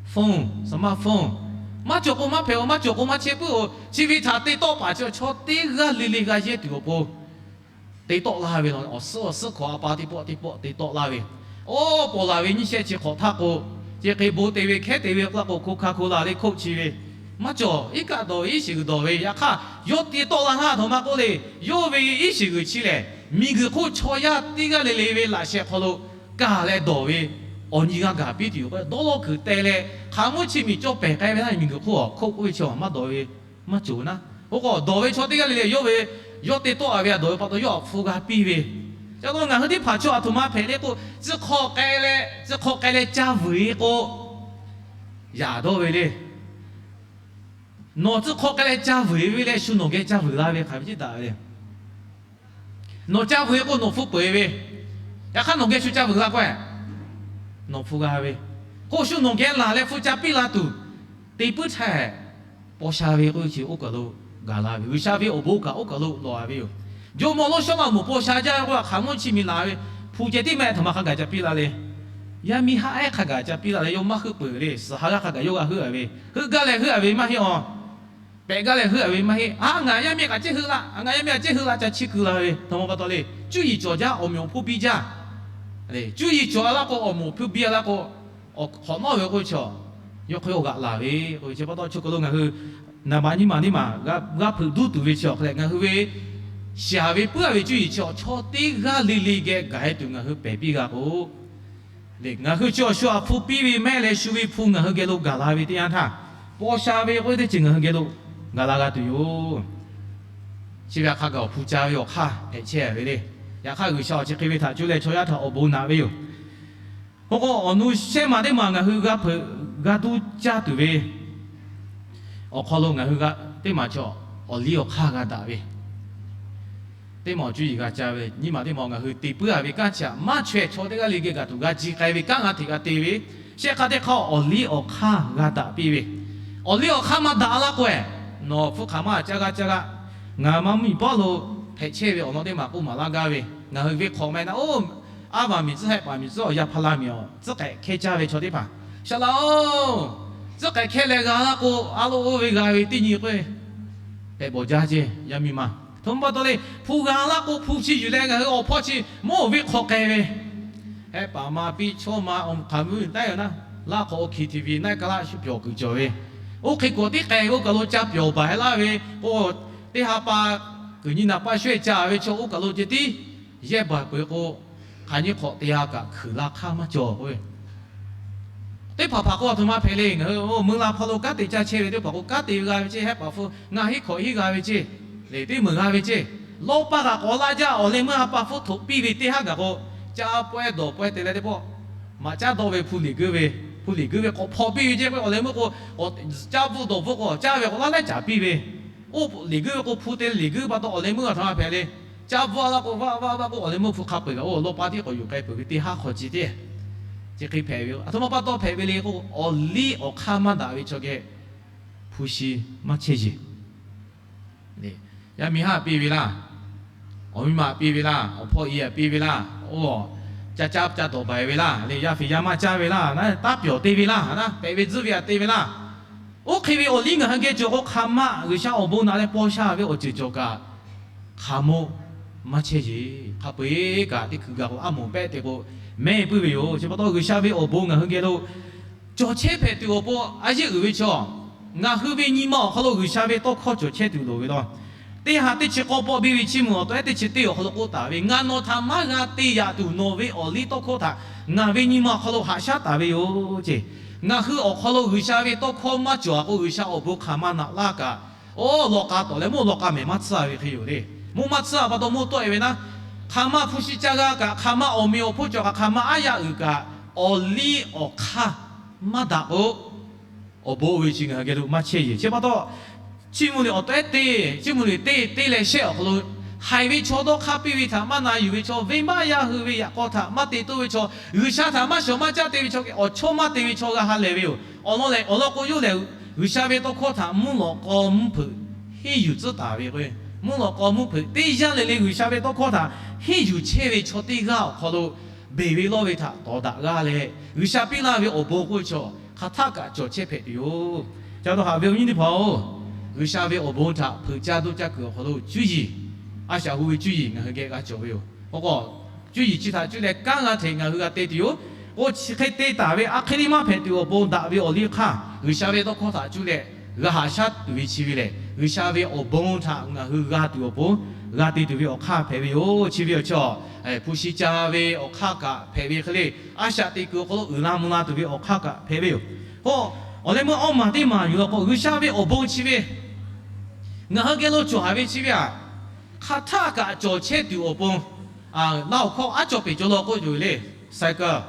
Phone, smartphone, maˇ cawˬ k'o maˇ hpehꞈ-o, maˇ cawˬ k'o maˇ chehˇ puiˉ-o. Chi ve htaꞈ te tawˆ paˍ chi chaw teˇ g'aˇ le le g'a yehˇ tuˬ awˬ pon te tawˆ laˇ ve law. Awˬ suhˉ awˬ suhˉ hk'awꞈ a pa teˇ pawˆ teˇ pawˆ te tawˆ laˇ ve, oˇ paw laˬ ve nyiˇ shehˆ chi hk'awꞈ htaˇ k'o, chi hk'e bon te ve hkehˉ te ve k'oˆ la k'o, Coca-Cola le Coke chi ve maˇ cawˬ. Iˉ kaˆ dawˬ ve, iˉ shiˍ g'uiˬ dawˬ ve, yaꞈ hk'aˇ yawˇ te tawˆ la htaˇ, aˬ htoꞈ ma k'oˆ le, yawˇ ve iˉ shiˍ g'uiˬ chi lehˬ, miˬ guiˬ hk'oˆ chaw yaˇ teˇ g'aˇ le le ve laꞈ sheh hk'aw lo kaˬ leh dawˬ ve awˬ nyi g'a gaˬ piˇ tuˬ yoˬ. Dawˇ lawˇ kuiˬ teh leh hk'aˬ mvuhˇ chi miˬ cawˇ pehˬ k'ai ve htaˇ, miˬ guiˬ hk'oˆ a hk'oˆ k'oˆ ve chaw maˇ dawˬ ve maˇ cawˬ naˉ. Oˇ k'o, dawˬ ve chaw teˇ g'aˇ le le yawˇ ve, yawˇ te tawˆ a ve a dawˬ ve pa taw yawˇ awˬ hpu g'a piˇ ve. Ca taw ngaˬ hui teˇ hpaˍ chaw aˬ htoꞈ ma hpehꞈ le k'o, tcuh hk'awꞈ k'ai leh, tcuh hk'awꞈ k'ai leh ca vuiˬ-e k'o, yaꞈ dawˇ ve le. Nawˬ tcuh hk'awꞈ k'ai leh ca vuiˬ ve leh, shu nawˬ geh ca vuiˬ la ve hk'aˬ ve ceˇ daꞈ ve le. Nawˬ ca vuiˬ-e k'o nawˬ hpu peu-eˬ ve, yaꞈ hk'aˇ nawˬ geh shu ca vuiˬ la k'o, nawˬ hpu g'a ve. K'o shu nawˬ geh laˬ leh hpu ca piˇ la tuˬ te puiˉ htaˇ, paw sha ve k'oˆ ve chi oˇ kaˬ lo gaˬ la ve, G'uiˬsha ve awˬ bon kaꞈ oˇ kaˬ lo lawˬ a ve yoˬ. Jawˇmawˇ lonˉ Sawˉlaꞈmonˍ paw sha jaˇ ve k'o, hk'aˬ mvuhˇ chi miˬ laˬ ve, hpu ceh tiˉ maˇ heˆ, aˬ htoꞈ ma hk'a gaˬ ca piˇ la le. Yaˇ miˇ haˆ ehˉ hk'a gaˬ ca piˇ la leh, yawˇ maˇ heuˆ peuˬ le. Suhˍ ha g'aˇ hk'a gaˬ yawˇ g'a heuˆ a ve, heuˆ gaˇ leh heuˆ a ve maˇ heˆ-a. Pehꞈ gaˇ leh heuˆ a ve maˇ heˆ. A, ngaˬ yaˇ miˇ kaꞈ cehˇ heuˆ laˇ, ngaˬ yaˇ miˇ kaꞈ cehˇ heuˆ laˇ ca chiˇ keu la ve, aˬ htoꞈ ma pa taw le. Cuˇ yiˍ cawˬ jaˇ, awˬ meꞈ awˬ hponˇ biˇ jaˇ. Cuˇ yiˍ cawˬ a laˇ k'o, awˬ meꞈ awˬ hponˇ biˇ a laˇ k'o, awˬ hk'awꞈ nawˉ ve k'oˆ ve chaw, yawˇ hk'aw lo g'aꞈ laˬ ve k'oˆ ve chi pa taw, chi hk'aw lo ngaˬ hui naˍ baꞈ nyiˇ maˬ teˇ maˬ g'a hpeuꞈ duˇ tuˬ ve chi awˬ hk'a leh, ngaˬ hui ve shiˍ ve puiˉ a ve cuˇ yiˍ chi awˬ chaw teˇ g'aˇ le le geh gaˬ-e tuˬ ngaˬ hui pehˬ piˇ g'a k'o, le ngaˬ hui chi awˬ shu aꞈ hpu piˇ ve mehˆ leh shu ve hpu ngaˬ hui geh lo gaˬ la ve teˇ yanˇ htaˇ, paw sha ve k'oˆ ve teˇ ceuˬ ngaˬ hui geh lo gaˬ la g'a tuˬ yoˬ. Chi ve hk'a gaˬ awˬ hpu ca ve awˬ hk'aˇ hpehꞈ chehˇ ve le. Yaꞈ hk'aˇ G'uiˬsha awˬ chi hk'e ve htaꞈ cuˇ leh chaw yaˇ htaꞈ awˬ bon naꞈ ve yoˬ. K'o k'o, awˬ nu shehˉ ma teˇ maˬ ngaˬ hui g'a hpeuꞈ g'a duˇ caˇ tuˬ ve awˬ hk'aw lo ngaˬ hui g'a teˇ maˬ chaw awˬ liˇ awˬ hk'aˇ g'a daꞈ ve, teˇ maˬ awˬ cuˇ yiˍ g'a ca ve, nyiˇ maˬ teˇ maˬ ngaˬ hui te puiˉ a ve kanˉ chi aꞈ maˇ chaweh chaw teˇ g'aˇ le geh gaˬ tuˬ g'a ji k'ai ve kanˉ g'a hteꞈ g'a te ve, shehˆ hk'aˇ teˇ hk'aˇ awˬ liˇ awˬ hk'aˇ g'a daꞈ piˇ ve. Awˬ liˇ awˬ hk'aˇ maˇ daꞈ laˇ k'o-eˬ, nawˬ hpfuhˇ hk'aˬ maˇ caˇ g'a caˇ g'a. Ngaˬ ma mvuhˇmiˬ paˉ lo hpehꞈ chehˇ ve awˬ lawn teˇ maˬ k'oˆ maˍ laˇ gaˇ ve, ngaˬ hui ve hk'awꞈ ma na oˇ, aˉ vaˬ miˬ tcuhˉ hehˆ paˍ miˬ tcuhˉ awˬ yaˇ hpaˇ la miˬ awˬ tcuhˉ k'ehꞈ hkehˇ caˇ ve chaw teˇ hpaˍ, shaˍ laꞈ-oˬ, tcuhˉ k'ehꞈ hkehˇ leh g'a laˇ k'o, a lo oˇ ve g'a ve teˇ nyi k'o-eˬ, hpehꞈ bawˬ jaˇ ceˇ yaˇ miˇ ma. Htoꞈ ma pa taw le, hpu g'a laˇ k'o hpu chi yuˬ leh ngaˬ hui awˬ hpawˇ chi mawˇ oˬ ve hk'awꞈ k'ai ve, hehˆ paˍ ma piˇ chaw ma awˬ hk'aˬ mvuhˇ taˉ yoˬ naˉ, laˇ hk'awꞈ oˇ hk'e TV naˆ ka laˇ shu pyawˬ kuiˬ cawˬ ve, oˇ hk'e k'o tiˉ k'ai ve oˇ kaˬ lo ca pyawˬ baˬ-e laˇ ve k'o, teˇ ha pa kuiˬ nyi naˍ paˇ shawehˇ ca ve chaw oˇ kaˬ lo ceh tiˉ yehˇ baˬ peuˬ k'o, hk'aˬ nyi hk'awꞈ te g'a kaꞈ hkui la hk'aˇ maˇ cawˬ k'oˆ ve. Teˇ hpaˍ hpaˍ k'o aˬ htoꞈ ma hpehꞈ le, ngaˬ hui meuˇ la hpawˇ lo kanˉ te caˇ chehˇ ve teˇ hpaˍ k'o, kanˉ te ve g'a ve ceˇ, hehˆ paˍ hpu ngaˬ hiˉ hkawꞈ hiˉ g'a ve ceˇ, le teˇ meunˍ g'a ve ceˇ, lawˇ paˇ kaꞈ k'awꞈ laˇ jaˇ, awˬ leh meuˇ ha pa hpfuhˇ htoꞈ piˇ ve teˇ haˉ gaˬ k'o, caˇ pawehˇ dawˬ pawehˇ te leh teˇ pawˆ maꞈ caˉ dawˆ ve hpu liꞈ guiˇ ve, hpu liꞈ guiˇ ve k'awꞈ hpaw piˇ ve ceˇ k'o, awˬ leh meuˇ k'o, caˇ bvuhˆ dawˬ bvuhˆ k'o caˇ ve k'awꞈ laˇ lehˉ caˍ piˇ ve, oˇ liꞈ guiˇ ve k'o hpu te liꞈ guiˇ pa taw awˬ leh meuˇ aˬ htoꞈ ma hpehꞈ le, caˇ bvuhˆ a laˇ k'o vaˆ vaˆ vaˆ k'o awˬ leh meuˇ hpu hk'a peu-eˬ kaꞈ oˇ lawˇ paˇ tiˉ k'awꞈ yuˬ k'ai peuˬ ve teˇ haˉ hk'aw ceh teˇ, chi hk'e hpehꞈ ve. Aˬ htoꞈ ma pa taw hpehꞈ ve le k'o, awˬ liˇ awˬ hk'aˇ maˇ daꞈ ve chaw geh hpu shi maˇ chehˇ yeˬ. Yaˇ miˇ haˉ piˇ ve laˇ, awˬ miˇ ma piˇ ve laˇ, awˬ hpawˇ i piˇ ve laˇ, oˇ, ca caˇ ca dawˬ baiˬ ve laˇ, le yaˇ fiˍ yaˇ maˇ caˇ ve laˇ, taˇ pyawˬ te ve laˇ, hpehꞈ ve tzuhˇ ve aꞈ te ve laˇ. Oˇ hk'e ve awˬ liˇ ngaˬ hui geh cawˬ k'o, hk'aˬ ma G'uiˬsha awˬ bon naꞈ leh paw sha ve awˬ ceuˬ cawˬ kaꞈ, hk'aˬ ma maˇ chehˇ yeˬ. Hk'a peu-eˬ kaꞈ teˇ hkui gaˬ k'o aˉ moˍ pehˆ te k'o, mehˆ puiˉ ve yoˬ. Chi pa taw G'uiˬsha ve awˬ bon ngaˬ hui geh lo cawˬ chehˇ hpehꞈ tuˬ awˬ pon a yeˇ uiˍ ve chaw, ngaˬ hui ve nyi ma awˬ hk'aw lo G'uiˬsha ve tawˇ hkawˇ cawˬ chehˇ tuˬ loˍ ve law. Teˇ ha teˇ chi k'awˇ pawˆ biˇ ve chiˇ mvuh awˬ taw ehˉ teˇ chi teˇ awˬ hk'aw lo k'oˆ taˍ ve, Ngaˬ nawˬ htaꞈ maˇ g'a te yaꞈ tuˬ nawˬ ve awˬ liˇ tawˇ hkawˇ htaꞈ ngaˬ ve nyi ma awˬ hk'aw lo haꞈ shaˉ taˍ ve yoˬ ceˇ. Ngaˬ hui awˬ hk'aw lo G'uiˬsha ve tawˇ hkawˇ maˇ cawˬ a k'o, G'uiˬsha awˬ bon hk'aˬ ma naꞈ laˇ kaꞈ, oˇ lawꞈ k'a tawˍ leh mvuhˇ lawꞈ k'a mehˍ maˇ tsuhˇ a ve hk'e yoˬ le. Mvuhˇ maˇ tsuhˇ a pa taw mvuhˇ tawˆ e ve naˉ, hk'aˬ ma hpu shi ca g'a kaꞈ, hk'aˬ ma awˬ meꞈ awˬ hponˇ cawˬ kaꞈ, hk'aˬ ma aˉ yaˇ uiˍ kaꞈ, awˬ liˇ awˬ hk'aˇ maˇ daꞈ k'o, awˬ bon oˇ ve chi ngaˬ hui geh lo maˇ chehˇ yeˬ. Chi pa taw, chiˇ mvuh liꞈ awˬ taw ehˉ teˇ, chiˇ mvuh liꞈ teˇ teˇ leh shehˆ awˬ hk'aw lo, haiˬ ve chaw dawˇ hk'aˇ piˇ ve htaꞈ maˇ na yuˬ ve chaw, venˇbaˆ yaˇ hui ve yaꞈ k'aw htaꞈ maˇ te toˇ ve chaw, G'uiˬsha htaꞈ maˇ shawˍ maˇ caˇ te ve chaw, awˬ chawˇ maˇ te ve chaw g'a ha lehˬ ve yoˬ. Awˬ lawn lehˬ, awˬ lawn k'o yawˇ lehˬ, G'uiˬsha ve tawˇ hkawˇ htaꞈ mvuhˇ lawꞈ k'aw mvuhˇ hpeuꞈ henˇ yuˬ tcuhˉ taˍ ve k'o, mvuhˇ lawꞈ k'aw mvuhˇ hpeuꞈ teˇ yanˇ le le G'uiˬsha ve tawˇ hkawˇ htaꞈ henˇ yuˬ chehˇ ve chaw teˇ g'aˇ awˬ hk'aw lo beˬ ve lawˇ ve htaꞈ tawˍ daꞈ g'aˇ leh, G'uiˬsha piˇ laˇ ve awˬ bon k'oˆ ve chaw hk'aˬ htaˆ kaꞈ cawˬ chehˇ hpehꞈ tuˬ yoˬ. Ca dawˇ haꞈ ve awˬ nyi teˇ hpaˍ-oˬ, G'uiˬsha ve awˬ bon htaꞈ hpeuꞈ caˇ doˇ caˇ kuiˬ awˬ hk'aw lo cuˇ yiˍ, a shaꞈ hu ve cuˇ yiˍ ngaˬ hui geh g'a cawˬ ve yoˬ. K'o k'o, cuˇ yiˍ chi htaꞈ cuˇ leh kanˉ g'a hteꞈ ngaˬ hui g'a te tuˬ yoˬ. K'o chi hk'e te taˍ ve a hk'e liˇ maˇ hpehꞈ tuˬ awˬ pon daꞈ ve awˬ liˇ hk'aˇ, G'uiˬsha ve tawˇ hkawˇ htaꞈ cuˇ leh g'a haꞈ shaˉ tuˬ ve chi ve lehˬ, G'uiˬsha ve awˬ bon htaꞈ ngaˬ hui g'a tuˬ awˬ pon g'a te tuˬ ve awˬ hk'aˇ hpehꞈ ve yoˬ. Chi ve awˬ chi, hpu shi ca ve awˬ hk'aˇ kaꞈ hpehꞈ ve hk'e le, a shaꞈ teꞈ kuiˬ awˬ hk'aw lo uiˍ la mvuh la tuˬ ve awˬ hk'aˇ kaꞈ hpehꞈ ve yoˬ. K'o, awˬ leh meuˇ awˇ maˬ teˇ maˬ yuˬ la k'o, G'uiˬsha ve awˬ bon chi ve ngaˬ hui geh lo cawˬ haˍ ve chi ve aꞈ, hk'aˬ htaˆ kaꞈ cawˬ chehˇ tuˬ awˬ pon, laˇ awˬ hkawˇ aˉ cawˬ peˍ cawˬ la k'oˆ yoˬ le. Cycle.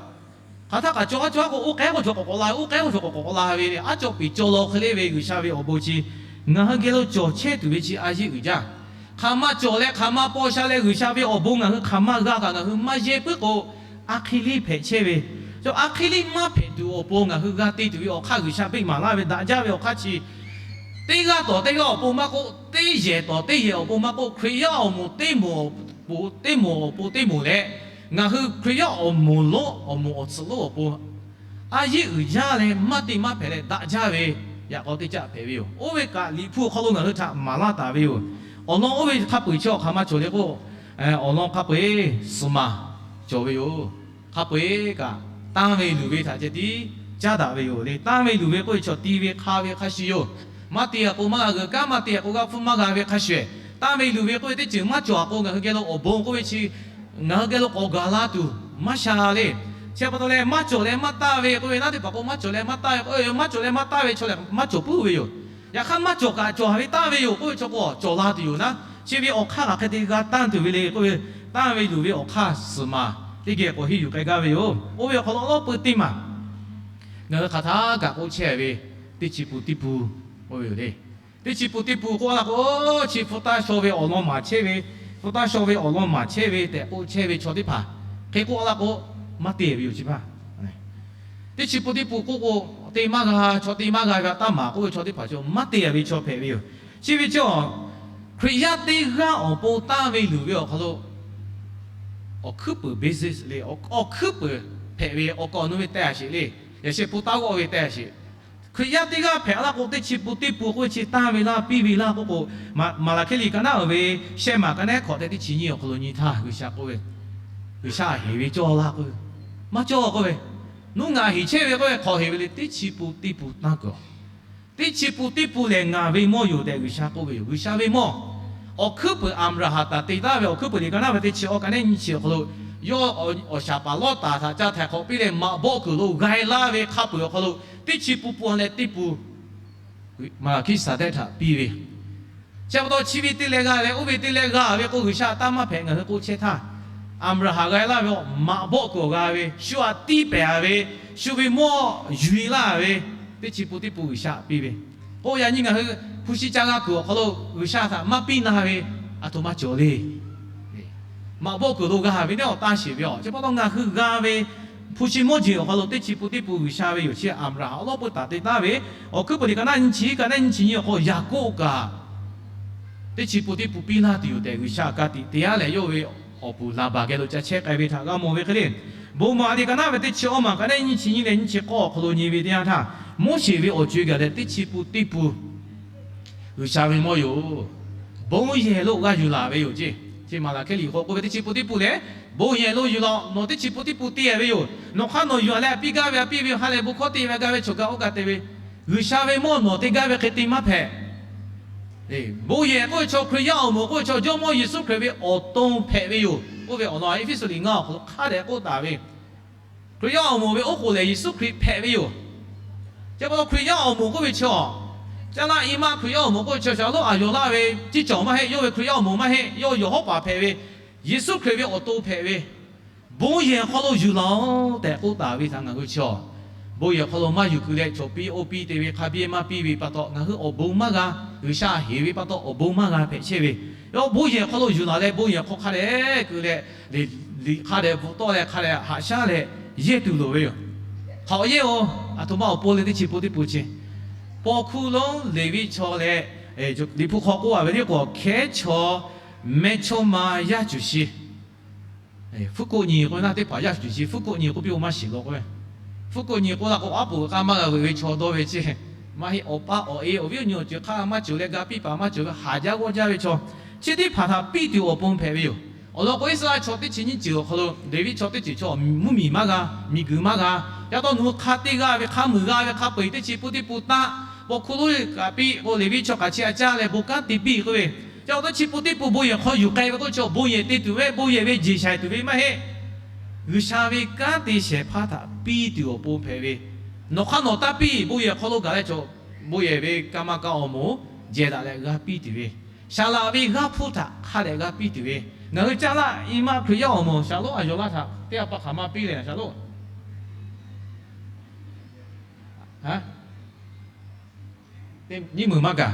Hk'aˬ htaˆ kaꞈ cawˬ aˉ cawˬ a k'o, oˇ k'ehˉ k'o cawˬ k'awꞈ k'awꞈ la ve, oˇ k'ehˉ k'o cawˬ k'awꞈ k'awꞈ la ve le, aˉ cawˬ peˍ cawˬ la hk'e le ve G'uiˬsha ve awˬ bon chi ngaˬ hui geh lo cawˬ chehˇ tuˬ ve chi a yeˇ uiˍ jaˇ. Hk'aˬ ma cawˬ leh hk'aˬ ma paw sha leh G'uiˬsha ve awˬ bon ngaˬ hui hk'aˬ ma g'a kaꞈ ngaˬ hui maˇ yehˇ puiˉ k'o, a hk'e liˇ hpehꞈ chehˇ ve, a hk'e liˇ maˇ hpehꞈ tuˬ awˬ pon ngaˬ hui g'a te tuˬ ve awˬ hk'aˇ G'uiˬsha beˆ maˍ laˇ ve daꞈ jaˇ ve awˬ hk'aˇ chi teˇ g'aˇ tawˍ teˇ g'aˇ awˬ pon maˇ k'oˆ, teˇ yehˬ tawˍ teˇ yehˬ awˬ pon maˇ k'oˆ, Hkriꞈ yaˇ awˬ moˍ teˇ moˍ awˬ pon teˇ moˍ awˬ pon teˇ moˍ leh, ngaˬ hui Hkriꞈ yaˇ awˬ moˍ lonˉ awˬ moˍ awˬ tsuhꞈ lonˉ awˬ pon a yeˇ uiˍ jaˇ leh maˇ te maˇ hpehꞈ leh daꞈ jaˇ ve yaꞈ k'aw teˇ caˆ hpehꞈ ve yoˬ. Oˇ ve kaꞈ Liꞈ hpu awˬ hk'aw lo ngaˬ hui htaꞈ maˍ laˇ taˍ ve yoˬ. Awˬ lawn oˇ ve hk'a peu-eˬ chi awˬ hk'aˬ ma cawˬ le k'o, awˬ lawn hk'a peu-eˬ suhˍ maˬ cawˬ ve yoˬ. Hk'a peu-eˬ kaꞈ tanˇ ve luˬ ve htaꞈ ceh tiˉ caˉ daꞈ ve yoˬ le. Tanˇ ve luˬ ve k'oˆ ve chaw ti ve hk'a ve hk'a shuˍ yoˬ. Maˇ te a k'o maˇ g'a g'euꞈ kanˉ, maˇ te a k'o g'aˇ hpfuhˇ maˇ g'a ve hk'a shuˍ, tanˇ ve luˬ ve k'oˆ ve teˇ ceuˬ maˇ cawˬ a k'o ngaˬ hui geh lo awˬ bon k'oˆ ve chi ngaˬ hui geh lo k'awꞈ gaˬ la tuˬ maˇ sha le. Chi pa taw leh maˇ cawˬ leh maˇ tanˇ ve k'oˆ ve naˉ teˇ hpaˍ k'o, maˇ cawˬ leh maˇ tanˇ ve k'o, maˇ cawˬ leh maˇ tanˇ ve chaw lehˬ maˇ cawˬ puiˉ ve yoˬ. Yaꞈ hk'aˇ maˇ cawˬ kaꞈ cawˬ haˍ ve tanˇ ve yoˬ k'oˆ ve chaw k'o cawˬ la tuˬ yoˬ naˉ. Chi ve awˬ hk'aˇ hk'aˬ hk'e te g'a tanˇ tuˬ ve le k'oˆ ve, tanˇ ve luˬ ve awˬ hk'aˇ suhˍ maˬ teˇ geh k'awꞈ henˇ yuˬ k'ai gaˇ ve yoˬ. Oˇ ve awˬ hk'aw lo awˉ lawˉ peu teˇ maˬ ngaˬ hui hk'aˬ htaˇ kaꞈ k'oˆ chehˇ ve teˇ chi pun teˇ pun k'oˆ ve yoˬ le. Teˇ chi pun teˇ pun k'oˆ laˇ k'o, chi hpu taˇ shaw ve awˬ lawn maˍ chehˇ ve, hpu taˇ shaw ve awˬ lawn maˍ chehˇ ve tehꞈ k'oˆ chehˇ ve chaw teˇ hpaˍ hk'e k'oˆ laˇ k'o, maˇ te ve yoˬ chi hpaˇ. Teˇ chi pun teˇ pun k'oˆ k'o, te maˇ g'a, chaw te maˇ g'a ve a taˇ maˍ k'oˆ ve chaw teˇ hpaˍ chaw maˇ te ve chaw hpehꞈ ve yoˬ. Chi ve chaw, Hkriꞈ yaˇ teˇ g'aˇ awˬ pon tanˇ ve luˬ ve awˬ hk'aw lo awˬ hkuiˉ peuˬ basis le, awˬ hkuiˉ peuˬ hpehꞈ ve awˬ kaꞈ awˬ nu ve teh a sheˍ le. Yaꞈ sheh hpu taˇ g'awˇ ve teh a sheˍ. Hkriꞈ yaˇ teˇ g'aˇ hpehꞈ laˇ k'o, teˇ chi pun teˇ pun k'oˆ ve chi tanˇ ve laˇ, piˇ ve laˇ k'oˆ k'o, Maˍlaˍhkiˆ liꞈ ka naˉ uˍ ve shehˆ maˬ ka naˉ hkawꞈ tehꞈ teˇ chi nyiˇ awˬ hk'aw lo nyi htaˇ G'uiˬsha k'oˆ ve, G'uiˬsha a heˍ ve cawˇ laˇ k'oˆ ve, maˇ cawˇ k'oˆ ve, nuˉ ngaˬ heˍ chehˇ ve k'oˆ ve hk'awꞈ heˍ ve le, teˇ chi pun teˇ pun tanˇ kuiˬ. Teˇ chi pun teˇ pun lehˬ ngaˬ ve mawˇ yoˬ tehꞈ G'uiˬsha k'oˆ ve yoˬ. G'uiˬsha ve mawˇ. Awˬ hkuiˉ peuˬ Aˍbraˍhanˍ htaꞈ te taˍ ve awˬ hkuiˉ peuˬ liꞈ ka naˉ ve teˇ chi awˬ ka naˉ nyiˇ chi awˬ hk'aw lo, yawˇ awˬ shaˍ paˍ Lawˇtaˍ htaꞈ ca htaiˍ hk'awꞈ piˇ leh maꞈ bawˆ kuiˬ lo g'a e laˇ ve hk'a peuˬ awˬ hk'aw lo teˇ chi pun pun leh teˇ pun Maˍlaˍhkiˆ saˍdehˆ htaꞈ piˇ ve. Chi pa taw chi ve te leh g'a leh oˇ ve te leh g'a ve k'o, G'uiˬsha a taˇ maˇ hpehꞈ ngaˬ hui k'oˆ chehˇ htaˇ, Aˍbraˍhanˍ g'a e laˇ ve maꞈ bawˆ kuiˬ awˬ g'a ve, shu aꞈ tiˇ pehˍ a ve, shu ve mawˇ yuˬ e laˇ ve, teˇ chi pun teˇ pun G'uiˬsha piˇ ve. K'o yaꞈ nyi ngaˬ hui hpu shi ca g'a kuiˬ awˬ hk'aw lo G'uiˬsha htaꞈ maˇ piˇ na ve, aˬ htoꞈ ma cawˬ le. Maꞈ bawˆ kuiˬ lo g'a ve teˇ awˬ taˇ sheˍ ve aˬ. Chi pa taw ngaˬ hui g'a ve hpu shi mawˇ jeˬ awˬ hk'aw lo teˇ chi pun teˇ pun G'uiˬsha ve yoˬ. Chi Aˍbraˍhanˍ awˉ lawˉ peuˇ taˍ te taˍ ve, awˬ hkuiˉ peuˬ liꞈ ka naˉ nyiˇ chi ka naˉ nyiˇ chi nyiˇ awˬ hk'aw Yaˍkoˆ kaꞈ teˇ chi pun teˇ pun piˇ laˇ tuˬ yoˬ tehꞈ G'uiˬsha ka tiꞈ te yaˇ leh yawˇ ve awˬ puˍ laˍbaˍ geh lo ca chehˇ k'ai ve htaꞈ g'a mawˬ ve hk'e le. Bon maˍ liꞈ ka naˆ ve teˇ chi awˇ maˬ ka naˆ nyiˇ chi nyiˇ leh nyiˇ chi k'awˇ awˬ hk'aw lo nyi ve teˇ yanˇ htaˇ, Moˉseˍ ve awˬ co-e gaˬ leh teˇ chi pun teˇ pun G'uiˬsha ve mawˇ yoˬ. Bon yehˬ lo g'a yuˬ laˬ ve yoˬ ceˇ. Chi Maˍlaˍhkiˆ liꞈ k'o k'oˆ ve teˇ chi pun teˇ pun lehˬ, bon yehˬ lo yuˬ laˬ. Nawˬ teˇ chi pun teˇ pun te ve yoˬ. Nawˬ hk'aˇ nawˬ yuˬ-a leh a piˇ gaˇ ve a piˇ ve ha lehˬ bon hkawˇ te ve a ga ve chaw gaˇ oˇ kaꞈ te ve, G'uiˬsha ve mawˇ nawˬ te gaˇ ve hk'e te maˇ hpehꞈ. Bon yehˬ k'oˆ ve chaw Hkriꞈ yaˇ awˬ moˍ k'oˆ ve chaw Jawˇmawˇ Yeˍsuˆ Hkriꞈ ve awˬ to hpehꞈ ve yoˬ k'oˆ ve awˬ lawn Eˇfeˇsuꞈ liꞈ ngaˇ awˬ hk'aw lo hk'a dehꞈ k'oˆ taˍ ve, Hkriꞈ yaˇ awˬ moˍ ve oˉ k'oˍ lehˬ Yeˍsuˆ Hkriꞈ hpehꞈ ve yoˬ. Chi pa taw Hkriꞈ yaˇ awˬ moˍ k'oˆ ve chaw, caˇ laˇ i maˇ Hkriꞈ yaˇ awˬ moˍ k'oˆ ve chaw shaˍ lonˉ a yawˬ laˇ ve ciˇ cawˬ maˇ heˆ. Yawˇ ve Hkriꞈ yaˇ awˬ moˍ maˇ heˆ. Yawˇ yawˬ hawˉ paˍ hpehꞈ ve, Yeˍsuˆ Hkriꞈ ve awˬ to hpehꞈ ve, bon yehˬ hk'aw lo yuˬ laˬ-oꞈ tehꞈ k'oˆ taˍ ve htaꞈ ngaˬ hui chi, bon yehˬ hk'aw lo maˇ yuˬ keu leh chaw piˇ oˇ piˇ te ve hk'a biˇ maˇ piˇ ve pa taw ngaˬ hui awˬ bon maˇ g'a. G'uiˬsha heˍ ve pa taw awˬ bon maˇ g'a hpehꞈ chehˇ ve, yawˇ bon yehˬ hk'aw lo yuˬ laˬ leh bon yehˬ hk'aw hk'a dehꞈ keu leh, liꞈ hk'a dehꞈ bvuhꞈ tawˆ leh hk'a dehꞈ haꞈ shaˉ leh yehˇ tuˬ loˍ ve yoˬ. Hk'awꞈ yehˇ-oˬ, aˬ htoꞈ ma awˬ pon le teˇ chi pun teˇ pun chi, paw hkuˇ lonˉ Leˍviˆ chaw leh, Liꞈ hpu hk'aw k'oˆ-a ve teˇ k'o hkehˉ chaw mehˇchawˇma yaˇ cuˬ shi, fuˉ koˆ nyi k'oˆ ve naˇ teˇ hpaˍ yaˇ cuˬ shi fuˉ koˆ nyi k'oˆ piˇ-oˆ maˇ shiˍ law k'oˆ ve, fuˉ koˆ nyi k'oˆ la k'o aˉ poꞈ k'a maˇ g'a veuꞈ ve chaw dawˇ ve ceˇ, maˇ heˆ awˬ pa awˬ e awˬ viˉ awˬ nyi awˬ ceuˬ hk'aˇ maˇ cawˬ leh ga piˇ paˍ maˇ cawˬ ve haˍ jaˇ g'awˇ jaˇ ve chaw, chi teˇ hpaˍ htaꞈ piˇ tuˬ awˬ pon hpehꞈ ve yoˬ. Awˬ lawn k'o Iˉsaˍreˍlaˆ chaw teˇ chi nyiˇ ceuˬ awˬ hk'aw lo Leˍviˆ chaw teˇ ceuˬ chaw mvuhˇmiˬ maˇ g'a, miˬguiˬ maˇ g'a, yaˇ tawˇ nu hk'a te g'a ve hk'a muiˬ g'a ve hk'a peu-eˬ teˇ chi pun teˇ pun taˆ, paw hkuˇ lonˉ kaꞈ piˇ k'o Leˍviˆ chaw hk'aˬ chi a caˇ leh bon kanˉ te piˇ k'oˆ ve, chi awˬ teˇ chi pun teˇ pun bon yehˬ hk'aw yuˬ k'ai ve k'o chaw bon yehˬ te tuˬ ve bon yehˬ ve jeˬ shaiˍ tuˬ ve maˇ heˆ. G'uiˬsha ve kanˉ te shehˍ hpaˇ htaꞈ piˇ tuˬ awˬ pon hpehꞈ ve, nawˬ hk'aˇ nawˬ taˇ piˇ bon yehˬ hk'aw lo gaˬ leh chaw, bon yehˬ ve ka ma ka awˬ moˍ jehˬ daꞈ leh g'a piˇ tuˬ ve, shaˍ laꞈ ve g'aˇ hpfuhˇ htaꞈ hk'a dehꞈ g'a piˇ tuˬ ve, ngaˬ hui caˇ laˇ i maˇ Hkriꞈ yaˇ awˬ moˍ shaˍ lonˉ a yawˬ laˇ htaꞈ teˇ g'aˇ pa hk'aˬ ma piˇ leh shaˍ lonˉ nyiˇ meunˍ maˇ gaˬ,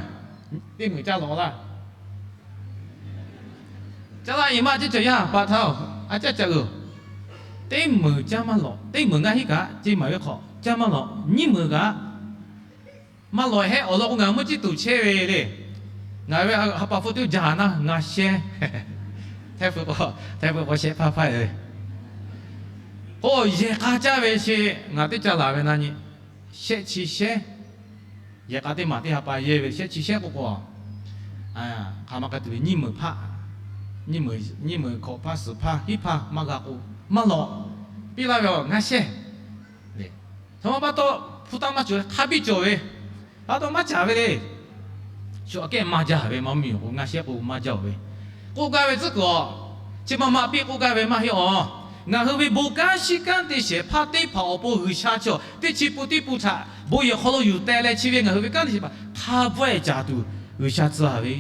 teˇ meunˍ caˇ lawꞈ laˇ. Caˇ laˇ i maˇ ceˇ cawˬ yaˇ pa htaˇ-oˬ, a caˇ caˇ g'uiˬ, teˇ meunˍ caˇ maˇ lawꞈ, teˇ meunˍ ngaˇ hinˉ kaꞈ ceˇ maˍ ve hk'awꞈ caˇ maˇ lawꞈ, nyiˇ meunˍ kaꞈ maˇ lawꞈ hehˆ. Awˬ lawn k'o ngaˬ meuˇ ciˉ tuˬ chehˇ ve le. Ngaˬ ve ha pa hpfuhˇ teˇ jaˇ naˇ ngaˇ shehˇ, htaiˇ hpu k'awꞈ shehˆ hpaˇ hpaˇ ve k'o, yehˬ k'a caˇ ve chi ngaˬ teˇ caˇ laˬ ve na nyi, shehˆ chi shehˉ, yehˬ k'a teˇ maˬ teˇ ha pa yehˇ ve shehˆ chi shehˉ k'o k'o, hk'aˬ ma k'a tuˬ ve nyiˇ meunˍ hpaˇ, nyiˇ meunˍ hkawꞈ hpaˇ suhˍ hpaˇ hiˉ hpaˇ maˇ g'a k'o, maˇ lawꞈ, piˇ laˇ ve ngaˇ shehˇ. Aˬ htoꞈ ma pa taw, hpu taˇ maˇ cawˬ ve hk'a biˇ cawˬ ve, pa taw maˇ caˍ ve le. Shu aꞈ kehˉ maˇ jaˇ ve maˇ miˬ-oˬ k'o, ngaˇ shehˇ k'o maˇ jaˇ-oˬ ve, k'oˆ gaˇ ve tcuhˉ kuiˬ-a, chi ma ma piˇ k'oˆ gaˇ ve maˇ heˆ-oˬ. Ngaˬ hui ve bon kanˉ shiˉ kanˉ te shehˍ hpaˇ teˇ hpaˍ awˬ pon G'uiˬsha chaw teˇ chi pun teˇ pun htaꞈ bon yehˬ hk'aw lo yuˬ teh leh chi ve ngaˬ hui ve kanˉ te shehˍ hpaˇ hk'a bvuhˆ-eh caˍ tuˬ G'uiˬsha tcuh-a ve,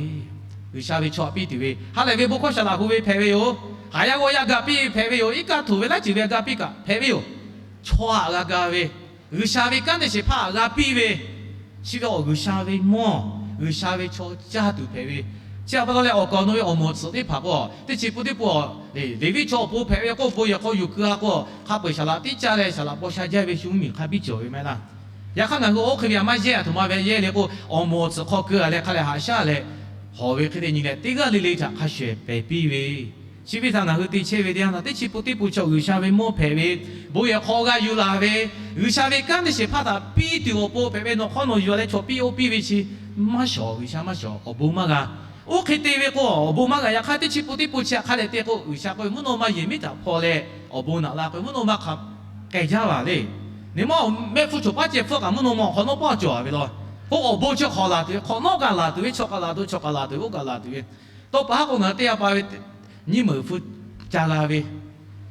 G'uiˬsha ve chaw piˇ tuˬ ve ha lehˬ ve bon hkawˇ shaˍ laꞈ hu ve hpehꞈ ve yoˬ. Haˍ yaˇ g'awˇ yaˇ ga piˇ ve hpehꞈ ve yoˬ. Iˉ kaˆ htoꞈ ve laiˉ ceuˬ ve ga piˇ kaꞈ hpehꞈ ve yoˬ. Chaw haꞈ g'a ga ve, G'uiˬsha ve kanˉ te shehˍ hpaˇ haꞈ g'a piˇ ve, chi ve awˬ G'uiˬsha ve mawˇ, G'uiˬsha ve chaw caˇ tuˬ hpehꞈ ve, chi pa taw leh awˬ kaˍ awˬ nu ve awˬ moˍ tsuhꞈ teˇ hpaˍ k'o, teˇ chi pun teˇ pun Leˍviˆ chaw awˬ pon hpehꞈ ve k'oˆ bon yehˬ hk'aw yuˬ keu-a k'o, hk'a peu-eˬ shaˍ laꞈ tiˉ caˇ leh shaˍ laꞈ paw sha jaˇ ve shu mvuhˇmiˬ hk'a biˇ cawˬ ve maˇ heˆ laˇ. Yaꞈ hk'aˇ ngaˬ hui oˇ hk'e ve a maˇ yehˇ, aˬ htoꞈ ma ve yehˇ le k'o, awˬ moˍ awˬ tsuhꞈ hk'aw keu-a leh hk'a leh haꞈ shaˉ leh, hawˬ ve hk'e te nyi leh teˇ g'aˇ le le htaꞈ hk'a shuˍ ehˍ pehˍ piˇ ve, chi ve htaꞈ ngaˬ hui te chehˇ ve teˇ yanˇ htaˇ teˇ chi pun teˇ pun chaw G'uiˬsha ve mawˇ hpehꞈ ve, bon yehˬ hk'aw g'a yuˬ laˬ ve, G'uiˬsha ve kanˉ te shehˍ hpaˇ htaꞈ piˇ tuˬ awˬ pon hpehꞈ ve, nawˬ hk'aˇ nawˬ yuˬ leh chaw piˇ oˇ piˇ ve chi maˇ shawˍ, G'uiˬsha maˇ shawˍ, awˬ bon maˇ g'a. Oˇ hk'e te ve k'o awˬ bon maˇ g'a. Yaꞈ hk'aˇ teˇ chi pun teˇ pun chi htaꞈ hk'a dehꞈ te k'o, G'uiˬsha k'oˆ ve mvuhˇ naw ma yehˬ miˉ htaꞈ hpaw leh awˬ bon naꞈ la k'oˆ ve, mvuhˇ naw ma hk'aˬ k'ehˬ jaˇ vaˬ le. Neˇ maˇ mehˆ hpfuhˇ choˬ paˉ ceh hpfuhˇ kaꞈ mvuhˇ naw ma hk'awꞈ nawˉ paˇ cawˬ ve law. K'o awˬ bon chi hk'awꞈ laˬ tuˬ ve, hk'awꞈ nawˉ kaꞈ laˬ tuˬ ve, chaw kaꞈ laˬ tuˬ, chaw kaꞈ laˬ tuˬ ve, oˇ kaꞈ laˬ tuˬ ve. Tawˇ pa haˉ k'o ngaˬ hui teˇ g'aˇ pa ve nyiˇ meunˍ hpu ca g'a ve,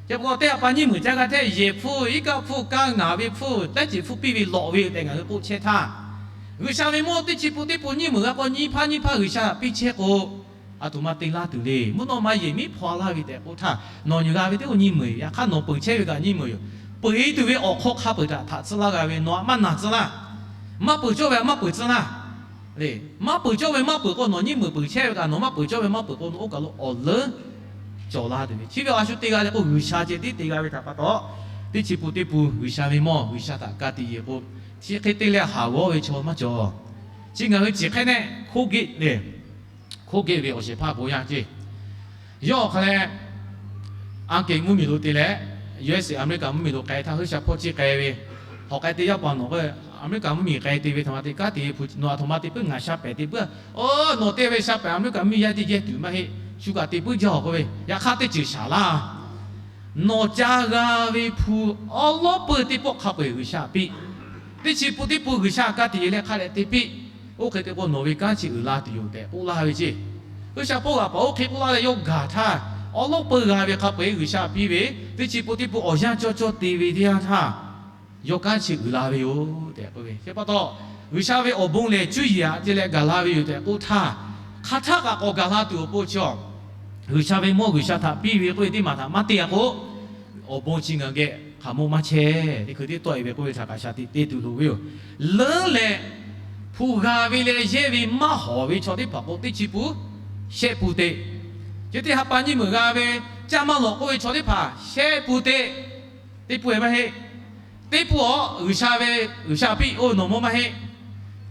chi pa taw teˇ g'aˇ pa nyiˇ meunˍ ca g'a hteˇ yehˬ hpfuhˇ, iˉ kaˆ hpfuhˇ, kaˇ ngaˍ ve hpfuhˇ, taiˉ ceuˬ hpfuhˇ piˇ ve lawꞈ ve tehꞈ ngaˬ hui k'oˆ chehˇ htaˇ, G'uiˬsha ve mawˇ teˇ chi pun teˇ pun nyiˇ meunˍ g'a k'o nyiˇ hpaˇ nyiˇ hpaˇ G'uiˬsha htaꞈ piˇ chehˇ k'o, aˬ htoꞈ ma te laˇ tuˬ le. Mvuhˇ naw ma yehˬ miˉ hpaw laˇ ve tehꞈ k'oˆ htaˇ, nawˬ nyi g'a ve teˇ g'aˇ nyiˇ meunˍ, yaꞈ hk'aˇ nawˬ peuˬ chehˇ ve kaꞈ nyiˇ meunˍ yoˬ. Peuˬ-e tuˬ ve awˬ hk'aw hk'a peuˬ htaꞈ htaꞈ tcuh laˇ g'a ve, nawˬ htaꞈ maˇ naˬ tcuh laˇ. Maˇ peuˬ cawˇ ve htaꞈ maˇ peuˬ tcuh laˇ. Maˇ peuˬ cawˇ ve maˇ peuˬ k'o nawˬ nyiˇ meunˍ peuˬ chehˇ ve kaꞈ, nawˬ maˇ peuˬ cawˇ ve maˇ peuˬ k'o nawˬ oˇ kaˬ lo awˬ leuˉ cawˬ la tuˬ ve. Chi ve a shu te g'a leh k'o G'uiˬsha ceh tiˉ te g'a ve htaꞈ pa taw, teˇ chi pun teˇ pun G'uiˬsha ve mawˇ G'uiˬsha htaꞈ ka tiꞈ yeˬ k'o, chi hk'e te leh haˍ g'awˇ ve chaw maˇ cawˬ. Chi ngaˬ hui ciˬ hk'ehˇ nehˆ hk'oˆ geˆ lehˬ, Hk'oˆ geh ve awˬ shehˍ hpaˇ bon yaˇ ceˇ. Yawˇ awˬ hk'aw leh, Aˉ kehˬ mvuhˇmiˬ lo te leh, U S A America mvuhˇmiˬ lo k'ai htaˇ, G'uiˬsha hpawˇ ciˇ k'ai ve, hawꞈ k'ai te yaˇ paˍ nawˬ k'o, America mvuhˇmiˬ k'ai te ve htaꞈ ma te kanˉ te hpu, nawˬ aˬ htoꞈ ma te puiˉ ngaˬ sha pehˍ te puiˉ. Oˇ, nawˬ te ve sha pehˍ America mvuhˇmiˬ yaˇ teˇ geh tuˬ maˇ heˆ. Shu kaꞈ te puiˉ jaˇ awˬ k'oˆ ve, yaꞈ hk'aˇ teˇ ceuˬ shaˍ laˇ. Nawˬ ca g'a ve hpu awˉ lawˉ peuˇ teˇ pawˆ hk'a peu-eˬ G'uiˬsha piˇ. Teˇ chi pun teˇ pun G'uiˬsha kanˉ te leh hk'a dehꞈ te piˇ. Oˇ hk'e te k'o, nawˬ ve kanˉ chi uiˍ la tuˬ yoˬ tehꞈ k'oˆ laˇ ve ceˇ. G'uiˬsha hpawˇ g'aꞈ paˍ oˇ hk'e k'oˆ laˇ leh yawˇ gaˬ htaˇ, awˉ lawˉ peuˇ g'a ve hk'a peu-eˬ G'uiˬsha piˇ ve, teˇ chi pun teˇ pun awˬ yanˇ cawˇ cawˇ te ve teˇ yanˇ htaˇ, yawˇ kanˉ chi uiˍ la ve yoˬ tehꞈ k'oˆ ve. Chi pa taw, G'uiˬsha ve awˬ bon lehˬ cuˇ yiˍ aꞈ te leh gaˬ la ve yoˬ tehꞈ k'oˆ htaˇ, hk'aˬ htaˆ kaꞈ k'awꞈ gaˬ la tuˬ awˬ pon chi a G'uiˬsha ve mawˇ G'uiˬsha htaꞈ piˇ ve k'oˆ ve teˇ maˬ htaꞈ maˇ te-a k'o, awˬ bon chi ngaˬ geh hk'aˬ mawˇ maˇ chehˇ. Teˇ hkui teˇ tawˆ-e ve k'oˆ ve htaꞈ kaꞈ shaˍ tiꞈ te tuˬ loˍ ve yoˬ. Leuˉ leh, hpu g'a ve leh yehˇ ve maˇ hawˍ ve chaw teˇ hpaˍ k'o, teˇ chi pun shehˆ pun te. Chi teˇ ha pa nyiˇ meunˍ g'a ve, caˇ maˇ lawꞈ k'oˆ ve chaw teˇ hpaˍ shehˆ pun te. Teˇ pun-e maˇ heˆ. Teˇ pun awˬ G'uiˬsha ve, G'uiˬsha piˇ oˇ ve nawˬ mawˇ maˇ heˆ.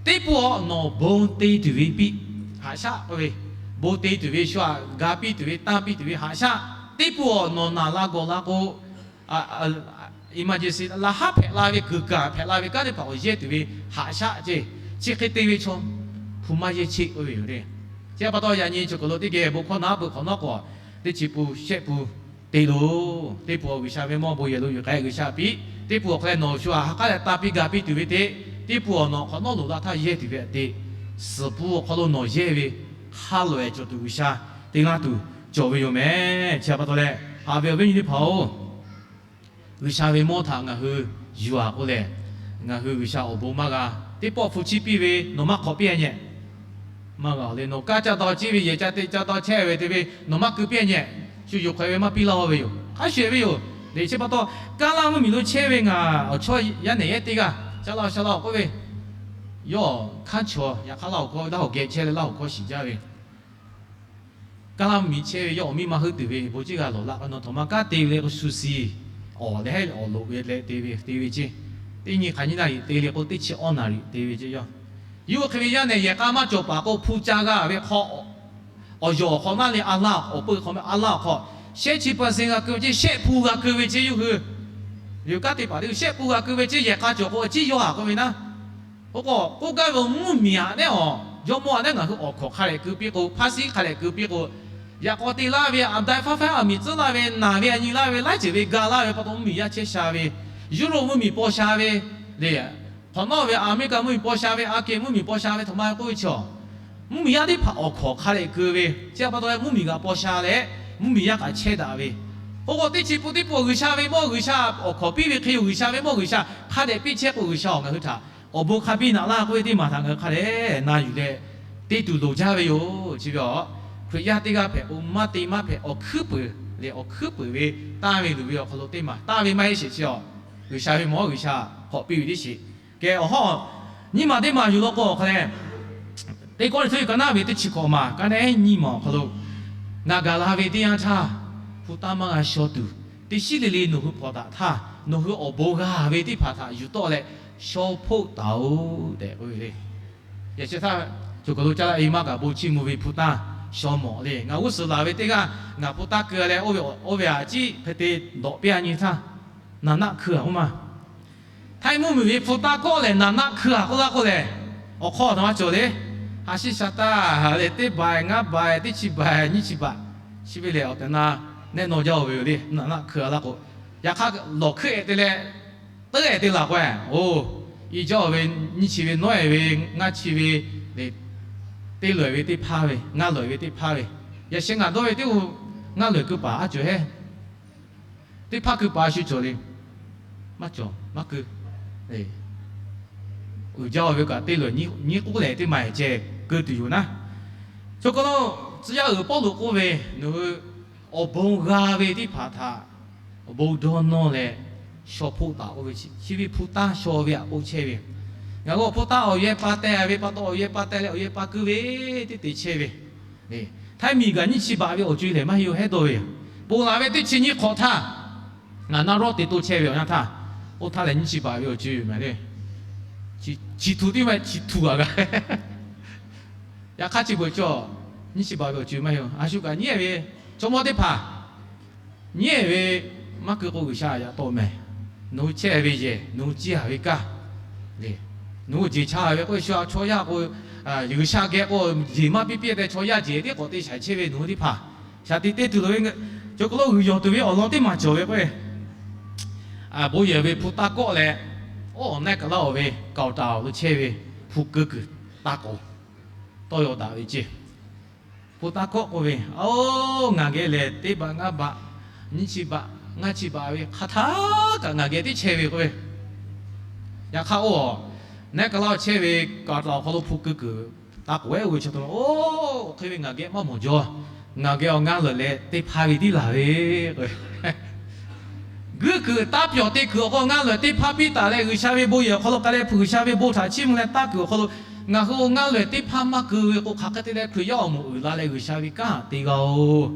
Teˇ pun awˬ nawˬ bon te tuˬ ve piˇ, haꞈ shaˆ k'oˆ ve, bon te tuˬ ve shu aꞈ ga piˇ tuˬ ve, tanˇ piˇ tuˬ ve haꞈ shaˆ. Teˇ pun awˬ nawˬ naˬ la gawˬ la k'o, emergency laˬ haˉ hpehꞈ la ve, kuiˬ kaˬ hpehꞈ la ve kanˉ teˇ hpaˍ awˬ yehˇ tuˬ ve haꞈ shaˆ ceˇ. Chi hk'e te ve chaw, hpu maˇ yehˇ cheˆ k'oˆ ve yoˬ le. Chi pa taw, yaꞈ nyi cawˬ kaˬ lo teˇ geh bon hkawˇ naˉ peuˬ hk'awꞈ nawˉ k'o, teˇ chi pun shehˆ pun te loˬ. Teˇ pun awˬ G'uiˬsha ve mawˇ bon yehˬ lo yuˬ k'ai G'uiˬsha piˇ. Teˇ pun awˬ hk'aw leh nawˬ shu aꞈ ha k'aˉ leh tanˇ piˇ ga piˇ tuˬ ve te. Teˇ pun awˬ nawˬ hk'awꞈ nawˉ loˍ la htaˇ yehˇ tuˬ ve te. Suhˍ pun awˬ hk'aw lo nawˬ yehˇ ve hk'a loꞈ-e cawˬ tuˬ G'uiˬsha te laˇ tuˬ cawˬ ve yoˬ mehˍ. Chi pa taw leh, haꞈ ve awˬ viˉ nyi teˇ hpaˍ-oˬ, G'uiˬsha ve mawˇ htaꞈ ngaˬ hui yuˬ-a k'oˆ lehˬ, ngaˬ hui G'uiˬsha awˬ bon maˇ g'a. Teˇ pawˆ hpu chiˇ piˇ ve nawˬ maˇ hk'awꞈ piˇ-a nyehˬ. Maˇ g'a le. Nawˬ kaˇ ca daw ciˇ ve, yehˬ ca te ca daw chehˇ ve te ve nawˬ maˇ keu piˇ-a nyehˬ. Shu yoˬ hk'aw-e ve maˇ piˇ laˇ-o ve yoˬ. Hk'a shuˍ-e ve yoˬ. Lehˬ chi pa taw, kaˇ laˇ mvuhˇmiˬ lo chehˇ ve ngaˬ awˬ chawˇ yaˇ nehˬ yehˇ teˇ g'aˇ, shaˉ laˇ-o shaˉ laˇ-o k'oˆ ve, yawˇ hkanˉ chaw yaꞈ hk'aˇ Laˇ hoˍ hkawˇ, Laˇ hoˍ geh chehˇ leh Laˇ hoˍ hkawˇ shiˍ jaˇ ve, kaˇ laˇ mvuhˇmiˬ chehˇ ve yawˇ awˬ miˇ ma heuˆ tuˬ ve bon ciˇ g'a lawˬ laꞈ k'o, nawˬ htaꞈ ma kanˉ te ve le k'o, shu shiˍ awˬ leh awˬ loꞈ ve leh te ve te ve ceˇ. Teˇ nyi hk'aˬ nyi naˍ riˍ te le k'o, teˇ chi awˇ naˍ riˍ te ve ceˇ yawˇ. Yawˇ hui hk'e ve yaˇ nehˬ yehˬ k'a maˇ cawˬ paˍ k'o, hpu ca g'a ve hk'aw, awˬ yawˬ hk'awꞈ naˉ le, a laˇ awˬ peuˇ hk'awꞈ, a laˇ awˬ hk'aw, shehˆ chi pa sin g'a keu ve ceˇ, shehˆ pun g'a keu ve ceˇ yawˇ hui. Liꞈ kanˉ te paˍ te shehˆ pun g'a keu ve ceˇ, yehˬ k'a cawˬ k'o, a ciˉ yawˇ haꞈ k'oˆ ve naˉ. Oˇ k'o, k'oˆ gaˇ ve mvuhˇmiˬ aꞈ nehˉ awˬ, jawˇmawˇ aꞈ nehˉ ngaˬ hui awˬ hkawnˍ hk'a lehꞈ keu piˇ k'o, hpaˇ siˉ hk'a lehꞈ keu piˇ k'o, yaꞈ k'aw te laˇ ve, aˬ daꞈ faˉ faˉ aˬ miˍ tcuhˉ laˇ ve, naˬ ve a nyi laˇ ve, laiˉ ceuˬ ve ga laˇ ve pa taw, mvuhˇmiˬ yaˇ chehˇ sha ve, Yuˇroˆ mvuhˇmiˬ paw sha ve, le, hk'awꞈ nawˉ ve Aˍmeˍriˆkaˍ mvuhˇmiˬ paw sha ve, aꞈ kehˬ mvuhˇmiˬ paw sha ve htaꞈ ma k'oˆ ve chaw, mvuhˇmiˬ yaˇ teˇ hpaˍ awˬ hkawnˍ hk'a lehꞈ keu ve, chi pa taw leh mvuhˇmiˬ g'a paw sha leh, mvuhˇmiˬ yaˇ kaꞈ chehˇ daꞈ ve. Oˇ k'o, teˇ chi pun teˇ pun G'uiˬsha ve mawˇ G'uiˬsha awˬ hkawˍ piˇ ve hk'e yoˬ. G'uiˬsha ve mawˇ G'uiˬsha hk'a dehꞈ piˇ chehˇ k'o, G'uiˬsha awˬ ngaˬ hui htaꞈ awˬ bon hk'a biˇ naꞈ laˇ k'oˆ ve teˇ maˬ htaꞈ ngaˬ hui hk'a dehꞈ na yuˬ leh te tuˬ loˍ jaˇ ve yoˬ. Chi ve a, Hkriꞈ yaˇ teˇ g'aˇ hpehꞈ k'o, maˇ te maˇ hpehꞈ, awˬ hkuiˉ peuˬ leh awˬ hkuiˉ peuˬ ve tanˇ ve luˬ ve awˬ hk'aw lo teˇ maˬ tanˇ ve maˇ heˆ sheˍ chi a, G'uiˬsha ve mawˇ G'uiˬsha hk'awꞈ piˇ ve teˇ shiˍ. Kehˬ awˬ hawˉ nyiˇ maˬ teˇ maˬ yuˬ law k'o awˬ hk'a leh, teˇ kawˇ liꞈ hkawˇ kaꞈ naˉ ve teˇ chi hkawꞈ maˬ kaꞈ naˉ nyiˇ maˬ awˬ hk'aw lo, ngaˬ gaˬ la ve teˇ yanˇ htaˇ, hpu tanˇ maˇ g'a shaw tuˬ, teˇ shiˉ le le nawˬ hui hpawnˬ daꞈ htaˇ, nawˬ hui awˬ bon g'a ve teˇ hpaˍ htaꞈ yuˬ tawˆ leh shaw hpoˆ taˍ-oˬ tehꞈ k'oˆ ve le. Yaꞈ sheh htaˇ, cawˬ kaˬ lo caˇ laˇ e maˇ kaꞈ bon chiˇ mvuh ve hpu tanˇ shaw mawˬ le. Ngaˬ g'uˇ suhˍ laˬ ve teˇ g'aˇ ngaˬ hpu tanˇ keu leh, oˇ ve aꞈ ciˉ hk'e te dawꞈ piˇ-a nyi htaˇ, naˍ naˆ hkui-a k'oˆ ma. Htaiˇ mvuhˇmiˬ ve hpu tanˇ kawˆ lehˬ, naˍ naˆ hkui-a k'oˆ laˇ k'oˆ lehˬ, awˬ hk'aw a htaꞈ maˇ cawˬ le. Ha shiˉ sha taˇ le, teˇ baiˬ ngaˇ baiˬ teˇ chi baiˬ nyiˇ chi baꞈ, chi ve lehˬ awˬ tehˬ na nehˆ naw jaˇ-oˬ ve yoˬ le. Naˍ naˆ hkui-a laˇ k'o, yaꞈ hk'aˇ lawˬ hkuiˉ-e te leh, teuˉ-e te laˬ k'o, oˇ, i jaˇ-oˬ ve, nyiˇ chi ve nawˉ-e ve, ngaˇ chi ve le, teˇ lawˬ-e ve teˇ hpaˇ ve, ngaˇ lawˬ-e ve teˇ hpaˇ ve, yaꞈ sheh ngaˬ dawˇ ve teˇ o, ngaˇ lawˬ-e keu paˍ a cawˬ heˉ. Teˇ hpaˇ keu paˍ shu cawˬ le. Maˇ cawˬ, maˇ keu. Uiˍ jaˇ-oˬ ve kaꞈ teˇ lawˬ nyiˇ k'oˆ lehˬ teˇ ma-e ceh keu tuˬ yoˬ naˉ. Cawˬ kaˬ lo tcuh yaˇ uiˍ Pawˇluꞈ k'oˆ ve, nawˬ hui awˬ bon g'a ve teˇ hpaˍ htaꞈ awˬ bon dawˇ nawˇ leh shaw hpoˆ taˍ-oˬ ve, chi ve hpu tanˇ shaw ve aꞈ k'oˆ chehˇ ve. Ngaˬ hui awˬ hpu tanˇ awˬ yehˬ pa teh ve pa taw, awˬ yehˬ pa teh leh awˬ yehˬ pa keu ve teˇ te chehˇ ve. Htaiˇ miˬ gaˬ nyiˇ chi baꞈ ve awˬ co-e lehˬ maˇ heˆ-oˬ hehˉ dawˇ ve yoˬ. Ponˬ laˬ ve teˇ chi nyiˇ hk'awꞈ htaˇ, ngaˬ naˆ rawˉ te toˇ chehˇ ve awˬ yanˇ htaˇ, oˇ htaˇ lehˬ nyiˇ chi baꞈ ve awˬ co-e maˬ le. Chi htu teˇ maˇ chi htu g'a g'a. Yaꞈ hk'aˇ chi beuꞈ cawˬ, Nyiˇ chi baꞈ ve awˬ co maˇ heˆ. A shu kaꞈ nyi ve chaw mawˇ teˇ hpaˍ nyi ve maˇ keu k'o, G'uiˬsha yaꞈ tawˆ mehˍ. Nawˬ hui chehˇ ve yehˬ, nawˬ hui ciˇ a ve kaˇ le, nawˬ hui jeˬ cha ve k'oˆ ve shu a chaw yaˇ k'o, G'uiˬsha geh k'o jeˬ maˇ piˇ piˇ te chaw yaˇ jeˬ tiˉ k'awꞈ te shaiˍ chehˇ ve nawˬ hui teˇ hpaˍ, shaˍ tiꞈ te tuˬ loˍ ve, chaw hk'aw lo g'uiˬ yawˬ tuˬ ve awˬ lawn teˇ maˬ cawˬ ve k'o, bon yehˬ ve hpu taˇ kawˆ leh, oˇ awˬ neˆ kaꞈ laˇ oˬ ve kaoˬ taˍ awˬ lo chehˇ ve hpu keu kuiˬ taˇ k'oˍ tawˇ yaw daꞈ ve ceˇ. Hpu taˇ kawˆ k'oˆ ve, Oˇ, ngaˬ geh lehˬ teˇ baꞈ ngaˇ baꞈ, nyiˇ chi baꞈ ngaˇ chi baꞈ ve hk'aˬ htaˇ kaꞈ ngaˬ geh teˇ chehˇ ve k'oˆ ve, yaꞈ hk'aˇ oˇ awˬ neˆ kaꞈ laˇ oˬ chehˇ ve kaoˬ taˍ awˬ hk'aw lo hpu keu kuiˬ taˇ k'oˍ ehˉ oˇ ve chaw to, Oˇ, hk'e ve ngaˬ geh maˇ mawˬ jaw. Ngaˬ geh awˬ ngaˇ lawˬ leh teˇ hpaˇ ve tiˉ laˬ ve k'o, guiˇ kuiˬ taˇ pyawˬ te kuiˬ awˬ hk'aw lo ngaˇ lawˬ teˇ hpaˇ piˇ taˍ leh, G'uiˬsha ve bon yehˬ awˬ hk'aw lo k'ai leh hpu G'uiˬsha ve bon htaꞈ chiˇ mvuh leh taˇ kuiˬ awˬ hk'aw lo ngaˬ hui awˬ ngaˇ lawˬ teˇ hpaˇ maˇ keu ve k'o, hk'aˬ hk'e te leh Hkriꞈ yaˇ awˬ moˍ uiˍ la leh G'uiˬsha ve kanˉ te g'a oˬ.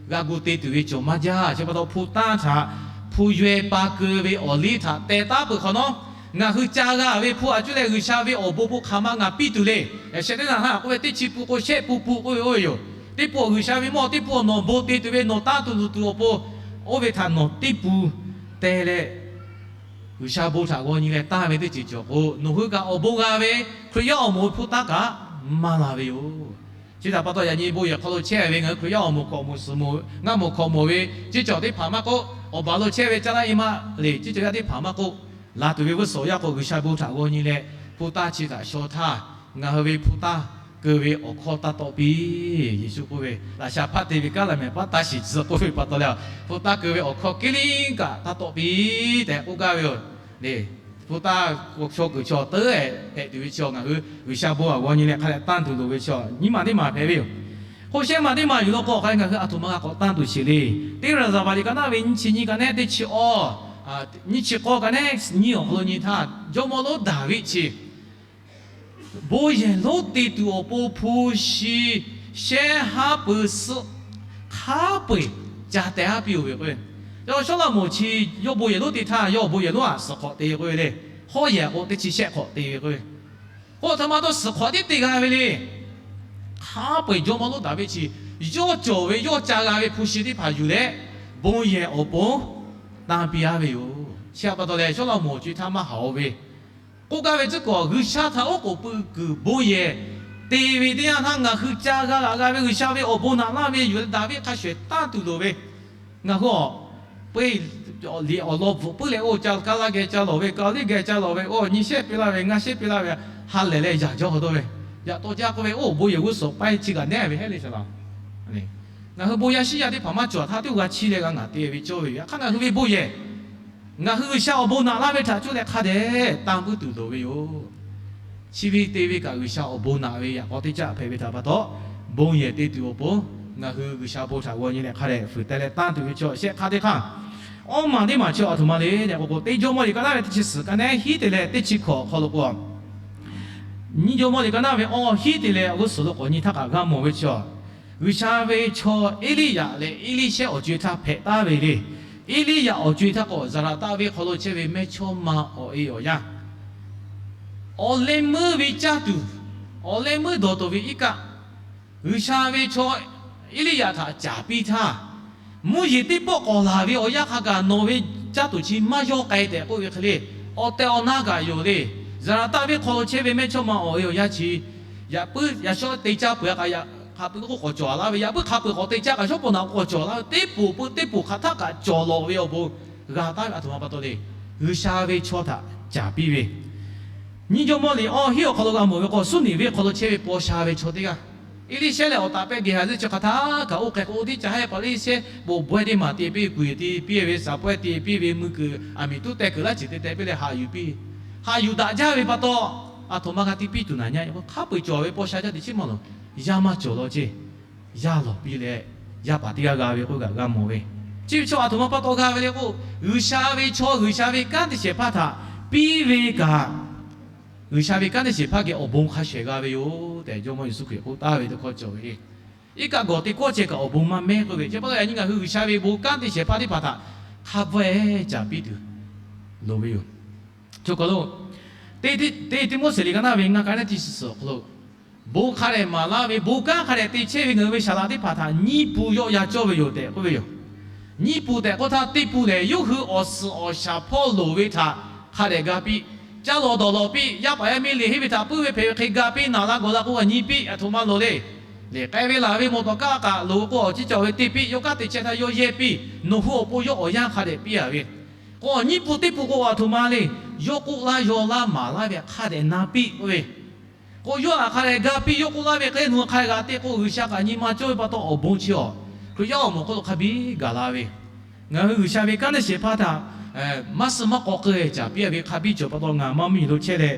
G'a gu te tuˬ ve cawˬ maˇ jaˇ. Chi pa taw hpu tanˇ htaꞈ hpu yaweh pa keu ve awˬ liˇ htaꞈ teh taˉ peuˬ hk'awꞈ nawˉ, ngaˬ hui ca g'a ve hpu a cuˇ leh G'uiˬsha ve awˬ bon bon hk'aˬ ma ngaˬ piˇ tuˬ le. Yaꞈ sheh teˇ naˬ htaˇ k'oˆ ve, teˇ chi pun k'o shehˆ pun pun k'oˆ ve oˇ ve yoˬ. Teˇ pun awˬ G'uiˬsha ve mawˇ, teˇ pun awˬ nawˬ bon te tuˬ ve nawˬ tanˇ tuˬ luˬ tuˬ awˬ pon, oˇ ve htaꞈ nawˬ teˇ pun teh leh G'uiˬsha bon htaꞈ g'aw nyi leh tanˇ ve teˇ ceuˬ cawˬ k'o, nawˬ hui kaꞈ awˬ bon g'a ve Hkriꞈ yaˇ awˬ moˍ hpu tanˇ kaꞈ maˇ la ve yoˬ. Chi htaꞈ pa taw, yaꞈ nyi bon yehˬ hk'aw lo chehˇ ve ngaˬ hui Hkriꞈ yaˇ awˬ moˍ hkawꞈ moˍ suhˍ moˍ ngaˇ moˍ hkawꞈ moˍ ve ceˇ cawˬ teˇ hpaˍ maˇ k'oˆ, awˬ baˬ lo chehˇ ve caˇ laˇ e maˇ le ceˇ cawˬ yaˇ teˇ hpaˍ maˇ k'oˆ, laˬ tuˬ ve g'uˇ suhˍ awˬ yanˇ k'o, G'uiˬsha bon htaꞈ g'aw nyi leh hpu tanˇ chi htaꞈ shaw htaˇ, ngaˬ hui ve hpu tanˇ keu ve awˬ hkawˇ taˇ tawˆ piˇ. Yeˍsuˆ k'oˆ ve, laꞈ sha hpaˆ te ve kaˉ laꞈ mehˍ paˉ taˇ shiˍ tcuh k'oˆ ve pa taw leh, hpu tanˇ keu ve awˬ hkawˇ kiˇ liˇ kaꞈ taˇ tawˆ piˇ tehꞈ k'oˆ gaˇ ve yoˬ. Hpu tanˇ shaw kuiˬ chaw teuˉ ehˍ hpehꞈ tuˬ ve chaw ngaˬ hui G'uiˬsha bon awˬ g'aw nyi leh hk'a dehꞈ tanˇ tuˬ loˍ ve chaw nyiˇ maˬ teˇ maˬ hpehꞈ ve yoˬ. Hk'oˆ shehˉ maˬ teˇ maˬ yuˬ law k'o, hk'a ngaˬ hui a htoꞈ ma g'a k'awꞈ tanˇ tuˬ sheˍ le. Teˇ raˍzaˍvaˍ liꞈ ka naˉ ve nyiˇ chi nyiˇ ka nehˉ teˇ chi awˇ, nyiˇ chi k'awˇ ka nehˉ nyiˇ awˬ hk'aw lo nyi htaˇ, jawˇmawˇ lonˉ Daˍviˆ chi bon yehˬ lonˉ te tuˬ awˬ pon hpu shi shehˆ haˉ pui suhˆ hk'a peu-eˬ ca teh haˉ piˇ-oˬ ve k'o, yawˇ Sawˉlaꞈmonˍ chi yawˇ bon yehˬ lonˉ te htaˇ, yawˇ bon yehˬ lonˉ aꞈ suhˍ hk'awꞈ te k'oˆ ve le. Hawˉ yehˬ k'o teˇ chi shehˆ hk'awꞈ te ve k'o, k'o a htoꞈ ma taw suhˍ hk'awꞈ tiˉ te g'a ve le. Hk'a peu-eˬ jawˇmawˇ lonˉ Daˍviˆ chi yawˇ cawˬ ve yawˇ ca g'a ve hpu shi teˇ hpaˍ yuˬ leh, bon yehˬ awˬ pon tanˇ piˇ-a ve yoˬ. Chi htaꞈ pa taw leh, Sawˉlaꞈmonˍ co e htaˇ maˇ haꞈ-o ve k'oˆ gaˇ ve tcuhˉ kuiˬ, G'uiˬsha htaꞈ oˉ k'oˍ pui kuiˬ bon yehˬ te ve teˇ yanˇ htaˇ, ngaˬ hui ca g'a laꞈ g'a ve G'uiˬsha ve awˬ bon naꞈ laˇ ve yuˬ leh Daˍviˆ hk'a shuˍ ehˍ tanˇ tuˬ loˍ ve, ngaˬ hui a pui liꞈ awˬ lawn bvuhꞈ puiˉ leh, oˇ ca kaˇ laˇ geh ca lawˬ ve, ka liˇ geh ca lawˬ ve, oˇ nyi shehˆ piˇ laˇ ve, ngaˇ shehˆ piˇ laˇ ve, ha lehˬ leh yaꞈ jaw hawˬ dawˇ ve, yaꞈ taw jaˇ k'oˆ ve, oˇ bon yehˬ g'uˇ suhˍ paiˇ chi kaꞈ nehˉ ve hehˉ le shaˍ laˬ. Ngaˬ hui bon yaˇ shiˉ yaˇ teˇ hpaˍ maˇ cawˬ htaˇ, teˇ g'aˇ chiˇ leh g'a ngaˬ te ve cawˇ ve yoˬ. Yaꞈ hk'aˇ ngaˬ hui ve bon yehˬ, ngaˬ hui G'uiˬsha awˬ bon naꞈ laˇ ve htaꞈ cuˇ leh hk'a dehꞈ tanˇ puiˉ tuˬ loˍ ve yoˬ. Chi ve te ve kaꞈ G'uiˬsha awˬ bon naꞈ ve yaꞈ k'aw teˇ caˆ hpehꞈ ve htaꞈ pa taw, bon yehˬ te tuˬ awˬ pon ngaˬ hui G'uiˬsha bon htaꞈ g'aw nyi leh hk'a dehꞈ fuiˍ teh leh tanˇ tuˬ ve chaw shehˆ hk'aˇ teˇ hk'aˇ, awˇ maˬ teˇ maˬ chi a htoꞈ ma le tehꞈ k'o k'o, teˇ jawˇmawˇ liꞈ ka naˉ ve teˇ chi suhˍ ka nehˉ hiˉ te leh teˇ chi hkawꞈ awˬ hk'aw lo k'o, nyiˇ jawˇmawˇ liꞈ ka naˉ ve awˇ hiˉ te leh awˬ g'uˇ suhˍ lo k'awꞈ nyi htaˇ kaꞈ g'a mawˬ ve chi a, G'uiˬsha ve chaw Eˇliˇyaꞈ leh Eˇliˇshehˇ awˬ co e htaˇ hpehꞈ taˍ ve le. Eˇliˇyaꞈ awˬ co e htaˇ k'o, Zaˍraˍtaˆ venˇ hk'aw lo chehˇ ve mehˇchawˇma awˬ e awˬ yanˇ, awˬ leh meuˇ ve caˇ tuˬ, awˬ leh meuˇ dawˬ tawˬ ve iˉ kaˆ, G'uiˬsha ve chaw Eˇliˇyaꞈ htaꞈ caˍ piˇ htaˇ, mvuhˇ yeˬ teˇ pawˆ k'awꞈ laˬ ve awˬ yanˇ hk'a gaˬ nawˬ ve caˇ tuˬ chi maˇ yawˇ k'ai tehꞈ k'oˆ ve hk'e le. Awˬ tehˬ awˬ na kaꞈ yoˬ le. Zaˍraˍtaˆ venˇ hk'aw lo chehˇ ve mehˇchawˇma awˬ e awˬ yanˇ chi, yaꞈ puiˉ yaꞈ shawˉ te caˇ peuˬ a kaꞈ, yaꞈ hk'a peu k'oˆ k'awꞈ cawˬ laˇ ve, yaꞈ puiˉ hk'a peu k'awꞈ te caˇ kaꞈ shawˉ pawˍ naꞈ k'awꞈ cawˬ laˇ ve, teˇ poˬ peuˬ teˇ poˬ hk'aˬ htaˆ kaꞈ cawˬ lawˬ ve awˬ bon g'a taˍ ve a htoꞈ ma pa taw le. G'uiˬsha ve chaw htaꞈ caˍ piˇ ve, nyiˇ jawˇmawˇ liꞈ awˇ hiˉ awˬ hk'aw lo g'a mawˬ ve k'o, Suˉniˍveˆ hk'aw lo chehˇ ve paw sha ve chaw teˇ g'aˇ, Eˇliˇshehˇ leh awˬ taˍ pehˇ Geˍhaˍziˆ chi hk'aˬ htaˇ kaꞈ oˇ hk'e k'o, oˇ teˇ ca hehˆ k'awꞈ Eˇliˇshehˇ bon bawehˇ teˇ maˬ te piˇ, kuˬ yeˬ te piˇ ve, saˍ pawehˇ te piˇ ve, mui kuiˬ aˬ miˍ tuˉ teh kuiˬ laˇ ceuˬ te teh piˇ leh haꞈ yuˬ piˇ. Haꞈ yuˬ daꞈ jaˇ ve pa taw, a htoꞈ ma g'a te piˇ tuˬ naˍ nyaˇ. Hk'a peu-eˬ cawˬ ve paw sha jaˇ teꞈ chiˉ maˇ lawˬ, yaˇ maˇ cawˬ law ceˇ. Yaˇ lawˬ piˇ leh, yaˇ paˍ teˇ g'aˇ g'a ve k'oˆ kaꞈ g'a mawˬ ve, chi ve chaw a htoꞈ ma pa taw g'a ve le k'o, G'uiˬsha ve chaw G'uiˬsha ve kanˉ te shehˍ hpaˇ htaꞈ piˇ ve kaꞈ, G'uiˬsha ve kanˉ te shehˍ hpaˇ geh awˬ bon hk'a shehˍ g'a ve yoˬ tehꞈ, Jawˇmawˇ Yeˍsuˆ Hkriꞈ k'oˆ taˍ ve teˇ hkawˇ cawˬ ve le. Iˉ kaˆ gawˬ te kawˆ ceh kaꞈ awˬ bon maˇ mehˉ k'oˆ ve, chi pa taw yaꞈ nyi ngaˬ hui G'uiˬsha ve bon kanˉ te shehˍ hpaˇ teˇ hpaˍ htaꞈ hk'a bvuhˆ-e caˍ piˇ tuˬ loˍ ve yoˬ. Chaw hk'aw lo, teˇ Tiˆmoˉseˍ liꞈ ka naˉ ve ngaˇ ka nehˉ teˇ chi suhˍ awˬ hk'aw lo, Bon hk'a dehꞈ maˍ laˇ ve, bon kanˉ hk'a dehꞈ te chehˇ ve ngaˬ hui ve saˍ laꞈ teˇ hpaˍ htaꞈ nyiˇ pun yawˆ yan cawˇ ve yoˬ tehꞈ k'oˆ ve yoˬ. Nyiˇ pun tehꞈ k'oˆ htaˇ, teˇ pun lehˬ yawˇ hui awˬ suhˍ awˬ shaˍ hpawˇ loˍ ve htaꞈ hk'a dehꞈ ga piˇ, caˇ lawˬ dawˬ lawˬ piˇ, yaˇ paˍ yaˇ miˇ liꞈ henˇ ve htaꞈ puiˉ ve hpehꞈ ve hk'e ga piˇ, naˍ la gawˬ la k'o a nyi piˇ, a htoꞈ ma loˍ le. Lehˬ k'ai ve laˬ ve mawˬ tawˍ kaˇ kaꞈ loˍ k'o awˬ ciˉ cawˬ ve te piˇ, yawˇ kanˉ te chehˇ htaˇ yawˇ yehˇ piˇ, nawˬ hui awˬ pon yawˇ awˬ yanˇ hk'a dehꞈ piˇ a ve. K'o nyiˇ pun teˇ pun k'o a htoꞈ ma le, yawˇ k'oˆ laˇ yaw laˇ maˍ laˇ ve htaꞈ hk'a dehꞈ na piˇ k'oˆ ve. K'o yawˇ htaꞈ hk'a dehꞈ ga piˇ, yawˇ k'oˆ laˇ ve hk'e nawˬ hui hk'a dehꞈ g'a te k'o, G'uiˬsha kaꞈ nyi ma cawˇ ve pa taw awˬ bon chi awˬ, Hkriꞈ yaˇ awˬ moˍ hk'oˆ lo hk'a biˇ gaˬ la ve. Ngaˬ hui G'uiˬsha ve kanˉ te shehˍ hpaˇ htaꞈ maˇ suh maˇ k'awꞈ k'ai caˍ piˇ a ve hk'a biˇ cawˬ pa taw, ngaˬ maˇ mvuhˇ miˬ lo chehˇ leh,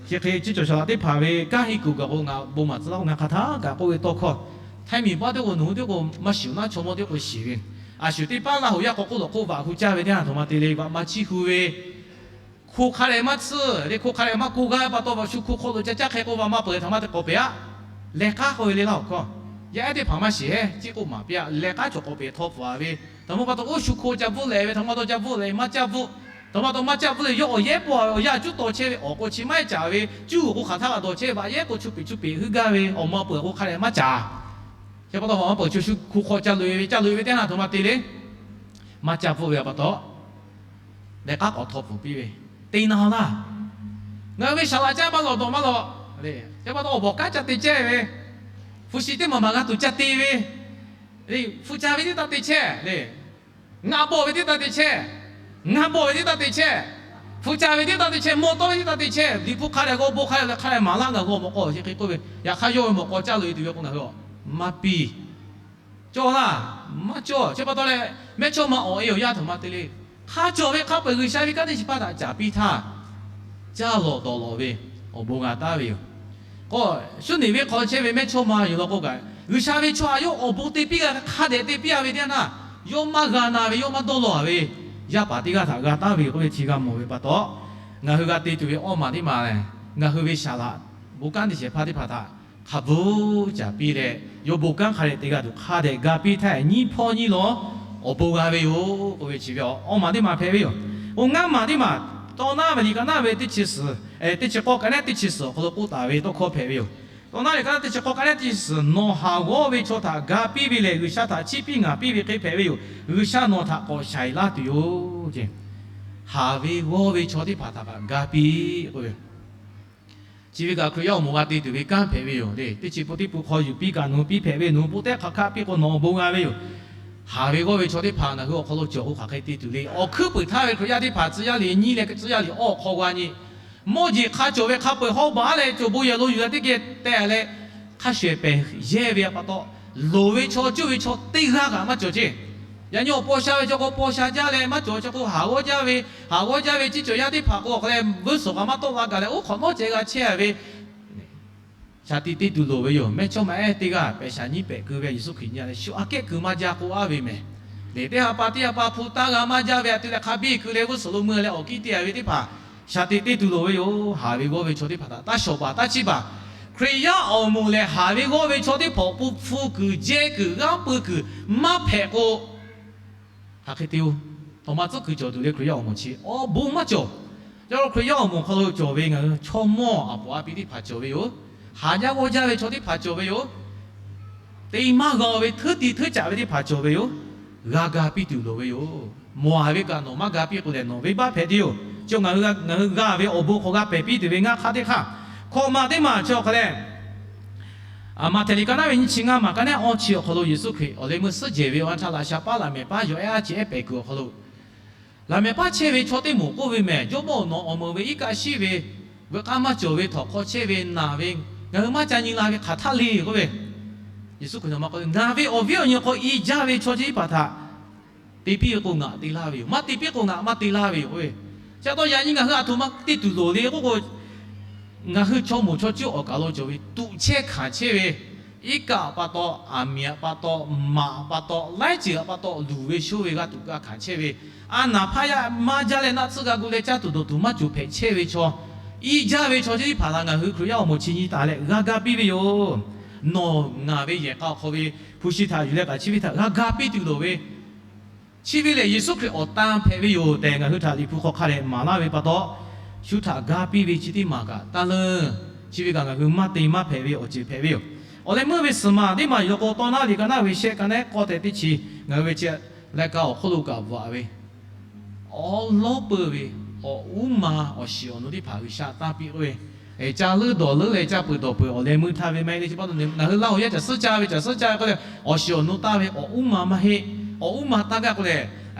chi hk'e chi cawˬ shaˍ laꞈ teˇ hpaˍ ve kanˉ henˇ kuiˬ gaˬ k'o ngaˬ bon maˍ tcuh laˇ k'o, ngaˬ hk'a htaˇ kaꞈ k'oˆ ve tawˇ hkawˇ, htaiˇ miˬ paˆ teˇ k'o nawˬ hui teˇ k'o maˇ shiˍ naˉ, chaw mawˇ teˇ k'o shiˍ ve, a shuˍ teˇ paˉ Laˇ huˍ yaˇ k'aw k'oˆ lawˬ k'oˆ vaꞈ hu caˇ ve teˇ yanˇ a htoꞈ ma te le, vaꞈ ma chiˇ hu ve, hko hk'a dehꞈ maˇ tsuhˇ le, hko hk'a dehꞈ maˇ k'oˆ gaˇ ve pa taw, vaꞈ shu hko hk'aw lo ca caˇ hk'e k'o, vaꞈ ma peuˬ htaꞈ ma te k'awꞈ pehˍ a. Leh k'aˉ k'oˆ ve le Laˇ huˍ hkawˇ, yaˇ ehˉ teˇ hpaˍ maˇ shiˍ heˆ, ciˉ k'oˆ maˍ piˇ a. Leh k'aˉ cawˬ k'awꞈ pehˍ htawˇ pfuhˍ a ve, htaꞈ ma pa taw oˇ shu hko ca bvuhˆ leh ve, htaꞈ ma taw ca bvuhˆ leh maˇ caˇ bvuhˆ, htaꞈ ma taw maˇ caˇ bvuhˆ leh yawˇ awˬ yehˉ pawˆ a ve, awˬ yanˇ cuˉ taw chehˇ ve, awˬ k'o chi maˇ heˆ caˍ ve, cuˇ g'uiˬ k'o hk'aˬ htaˇ g'a dawˬ chehˇ ve, vaꞈ yehˉ k'o chu peꞈ chu peꞈ heuˆ gaˇ ve, awˬ ma peuˬ k'o hk'a dehꞈ maˇ caˍ. Chi pa taw vaꞈ ma peuˬ chi shu hko hk'aw ca loꞈ e ve, ca loꞈ e ve teˇ yanˇ a htoꞈ ma te le, maˇ caˇ bvuhˆ ve pa taw, leh k'aˉ k'awꞈ htawˇ pfuhˍ piˇ ve, te na laˇ. Ngaˬ hui ve saˍ laꞈ caˇ maˇ lawꞈ dawˬ maˇ lawꞈ le. Chi pa taw awˬ bawˬ kanˉ ca te chehˇ ve, hpu shi teˇ maˬ maˬ g'a tuˬ ca te ve, hpu ca ve teˇ taˇ te chehˇ le. Ngaˆ bawˆ ve teˇ taˇ te chehˇ. Ngaˆ bawˆ ve teˇ taˇ te chehˇ. Hpu ca ve teˇ taˇ te chehˇ. Mawˇ tawˇ ve teˇ taˇ te chehˇ. Liꞈ hpu hk'a dehꞈ k'o bon hk'a dehꞈ leh hk'a dehꞈ maˍ laˇ ngaˬ hui awˬ mawꞈ k'aw chi hk'e k'oˆ ve, yaꞈ hk'aˇ yawˇ ve mawꞈ k'aw caˇ loꞈ e tuˬ ve k'o ngaˬ hui maˇ piˇ. Cawˇ laˇ, maˇ cawˇ. Chi pa taw leh mehˇchawˇma awˬ e awˬ yanˇ htoꞈ ma te le. Hk'a cawˬ ve hk'a peu-eˬ G'uiˬsha ve kanˉ te shehˍ hpaˇ htaꞈ caˍ piˇ htaˇ, caˇ lawꞈ dawˬ lawꞈ ve awˬ bon g'a taˍ ve yoˬ. K'o, Suˉniˬ venˇ hk'aw chehˇ ve mehˇchawˇma yoˬ law k'o kaꞈ, G'uiˬsha ve chaw htaꞈ yawˇ awˬ bon te piˇ g'a hk'a dehꞈ te piˇ a ve teˇ yanˇ htaˇ, yawˇ maˇ g'a na ve, yawˇ maˇ dawˇ law a ve, yaˇ paˍ teˇ g'aˇ htaꞈ g'a taˍ ve k'oˆ ve chi g'a mawˬ ve pa taw, ngaˬ hui g'a te tuˬ ve awˇ maˬ teˇ maˬ, ngaˬ hui ve saˍ laꞈ bon kanˉ te shehˍ hpaˇ teˇ hpaˍ htaꞈ hk'a bvuhˬ caˍ piˇ leh, yawˇ bon kanˉ hk'a dehꞈ te g'a tuˬ hk'a dehꞈ ga piˇ htaˇ, nyiˇ hpawˇ nyiˇ lawˬ awˬ bon g'a ve yoˬ k'oˆ ve chi ve awˇ maˬ teˇ maˬ hpehꞈ ve yoˬ. Oˇ ngaˇ maˬ teˇ maˬ, Tawˇ naˉ ve liꞈ ka naˉ ve teˇ chi suhˍ, teˇ chi k'awˇ ka naˉ teˇ chi suhˍ awˬ hk'aw lo k'oˆ taˍ ve tawˇ hkawˇ hpehꞈ ve yoˬ. Tawˇ naˉ ve ka naˉ teˇ chi k'awˇ ka naˉ teˇ chi suhˍ, nawˬ haˍ g'awˇ ve chaw htaꞈ ga piˇ ve lehˬ, G'uiˬsha htaꞈ chiˇ piˇ ngaˍ piˇ ve hk'e hpehꞈ ve yoˬ. G'uiˬsha nawˬ htaꞈ k'awꞈ shaiˍ laˇ tuˬ yoˬ. Haˍ ve g'awˇ ve chaw teˇ hpaˍ htaꞈ kaꞈ ga piˇ k'oˆ ve yoˬ. Chi ve kaꞈ Hkriꞈ yaˇ awˬ moˍ g'a te tuˬ ve kanˉ hpehꞈ ve yoˬ le. Teˇ chi pun teˇ pun hk'aw yuˬ piˇ kaꞈ nawˬ hui piˇ hpehꞈ ve, nawˬ hui pon teˇ hk'aˬ hk'aˆ piˇ k'o nawˬ awˬ bon g'a ve yoˬ. Haˍ ve g'awˇ ve chaw teˇ hpaˍ ngaˬ hui awˬ hk'aw lo cawˬ k'o hk'aˬ hk'e te tuˬ le. Awˬ hkuiˉ puiˍ htaˇ ve Hkriꞈ yaˇ teˇ hpaˍ tcuh yaˇ liꞈ nyiˇ leh tcuh yaˇ liꞈ awˇ hk'aw g'a nyi, mawˇ jeˬ hk'a cawˬ ve hk'a peu-eˬ hawˉ baˬ leh cawˬ bon yehˬ lo yuˬ leh teˇ geh teh leh hk'a shehˍ pehˍ yehˇ ve pa taw, loˍ ve chaw cuˇ ve chaw teˇ g'aˇ kaꞈ maˇ cawˬ ceˇ. Yaꞈ nyi awˬ paw sha ve chaw k'o paw sha jaˇ leh maˇ cawˬ chaw k'o, haˍ g'awˇ jaˇ ve, haˍ g'awˇ jaˇ ve ciˉ cawˬ yaˇ teˇ hpaˍ k'o, awˬ hk'aw leh vuiˇ suhˍ kaꞈ maˇ tawˆ la gaˬ leh oˇ hk'awꞈ nawˉ ceh g'a chehˇ ve shaˍ tiꞈ te tuˬ loˍ ve yoˬ. Mehˇchawˇma ehˉ teˇ g'aˇ pehˬ shaˍ nyiˇ pehꞈ keu ve Yeˍsuˆ Hkriꞈ nyi a leh shu aꞈ kehˉ keu maˇ jaˇ k'oˆ aˉ ve mehˍ. Lehˬ teˇ ha pa teˇ ha pa hpu taˇ g'a maˇ jaˇ ve a te leh hk'a biˇ keu leh g'uˇ suhˍ lo mui leh awˬ kiˇ te a ve teˇ hpaˍ shaˍ tiꞈ te tuˬ loˍ ve yoˬ. Haˍ ve g'awˇ ve chaw teˇ hpaˍ htaꞈ taˇ shawˍ baˬ taˇ chiˇ baˬ. Hkriꞈ yaˇ awˬ moˍ lehˬ haˍ ve g'awˇ ve chaw teˇ hpaˍ awˬ pon hpu kuiˬ jehˇ kuiˬ g'aˇ pui kuiˬ maˇ hpehꞈ k'o, hk'aˬ hk'e te-o. Htaꞈ ma tcuhˉ kuiˬ cawˬ tuˬ le. Hkriꞈ yaˇ awˬ moˍ chi awˬ bon maˇ cawˬ. Yaꞈ hk'aˇ Hkriꞈ yaˇ awˬ moˍ hk'aw lo cawˬ ve ngaˬ hui chaw mawˇ aˬ poˍ aˬ pi teˇ hpaˍ cawˬ ve yoˬ. Haˍ jaˇ g'awˇ jaˇ ve chaw teˇ hpaˍ cawˬ ve yoˬ. Te maˇ g'a ve htuˉ ti htuˉ caꞈ ve teˇ hpaˍ cawˬ ve yoˬ. G'a ga piˇ tuˬ loˍ ve yoˬ. Mawˬ a ve kaꞈ nawˬ maˇ ga piˇ k'o lehˬ nawˬ venˇbaˆ hpehꞈ te-o. Chi ngaˬ hui g'a ve awˬ bon hk'aw g'a pehˬ piˇ tuˬ ve ngaˇ hk'aˇ teˇ hk'aˇ, hkawꞈ ma teˇ maˬ chi awˬ hk'aw leh, Maꞈhtehˍ liꞈ ka naˉ ve nyiˇ chi ngaˇ maˬ ka naˉ awˇ chi awˬ hk'aw lo Yeˍsuˆ Hkriꞈ awˬ leh meuˇ suhˉ jehˬ ve awˬ ha htaˇ laꞈ sha paˉ laꞈ mehˍ paˉ yawˬ ehˉ a chi ehˉ pehˬ kuiˬ awˬ hk'aw lo, laꞈ mehˍ paˉ chehˇ ve chaw teˇ moˍ k'oˆ ve mehˬ, Jawˇmawˇ-oˬ, nawˬ awˬ meuˍ ve iˉ kaˆ shiˉ ve, veuꞈ k'aˇ maˇ cawˬ ve, htawnˍ hk'aw chehˇ ve, naˬ ve, ngaˬ hui maˇ ca nyi la ve hk'aˬ htaˇ le k'oˆ ve, Yeˍsuˆ Hkriꞈ nawˬ ma k'oˆ ve, Ngaˬ ve awˬ viˉ awˬ nyi hk'aw i jaˇ ve chaw chi teˇ hpaˍ htaꞈ te piˇ ve k'o ngaˬ te laˇ ve yoˬ. Maˇ te piˇ k'o ngaˬ maˇ te laˇ ve yoˬ k'oˆ ve. Chi pa taw yaꞈ nyi ngaˬ hui aˬ htoꞈ ma te tuˬ loˍ le k'oˆ k'o, ngaˬ hui chaw moˍ chaw cuˇ awˬ kaˬ lo cawˬ ve tuꞈ chehˇ hkanˍ chehˇ ve, iˉ kaˆ pa taw, aˬ miˍ pa taw, maꞈ pa taw, laiˉ ceuˬ pa taw luˬ ve shoˇ ve g'a tuꞈ g'a hkanˍ chehˇ ve, a naˍ hpaˇ yaˇ maˇ jaˇ leh naˆ tsuhˇ g'a gu leh caˇ tuˬ dawˬ tuˬ maˇ cawˬ hpehꞈ chehˇ ve chaw, i jaˇ ve chaw chi teˇ hpaˍ htaꞈ ngaˬ hui Hkriꞈ yaˇ awˬ moˍ chi nyi taˍ leh g'a ga piˇ ve yoˬ. Nawˬ ngaˬ ve yehˬ k'a awˬ hk'aw ve hpu shi htaꞈ yuˬ leh kaꞈ chi ve htaꞈ g'a ga piˇ tuˬ loˍ ve, chi ve lehˬ Yeˍsuˆ Hkriꞈ awˬ tan hpehꞈ ve yoˬ tehꞈ ngaˬ hui htaꞈ Liꞈ hpu hk'aw hk'a dehꞈ maˍ laˇ ve pa taw, shu htaꞈ ga piˇ ve chi teˇ maˬ kaꞈ taˇ leunˇ. Chi ve kaꞈ ngaˬ hui maˇ te maˇ hpehꞈ ve awˬ ceuˬ hpehꞈ ve yoˬ. Awˬ leh meuˇ ve suhˍ maˬ teˇ maˬ yaw k'o, tawˇ naˉ liꞈ ka naˉ ve shehˆ ka nehˉ k'awˇ tehꞈ teˇ chi ngaˬ hui ve chi leh ka awˬ hk'oˆ lo kaꞈ bvuhꞈ ve, awˉ lawˉ peuˇ ve awˬ uˉ ma awˬ shiˍ awˬ nu teˇ hpaˍ G'uiˬsha tanˇ piˇ k'oˆ ve, ca leuˉ dawˬ leuˉ leh ca peuˬ dawˬ peuˬ awˬ leh meuˇ htaˇ ve maˇ heˆ le. Chi pa taw ngaˬ hui Laˇ hoˍ yaˇ caˬ suhˉ caˇ ve caˬ suhˉ caˇ ve k'oˆ leh, awˬ shiˍ awˬ nu tanˇ ve awˬ uˉ ma maˇ heˆ. Awˬ uˉ ma tanˇ gaˇ k'o lehˬ,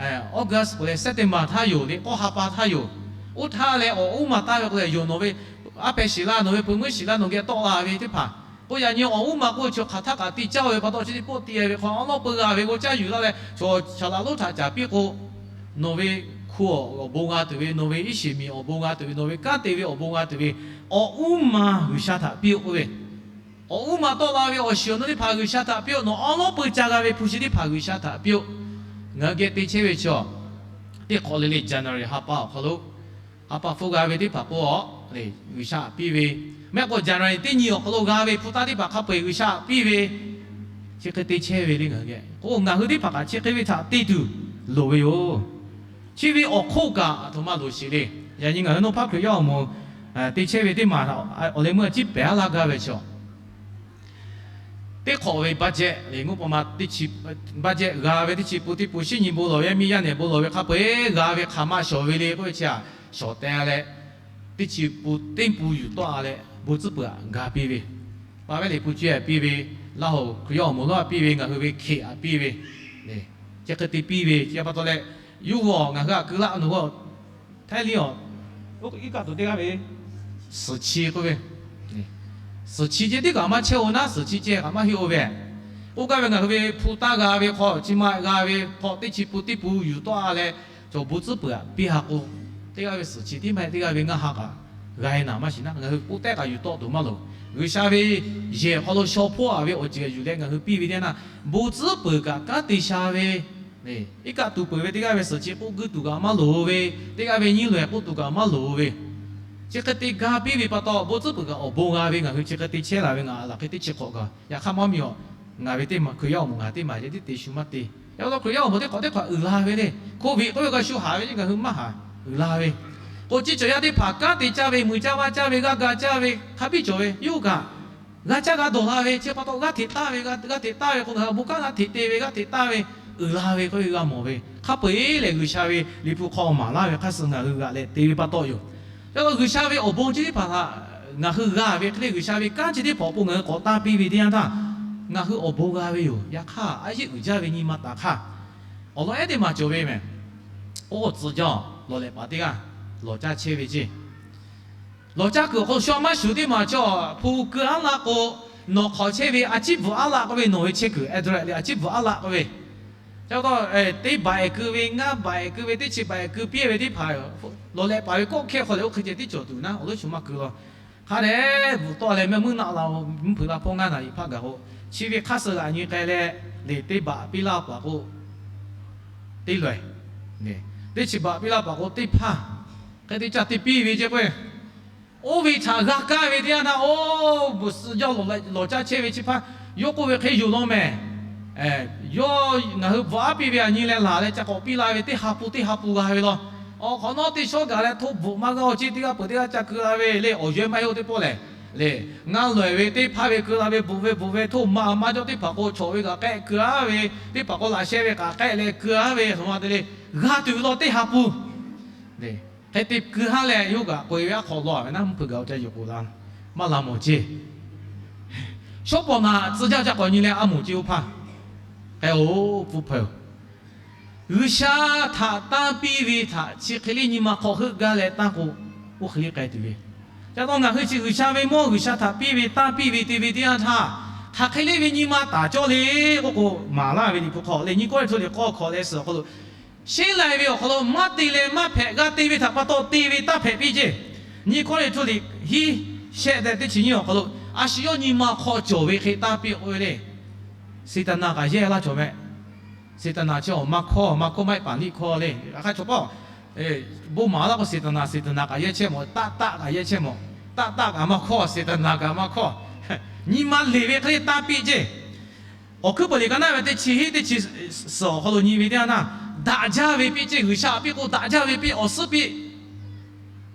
August k'o leh September htaˇ yoˬ le, k'awˇ ha pa htaˇ yoˬ. Oˇ htaˇ leh awˬ uˉ ma tanˇ ve k'o lehˬ, yawˬ nawˬ ve aˉ hpehꞈ shiˍ laˇ, nawˬ ve hpu meuˇ shiˍ laˇ, nawˬ geh tawˆ la ve teˇ hpaˍ k'o, yaꞈ nyi awˬ uˉ ma k'oˆ ve chi hk'aˬ htaˇ kaꞈ te caˇ ve pa taw, chi teˇ pawˆ te ve hk'aw awˉ lawˉ peuˇ g'a ve k'o, caˇ yuˬ laˇ leh chaw shaˍ laꞈ lonˉ htaꞈ caˍ piˇ k'o, nawˬ ve hku awˬ bon g'a tuˬ ve, nawˬ ve iˉ shiˍ miˬ awˬ bon g'a tuˬ ve, nawˬ ve kanˉ te ve awˬ bon g'a tuˬ ve, awˬ uˉ ma G'uiˬsha htaꞈ piˇ-oˆ k'oˆ ve, awˬ uˉ ma tawˆ la ve awˬ shiˍ awˬ nu teˇ hpaˍ G'uiˬsha htaꞈ piˇ-oˆ. Nawˬ awˉ lawˉ peuˇ ca g'a ve hpu shi teˇ hpaˍ G'uiˬsha htaꞈ piˇ-oˆ. Ngaˬ hui geh te chehˇ ve chi teˇ hk'awꞈ le le January ha pa awˬ hk'aw lo, ha pa hpfuhˆ g'a ve teˇ hpaˍ k'o, G'uiˬsha htaꞈ piˇ ve, maˇ heˆ k'o January teˇ nyi awˬ hk'aw lo g'a ve hpu taˇ teˇ hpaˍ hk'a peu-eˬ G'uiˬsha htaꞈ piˇ ve, chi hk'e te chehˇ ve le. Ngaˬ hui geh k'o, ngaˬ hui teˇ hpaˍ kaꞈ chi hk'e ve htaꞈ te tuˬ loˍ ve yoˬ. Chi ve awˬ hk'oˆ kaꞈ aˬ htoꞈ ma loˍ sheˍ le. Yaꞈ nyi ngaˬ hui Nawˇ hpaˉ Hkriꞈ yaˇ awˬ moˍ te chehˇ ve teˇ maˬ awˬ leh meuˇ a ciˉ pehˍ aˉ laˇ gaˇ ve chaw teˇ hk'awꞈ ve budget le, ngaˬ hui budget g'a ve teˇ chi pun teˇ pun shinˉ nyi bon lawˬ ve, yaˇ miˇ yaˇ nehˬ bon lawˬ ve hk'a peu-eˬ g'a ve hk'aˬ ma shawˍ ve le k'oˆ ve chi a, shawˍ teh leh, teˇ chi pun teˇ pun yuˬ tawˆ-a leh bon tcuhˉ peuˬ aꞈ ga piˇ ve, pa vehˉ liꞈ hpu ceh aꞈ piˇ ve, Laˇ hoˍ Hkriꞈ yaˇ awˬ moˍ lonˉ aꞈ piˇ ve, ngaˬ hui ve hkeꞈ aꞈ piˇ ve, chi hk'e te piˇ ve. Chi pa taw leh, yawˇ hui ngaˬ hui aꞈ keu laˇ nawˬ hui Htaiˇ liˇ awˬ, iˉ kaˆ tuˬ teˇ g'aˇ ve suhˍ chi k'oˆ ve, suhˍ chi ceh tiˉ kaꞈ maˇ chehˇ-oˬ naˉ, suhˍ chi ceh kaꞈ maˇ heˆ-oˬ ve. K'oˆ gaˇ ve ngaˬ hui ve hpu taˇ g'a ve hk'aw, chi ma g'a ve hk'aw teˇ chi pun teˇ pun yuˬ tawˆ-a leh, chaw bon tcuhˉ peuˬ aꞈ piˇ ha k'o, teˇ g'aˇ ve suhˍ chi tiˉ maˇ heˆ, teˇ g'aˇ ve ngaˇ ha kaꞈ g'a-e naˍ maˇ shiˍ naˉ, ngaˬ hui k'oˆ tehˉ kaꞈ yuˬ tawˆ tuˬ maˇ loˍ. G'uiˬsha ve yehˬ hk'aw lo shaw hpoˆ-a ve awˬ ceuˬ yuˬ leh ngaˬ hui piˇ ve teˇ yanˇ, bon tcuhˉ peuˬ kaꞈ kanˉ te sha ve, iˉ kaˆ tuˬ peuˬ ve teˇ g'aˇ ve suhˍ chi k'oˆ guˇ tuˬ kaꞈ maˇ loˍ ve, teˇ g'aˇ ve nyiˇ loꞈ-ehˍ k'oˆ tuˬ kaꞈ maˇ loˍ ve, chi hk'e te ga piˇ ve pa taw, bon tcuhˉ peuˬ kaꞈ awˬ bon g'a ve ngaˬ hui chi hk'e te chehˇ la ve ngaˬ laˬ hk'e teˇ chi hk'awꞈ gaˬ. Yaꞈ hk'aˇ maˇ miˬ-oˬ, ngaˬ ve teˇ maˬ Hkriꞈ yaˇ awˬ moˍ ngaˬ teˇ maˬ yehˬ tiˉ te shu maˇ te. Yaꞈ hk'aˇ Hkriꞈ yaˇ awˬ moˍ teˇ hk'awꞈ teˇ hk'awꞈ uiˍ la ve le. Covid k'oˆ ve kaꞈ shu haˍ ve le, ngaˬ hui maˇ haˍ, uiˍ la ve. K'o, chi cawˬ yaˇ teˇ hpaˍ kanˉ te caˇ ve, muiˬ caˇ vaˇ caˇ ve, g'aˇ ga caˇ ve, hk'a biˇ cawˬ ve yawˇ hui kaꞈ g'a caˇ g'a dawˬ la ve, chi pa taw g'aˇ hteꞈ taˍ ve, g'aˇ hteꞈ taˍ ve k'o, ngaˬ hui bon kanˉ g'aˇ hteꞈ te ve, g'aˇ hteꞈ taˍ ve, uiˍ la ve k'oˆ ve g'a mawˬ ve. Hk'a peu-eˬ lehˬ, G'uiˬsha ve liꞈ hpu hk'aw maˍ laˇ ve hk'a suh ngaˬ hui g'aꞈ leh te ve pa taw yoˬ. Yaꞈ hk'aˇ, G'uiˬsha ve awˬ bon chi teˇ hpaˍ htaꞈ ngaˬ hui g'a ve hk'e le, G'uiˬsha ve kanˉ chi teˇ hpaˍ awˬ pon ngaˬ hui k'awꞈ tanˇ piˇ ve teˇ yanˇ htaˇ, ngaˬ hui awˬ bon g'a ve yoˬ. Yaꞈ hk'aˇ, a yeˇ uiˍ jaˇ ve nyi ma taˍ hk'aˇ, awˬ lawn ehˉ teˇ maˬ cawˬ ve mehˬ. Oˇ tcuh jaˇ lawˬ lehꞈ paˍ teˇ g'aˇ lawˬ caˇ chehˇ ve ceˇ. Lawˬ caˇ kuiˬ awˬ hk'aw lo shu a maˇ shuˍ teˇ maˬ chaw hpu keu aˉ laˆ k'o, nawˬ hk'awꞈ chehˇ ve a ciˉ bvuhꞈ aˉ laˆ k'oˆ ve, nawˬ ve chehˇ kuiˬ address le a ciˉ bvuhꞈ aˉ laˆ k'oˆ ve, teˇ baˬ ehˍ keu ve, ngaˇ baˬ ehˍ keu ve, teˇ chi baˬ ehˍ keu piˇ ve teˇ hpaˍ, lawˬ lehꞈ paˍ ve kawˆ hkehˇ hk'aw leh oˇ hk'e ceh tiˉ cawˬ tuˬ naˉ, awˬ leuˉ shu maˇ keu law. Hk'a dehꞈ bvuhꞈ tawˆ leh mehˆ muiˉ naˆ la-o, mvuhˇ hpeuꞈ la hpawˇ ngaˇ naˍ riˍ hpaˆ gaˬ k'o, chi ve hk'aˇ suh g'aꞈ nyi k'ai leh, le teˇ baˬ piˇ laˇ paˍ k'o, teˇ loꞈ-ehˍ, teˇ chi baˬ piˇ laˇ paˍ k'o teˇ hpaˇ, hk'e te caˇ te piˇ ve ceˇ k'o, oˇ ve htaꞈ g'a kaˇ ve teˇ yanˇ htaˇ, oˇ bvuhꞈ suh jaˇ lawˬ caˇ chehˇ ve chi hpaˇ, yawˇ k'oˆ ve hk'e yoˬ law mehˬ. Yawˇ ngaˬ hui bvuhꞈ aˉ piˇ ve aꞈ nyi leh laˬ leh ca k'awꞈ piˇ la ve teˇ ha pu teˇ ha pu g'a ve law. Awˬ hk'awꞈ nawˉ teˇ shawˉ gaˬ leh htoˇ bvuhꞈ maˇ g'a-o ceˇ, teˇ g'aˇ peuˬ teˇ g'aˇ ca keu la ve le, awˬ yaweh maˇ heˆ-oˬ teˇ pawˆ lehˬ. Le, ngaˇ loꞈ-ehˍ ve teˇ hpaˇ ve keu la ve, bvuhꞈ ve bvuhꞈ ve htoˇ maˇ maˇ jawˇ teˇ hpaˍ k'o, chaw ve kaꞈ k'ehˆ keu-a ve, teˇ hpaˍ k'o laꞈ sheh ve kaꞈ k'ehˆ leh keu-a ve, htoꞈ ma te le, g'a tuˬ ve law teˇ ha pu. Hk'e te keu haˉ leh yawˇ kaꞈ k'oꞈ-e ve aˉ hk'aw law ve naˉ, mvuhˇ hpeuꞈ gaˬ-o ca yuˬ k'oꞈ la, maˇ la mawˬ ceˇ. Shawˉ pawˍ naꞈ tcuh jaˇ ca k'awꞈ nyi leh a moˍ ceˇ oˇ hpaˇ. K'ai-o, pfuhˇ hpehꞈ-oˬ. G'uiˬsha htaꞈ tanˇ piˇ ve htaꞈ chi hk'e le nyi ma hk'aw heuˆ gaˇ leh tanˇ k'o, oˇ hk'e le k'ai tuˬ ve. Ca taw ngaˬ hui chi G'uiˬsha ve mawˇ G'uiˬsha htaꞈ piˇ ve tanˇ piˇ ve te ve teˇ yanˇ htaˇ, hk'aˬ hk'e le ve nyi ma taˍ cawˇ le k'oˆ k'o, maˍ laˇ ve liꞈ hpu hk'aw lehˬ, nyi Kawˇrenˍhtuˆ liꞈ k'awˇ hkawꞈ leh suhˍ awˬ hk'aw lo, sheˉ lai ve awˬ hk'aw lo maˇ te leh maˇ hpehꞈ g'a te ve htaꞈ pa taw te ve tanˇ hpehꞈ piˇ ceˇ. Nyi Kawˇrenˍhtuˆ liꞈ hiˉ shehˆ tehꞈ teˇ chi nyiˇ awˬ hk'aw lo, a shu yawˇ nyi ma hk'aw cawˬ ve hk'e tanˇ piˇ k'oˆ ve le. Seˍtaˍnaˍ kaꞈ yehˇ laˇ cawˬ mehˆ. Seˍtaˍnaˍ chi awˬ maˇ hkawˇ, maˇ hkawˇ maˇ heˆ paˍ liˇ hkawˇ le. Hk'a chaw paw bon maˍ laˇ k'o, Seˍtaˍnaˍ, Seˍtaˍnaˍ kaꞈ yehˇ chehˇ mawˬ, taˆ taˆ kaꞈ yehˇ chehˇ mawˬ, taˆ taˆ kaꞈ maˇ hkawˇ, Seˍtaˍnaˍ kaꞈ maˇ hkawˇ. Nyi ma leˬ ve hk'e le tanˇ piˇ ceˇ. Awˬ hkuiˉ peuˬ liꞈ ka naˉ ve teˇ chi hiˉ teˇ chi suhˍ awˬ hk'aw lo nyi ve teˇ yanˇ htaˇ, daꞈ jaˇ ve piˇ ceˇ. G'uiˬsha piˇ k'o daꞈ jaˇ ve piˇ, awˬ suhˉ piˇ.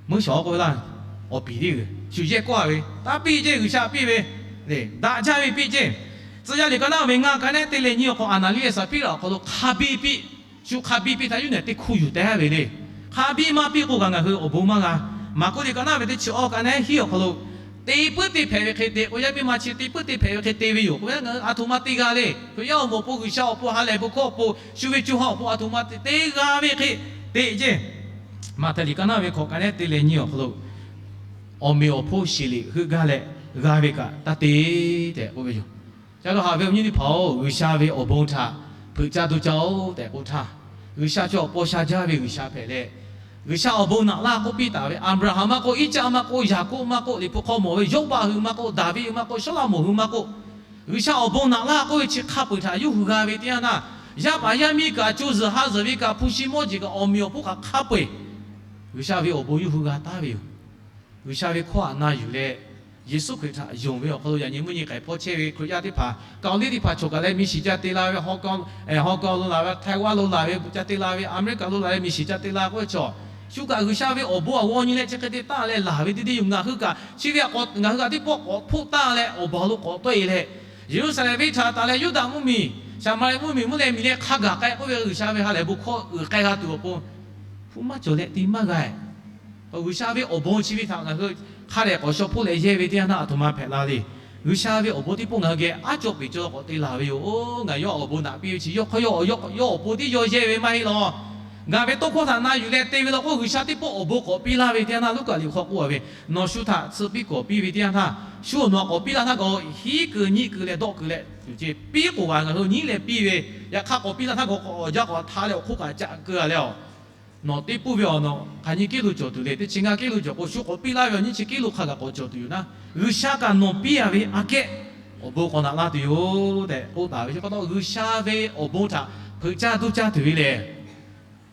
Meuˇ shawˍ k'oˆ ve laˇ. awˬ piˍ teˇ g'uiˬ shu yehˇ kawˆ ve, taˇ piˇ ceˇ, G'uiˬsha piˇ ve, daꞈ jaˇ ve piˇ ceˇ. Tcuh yaˇ liꞈ ka naˉ ve ngaˇ ka nehˉ teˇ leh nyiˇ awˬ hk'aw Aˍnaˍliˇ leh Saˍhpiˇraꞈ awˬ hk'aw lo hk'a biˇ piˇ, shu hk'a biˇ piˇ htaˇ yuˇ nehˬ teˇ hkuˇ yuˬ teh ve le. Hk'a biˇ maˇ piˇ k'o kaꞈ ngaˬ hui awˬ bon maˇ g'a. Maˍkuˆ liꞈ ka naˉ ve teˇ chi awˇ ka nehˉ hiˉ awˬ hk'aw lo, te puiˉ te hpehꞈ ve hk'e te k'o, yaˇ miˇ ma chi te puiˉ te hpehꞈ ve hk'e te ve yoˬ k'o, ngaˬ hui aˬ htoꞈ ma te g'a le. Hkriꞈ yaˇ awˬ moˍ awˬ pon, G'uiˬsha awˬ pon, ha lehˬ bon hkawˇ awˬ pon, shu ve co ha awˬ pon aˬ htoꞈ ma te g'a ve hk'e te ceˇ. Maꞈhtehˍ liꞈ ka naˉ ve hkawꞈ ka nehˉ teˇ leh nyiˇ awˬ hk'aw lo, awˬ meꞈ awˬ hponˇ shiˍ liꞈ heuˆ gaˇ leh g'a ve kaꞈ taˇ te tehꞈ k'oˆ ve yoˬ. Ca lo haꞈ ve awˬ nyi teˇ hpaˍ-oˬ, G'uiˬsha ve awˬ bon htaꞈ hpeuꞈ caˇ duˇ caˇ-oˆ tehꞈ k'oˆ htaˇ, G'uiˬsha chi awˬ paw sha jaˇ ve G'uiˬsha hpehꞈ leh, G'uiˬsha awˬ bon naꞈ laˇ k'oˆ piˇ taˍ ve Aˍbraˍhanˍ maˇ k'oˆ, Iˉcaˆ maˇ k'oˆ, Yaˍkoˆ maˇ k'oˆ, Liꞈ hpu hk'aw mawˬ ve Yawˇbaˆ hui maˇ k'oˆ, Daˍviˆ hui maˇ k'oˆ, Sawˉlaꞈmonˍ hui maˇ k'oˆ, G'uiˬsha awˬ bon naꞈ laˇ k'oˆ ve chi hk'a peu-eˬ htaꞈ yawˇ hui g'a ve teˇ yanˇ htaˇ, yaˇ paˍ yaˇ miˇ kaꞈ, co zuhˬ ha zuhˬ ve kaꞈ, hpu shi mawˇ jeˬ kaꞈ, awˬ meꞈ awˬ hponˇ kaꞈ hk'a peu-eˬ G'uiˬsha ve awˬ bon yawˇ hui g'a taˉ ve yoˬ. G'uiˬsha ve hkawˇ htaꞈ na yuˬ leh, Yeˍsuˆ Hkriꞈ htaꞈ yonˍ ve awˬ hk'aw lo yaꞈ nyi mvuhˇ nyi k'ai hpawˇ chehˇ ve Hkriꞈ yaˇ teˇ hpaˍ, Kaoˍliˆ teˇ hpaˍ chaw kaꞈ leh miˬ shiˍ ca te la ve, Hawˇ kaw lo laˬ ve, Htaiˍ g'aˇ lo laˬ ve ca te la ve, Aˍmeˍriˆkaꞈ lo laˬ ve miˬ shiˍ ca te la k'oˆ ve chaw, shu kaꞈ G'uiˬsha ve awˬ bon awˬ g'aw nyi leh chi hk'e te taˍ leh laˬ ve teˇ deˇ yoˬ. Ngaˬ hui kaꞈ chi ve ngaˬ hui kaꞈ teˇ pawˆ k'awꞈ hpoˆ taˍ leh awˬ baˬ lo k'awꞈ tawˆ e leh, Yeˍruˆsaˍlehnˍ venˇ htaꞈ taˍ leh Yuˇdaꞈ mvuhˇmiˬ, Saˍmaˍriˆ mvuhˇmiˬ, mvuhˇ leh miˬ leh hk'a gaˬ k'ai k'oˆ ve G'uiˬsha ve ha lehˬ bon hkawˇ uiˍ k'ai g'a tuˬ awˬ pon, hpu maˇ cawˬ leh te maˇ g'a. G'uiˬsha ve awˬ bon chi ve htaꞈ ngaˬ hui hk'a dehꞈ k'awꞈ shaw hpoˆ leh yehˇ ve teˇ yanˇ htaˇ aˬ htoꞈ ma hpehꞈ la le. G'uiˬsha ve awˬ bon teˇ pawˆ ngaˬ hui geh aˉ cawˇ peˍ cawˇ k'awꞈ te laˬ ve yoˬ. Oˬ, ngaˬ yawˇ awˬ bon naꞈ piˇ ve chi yawˇ hk'aˇ yawˇ, yawˇ awˬ pon tiˉ yawˇ yehˇ ve maˇ heˆ law. Ngaˬ ve tawˇ hkawˇ htaꞈ na yuˬ leh te ve law k'o, G'uiˬsha teˇ pawˆ awˬ bon k'awꞈ piˇ laˇ ve teˇ yanˇ htaˇ, Luˉkaꞈ liꞈ hk'aw k'oˆ a ve, nawˬ shu htaꞈ tsuhꞈ piˇ k'awꞈ piˇ ve teˇ yanˇ htaˇ, shu awˬ nawˬ k'awꞈ piˇ laˇ htaˇ kaꞈ, hiˉ keu nyiˆ keu leh dawˆ keu leh tuˬ ceˇ. Piˇ k'oˍ g'a ngaˬ hui nyiˉ leh piˇ ve, yaꞈ hk'aˇ k'awꞈ piˇ laˇ htaˇ kaꞈ k'awꞈ jaˇ k'awꞈ htaˇ leh awˬ hk'oˆ kaꞈ caꞈ keu a leh a, nawˬ teˇ puˇ ve awˬ nawˬ hk'aˬ nyi kiˉ lo cawˬ tuˬ le. Teˇ chi ngaˇ kiˉ lo cawˬ k'o, shu k'awꞈ piˇ laˇ ve awˬ nyiˇ chi kiˉ lo hk'a gaˬ k'awꞈ cawˬ tuˬ yoˬ naˉ, G'uiˬsha kaꞈ nawˬ piˇ a ve aꞈ kehˉ awˬ bon k'awꞈ naꞈ laˇ tuˬ yoˬ tehꞈ k'oˆ taˍ ve. Chi pa taw G'uiˬsha ve awˬ bon htaꞈ hpeuꞈ caˇ duˇ caˇ tuˬ ve lehˬ,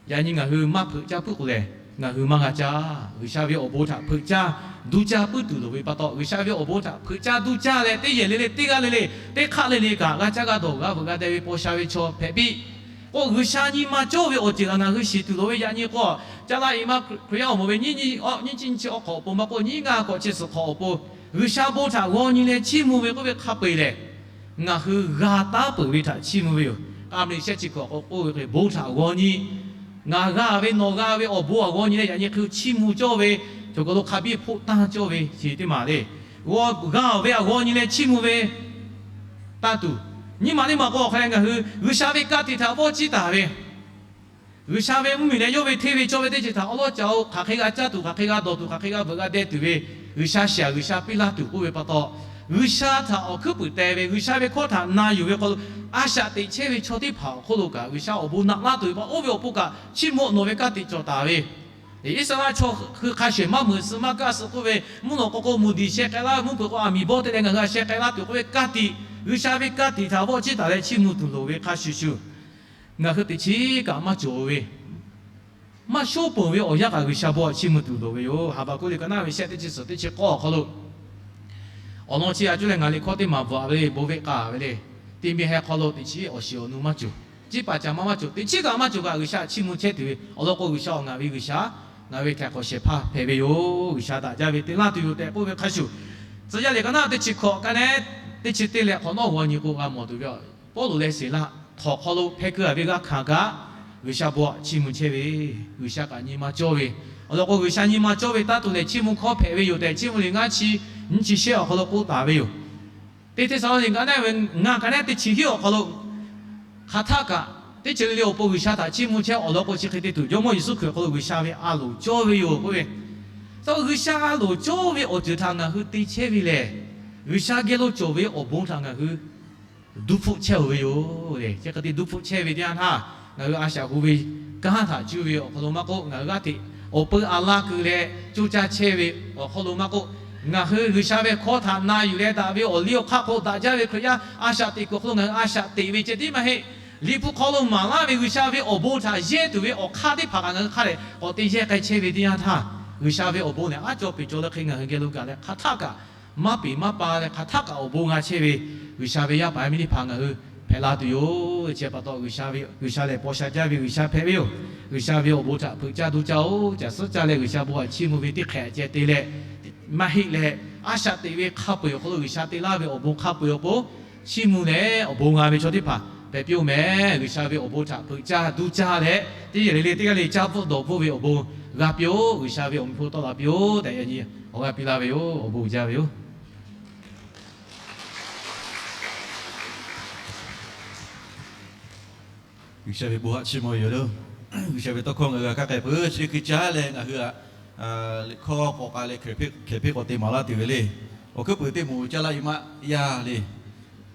yaꞈ nyi ngaˬ hui maˇ hpeuꞈ caˇ puiˉ k'o lehˬ, ngaˬ hui maˇ g'a caˇ. G'uiˬsha ve awˬ bon htaꞈ hpeuꞈ caˇ duˇ caˇ puiˉ tuˬ loˍ ve pa taw, G'uiˬsha ve awˬ bon htaꞈ hpeuꞈ caˇ duˇ caˇ leh teˇ yehˬ le le, teˇ g'aˇ le le, teˇ hk'aˆ le le kaꞈ g'a caˇ g'a dawˬ g'a veuꞈ g'a deh ve paw sha ve chaw hpehꞈ piˇ k'o, G'uiˬsha nyi ma cawˇ ve awˬ ceuˬ kaꞈ ngaˬ hui shiˍ tuˬ loˍ ve. Yaꞈ nyi k'o, caˇ la i ma Hkriꞈ yaˇ awˬ moˍ ve nyiˇ nyiˇ awˇ nyiˇ chi nyiˇ chi awˇ hk'awꞈ awˬ pon maˇ k'oˆ, nyiˇ ngaˇ k'awꞈ chi suhˍ hk'awꞈ awˬ pon G'uiˬsha bon htaꞈ g'aw nyi leh chiˇ mvuh ve k'oˆ ve hk'a peu-eˬ lehˬ, ngaˬ hui g'a taˉ peuˬ ve htaꞈ chiˇ mvuh ve yoˬ. K'a meuꞈ shehˆ chi hkawꞈ k'o k'oˆ ve hk'e, bon htaꞈ g'aw nyi, ngaˬ g'a ve nawˬ g'a ve awˬ bon htaꞈ g'aw nyi leh yaꞈ nyi hk'e chiˇ mvuh cawˇ ve, cawˬ kaˬ lo hk'a biˇ hpoˆ tanˇ cawˇ ve chi teˇ maˬ le. G'a ve htaꞈ g'aw nyi leh chiˇ mvuh ve taˇ tuˬ, nyi ma teˇ maˬ k'o awˬ hk'a leh ngaˬ hui G'uiˬsha ve ka tiꞈ htaꞈ vawˇ ciˇ taˍ ve, G'uiˬsha ve mvuhˇmiˬ leh yawˇ ve hteˇ ve cawˇ ve teˇ ceuˬ htaꞈ awˉ lawˉ ca-o. Hk'aˬ hk'e g'a caˇ tuˬ, hk'aˬ hk'e g'a dawˬ tuˬ, hk'aˬ hk'e g'a veuꞈ g'a deh tuˬ ve, G'uiˬsha shiˍ-aꞈ G'uiˬsha piˇ laˇ tuˬ k'oˆ ve pa taw, G'uiˬsha htaꞈ awˬ hkuiˉ puiˍ teh ve, G'uiˬsha ve hkawˇ htaꞈ na yuˬ ve hk'aw lo a shaꞈ teꞈ chehˇ ve chaw teˇ hpaˍ awˬ hk'oˆ lo kaꞈ G'uiˬsha awˬ bon naꞈ laˇ tuˬ ve pa oˇ ve awˬ pon kaꞈ chiˇ mvuh nawˬ ve ka tiꞈ cawˬ taˍ ve Iˉsaˍreˍlaˆ chaw hui hk'a shuˍ maˇ meuꞈ suh maˇ kaˇ suh k'oˆ ve, mvuhˇ naw k'o k'o mvuhˇ diˬ sheh k'ai laˇ ve, mvuhˇ hpeuꞈ k'o aˬ miˍ bawˇ te leh ngaˬ hui a sheh k'ai laˇ tuˬ k'oˆ ve ka tiꞈ, G'uiˬsha ve ka tiꞈ htaꞈ vawˆ ciˇ taˍ leh chiˇ mvuh tuˬ loˍ ve hk'a shuˍ shuˍ, ngaˬ hui teꞈ chiˉ kaꞈ maˇ cawˬ ve, maˇ shonˉ peuˬ ve awˬ yanˇ kaꞈ G'uiˬsha bon htaꞈ chiˇ mvuh tuˬ loˍ ve yoˬ. Haˍbaˍkuˆ liꞈ ka naˉ ve shehˆ teˇ chi suhˍ teˇ chi k'awˇ awˬ hk'aw lo awˬ lawn chi a cuˇ leh ngaˬ liꞈ hkawˇ teˇ maˬ bvuhꞈ ve le, bon ve k'a ve le. Teˇ miˬ heh hk'aw lo teꞈ chiˉ awˬ shiˍ awˬ nu maˇ cawˬ, ciˉ paˍ ca maˇ maˇ cawˬ, teꞈ chiˉ kaꞈ maˇ cawˬ kaꞈ G'uiˬsha chiˇ mvuh chehˇ tuˬ ve awˬ lawn k'o, G'uiˬsha-oˬ, ngaˬ ve G'uiˬsha, ngaˬ ve htaiˍ hk'awꞈ shehˍ hpaˇ hpehꞈ ve yoˬ. G'uiˬsha daꞈ jaˇ ve te laˇ tuˬ yoˬ tehꞈ k'oˆ ve hk'a shuˍ, tcuh yaˇ liꞈ ka naˉ teˇ chi hkawꞈ ka nehˉ teˇ chi teˇ leh hk'awꞈ nawˉ g'aw nyi k'o g'a mawˬ tuˬ ve, Pawˇluꞈ leh Siˍlaˆ htawnˍ hk'aw lo hpehˇ keu a ve g'aˇ hkanˍ kaꞈ G'uiˬsha bon htaꞈ chiˇ mvuh chehˇ ve, G'uiˬsha kaꞈ nyi ma cawˇ ve, awˬ lawn k'o G'uiˬsha nyi ma cawˇ ve taˇ tuˬ lehˬ chiˇ mvuh hkawˇ hpehꞈ ve yoˬ tehꞈ, Chiˇ mvuh liꞈ ngaˇ chi nyiˇ chi shehˆ awˬ hk'aw lo k'oˆ taˍ ve yoˬ. Teˇ Hteˇsaˍlawˇniˆ ka nehˉ ve ngaˇ ka nehˉ teˇ chi hiˉ awˬ hk'aw lo, hk'aˬ htaˆ kaꞈ teˇ ceuˬ le le awˬ pon G'uiˬsha htaꞈ chiˇ mvuh chehˇ awˬ lawn k'o chi hk'e te tuˬ, Jawˇmawˇ Yeˍsuˆ Hkriꞈ awˬ hk'aw lo G'uiˬsha ve a loˍ cawˇ ve yoˬ k'oˆ ve, taˇ G'uiˬsha a loˍ cawˇ ve awˬ ceuˬ htaꞈ ngaˬ hui te chehˇ ve lehˬ, G'uiˬsha geh lo cawˬ ve awˬ bon htaꞈ ngaˬ hui duˇ hpfuhˆ chehˇ-oˬ ve yoˬ le. Chi hk'e te duˇ hpfuhˆ chehˇ ve teˇ yanˇ htaˇ, ngaˬ hui a shaꞈ hu ve kanˉ htaꞈ cuˇ ve awˬ hk'aw lo maˇ k'oˆ, ngaˬ hui g'aˇ hteꞈ awˬ peu a laˇ keu leh coˇ caˇ chehˇ ve awˬ hk'aw lo maˇ k'oˆ, ngaˬ hui G'uiˬsha ve hkawˇ htaꞈ na yuˬ leh daꞈ ve awˬ liˇ awˬ hk'aˇ hk'aw daꞈ jaˇ ve Hkriꞈ yaˇ a shaꞈ teꞈ kuiˬ awˬ hk'aw lo ngaˬ hui a shaꞈ teꞈ ve ceh tiˉ maˇ heˆ. Liꞈ hpu hk'aw lo maˍ laˇ ve G'uiˬsha ve awˬ bon htaꞈ yehˇ tuˬ ve awˬ hk'aˇ teˇ hpaˍ kaꞈ ngaˬ hui hk'a dehꞈ k'awꞈ te yehˇ k'ai chehˇ ve teˇ yanˇ htaˇ, G'uiˬsha ve awˬ bon lehˬ aˉ cawˇ peˍ cawˬ leh hk'e ngaˬ hui geh lo gaˬ leh hk'aˬ htaˆ kaꞈ maˇ peˍ maˇ pa leh hk'aˬ htaˆ kaꞈ awˬ bon g'a chehˇ ve G'uiˬsha ve yaˇ paˍ yaˇ miˇ teˇ hpaˍ ngaˬ hui hpehꞈ la tuˬ yoˬ. Chi pa taw G'uiˬsha ve, G'uiˬsha lehˬ paw sha jaˇ ve G'uiˬsha hpehꞈ ve yoˬ. G'uiˬsha ve awˬ bon htaꞈ hpeuꞈ caˇ duˇ caˇ-oˬ, caˬ suhˉ caˇ leh G'uiˬsha bon htaꞈ chiˇ mvuh ve teˇ hk'e ceh te leh, teꞈ Maˇ heˆ leh, a shaꞈ teꞈ ve hk'a peu-eˬ awˬ hk'aw lo G'uiˬsha te laˇ ve awˬ bon hk'a peu-eˬ awˬ pon, chiˇ mvuh leh awˬ bon g'a ve chaw teˇ hpaˍ hpehꞈ piˇ-oˆ mehˍ. G'uiˬsha ve awˬ bon htaꞈ hpeuꞈ caˇ duˇ caˇ leh, teˇ yehˬ le le teˇ g'aˇ le caˇ bvuhˆ dawˬ bvuhˆ ve awˬ bon g'a piˇ-oˆ. G'uiˬsha ve awˬ meh hpu tawˆ la piˇ-oˆ tehꞈ yaꞈ nyi awˬ g'aˇ piˇ laˇ ve yoˬ. Awˬ bon uiˍ jaˇ ve yoˬ. G'uiˬsha ve bon haꞈ chiˇ mvuh ve yoˬ. G'uiˬsha ve tawˇ hkawˇ ngaˬ hui htaꞈ hk'a hk'e peuˬ chi teˇ hkui caˉ leh ngaˬ hui htaꞈ liꞈ hkawˇ k'awꞈ k'ai leh hkeh hpeˆ k'awꞈ te maˍ laˇ tuˬ ve le. Awˬ hkuiˉ puiˍ teˇ moˍ caˇ laˇ ve maˇ yaˇ le.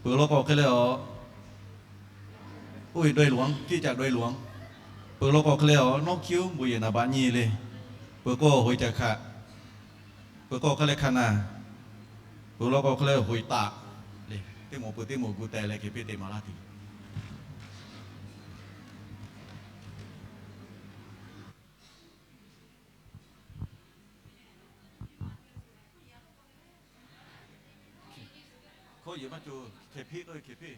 Peuˬ law k'o hk'e leh a, oˇ ve dawˇ-e loˍ-anˉ, kiˇ caꞈ dawˇ-e loˍ-anˉ. Peuˬ law k'o hk'e leh a, nawˉ hkiˉ-oˬ bon yehˬ naˍ baꞈ nyi le. Peuˬ k'o hoꞈ-e caꞈ hkaꞈ. Peuˬ k'o hk'e leh hkaꞈ naˍ. Peuˬ law k'o hk'e leh hoꞈ-e taꞈ le. Teˇ moˍ peuˬ teˇ moˍ gu teh leh hkeh hpeˆ te maˍ laˇ tuˬ. Hkawˇ yehˬ maˇ cawˬ, hkeh hpeˆ k'oˆ ve hkeh hpeˆ.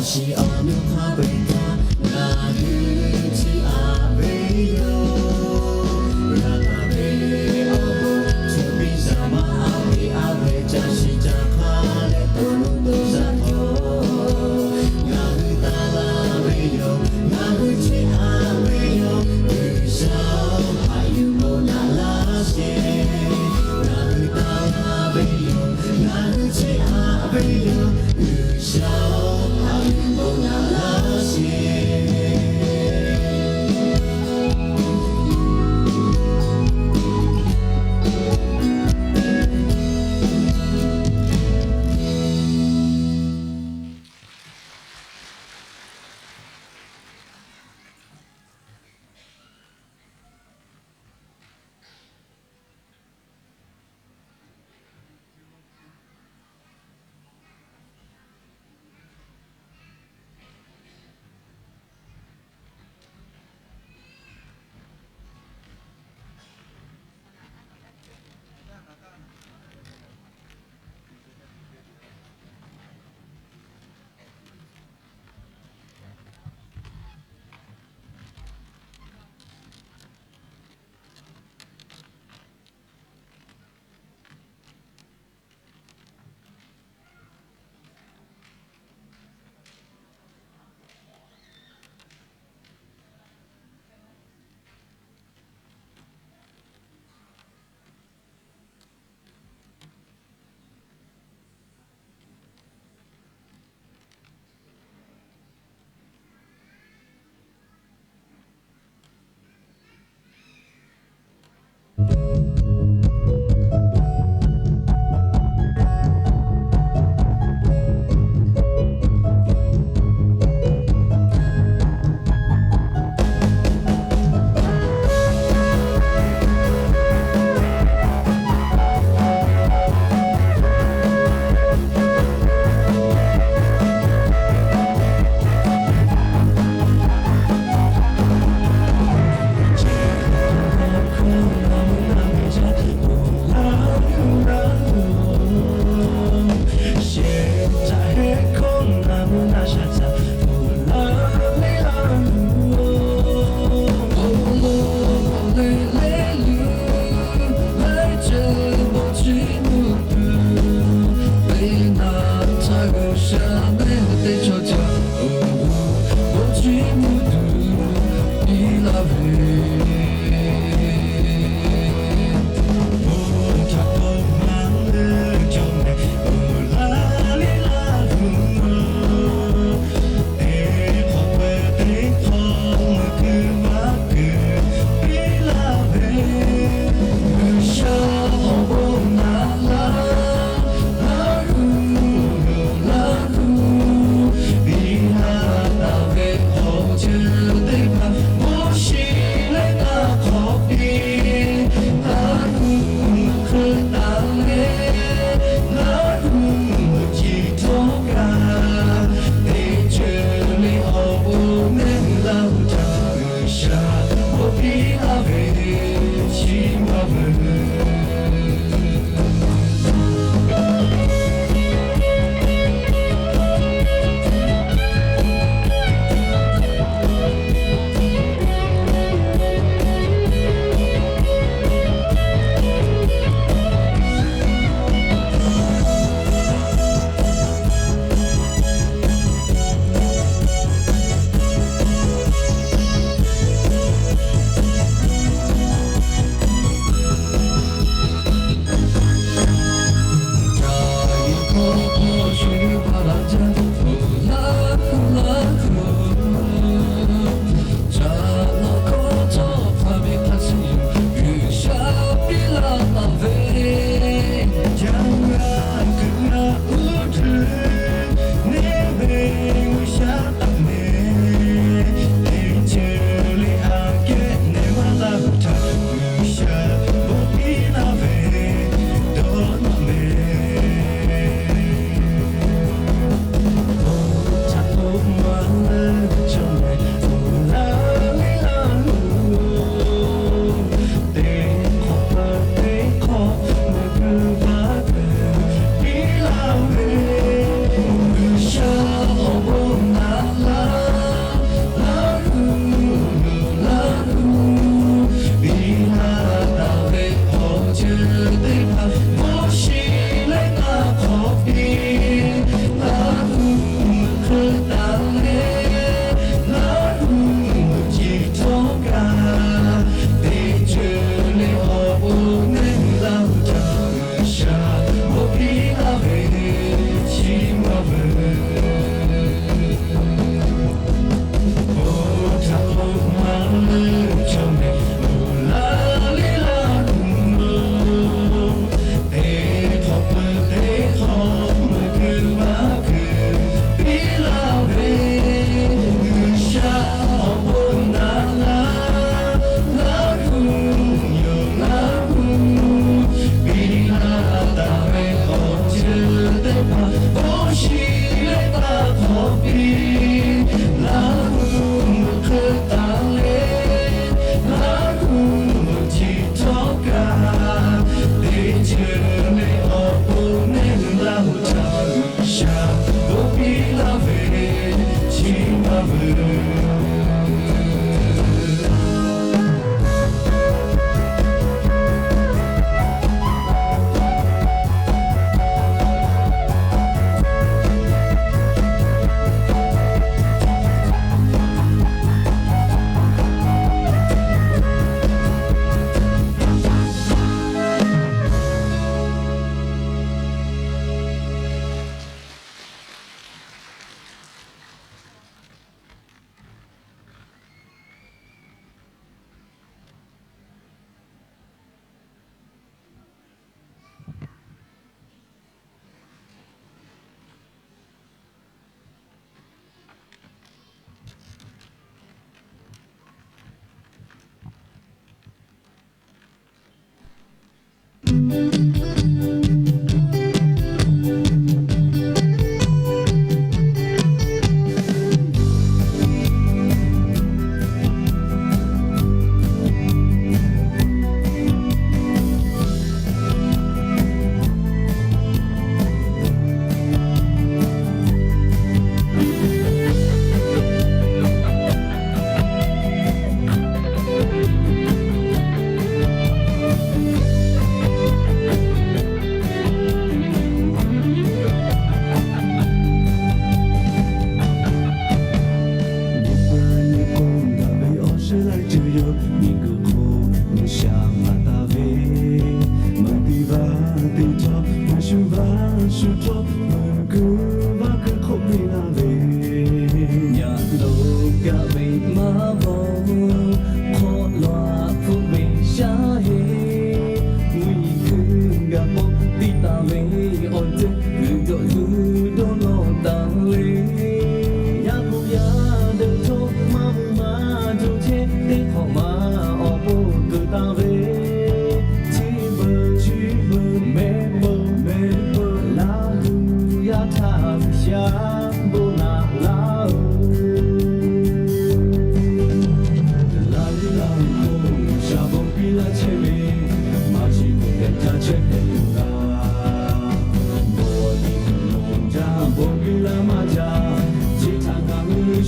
Shiˍ awˬ nu hk'a peu-eˬ htaˇ ngaˬ hui chiˇ aꞈ ve yoˬ. G'a taˍ ve awˬ bon, chaw biˇ yaˇ maˇ aˉ ve aˉ ve ca shiˍ ca hk'a leh to nuˇ to shaˍ htawˇ, ngaˬ hui taˍ laˇ ve yoˬ. Ngaˬ hui chiˇ aꞈ ve yoˬ. G'uiˬsha-oˬ, haꞈ yuˬ bon naꞈ laˇ sheˍ. Ngaˬ hui taˍ laˇ ve yoˬ. Ngaˬ hui chiˇ aꞈ ve yoˬ. G'uiˬsha-oˬ, haꞈ yuˬ bon naꞈ laˇ sheˍ.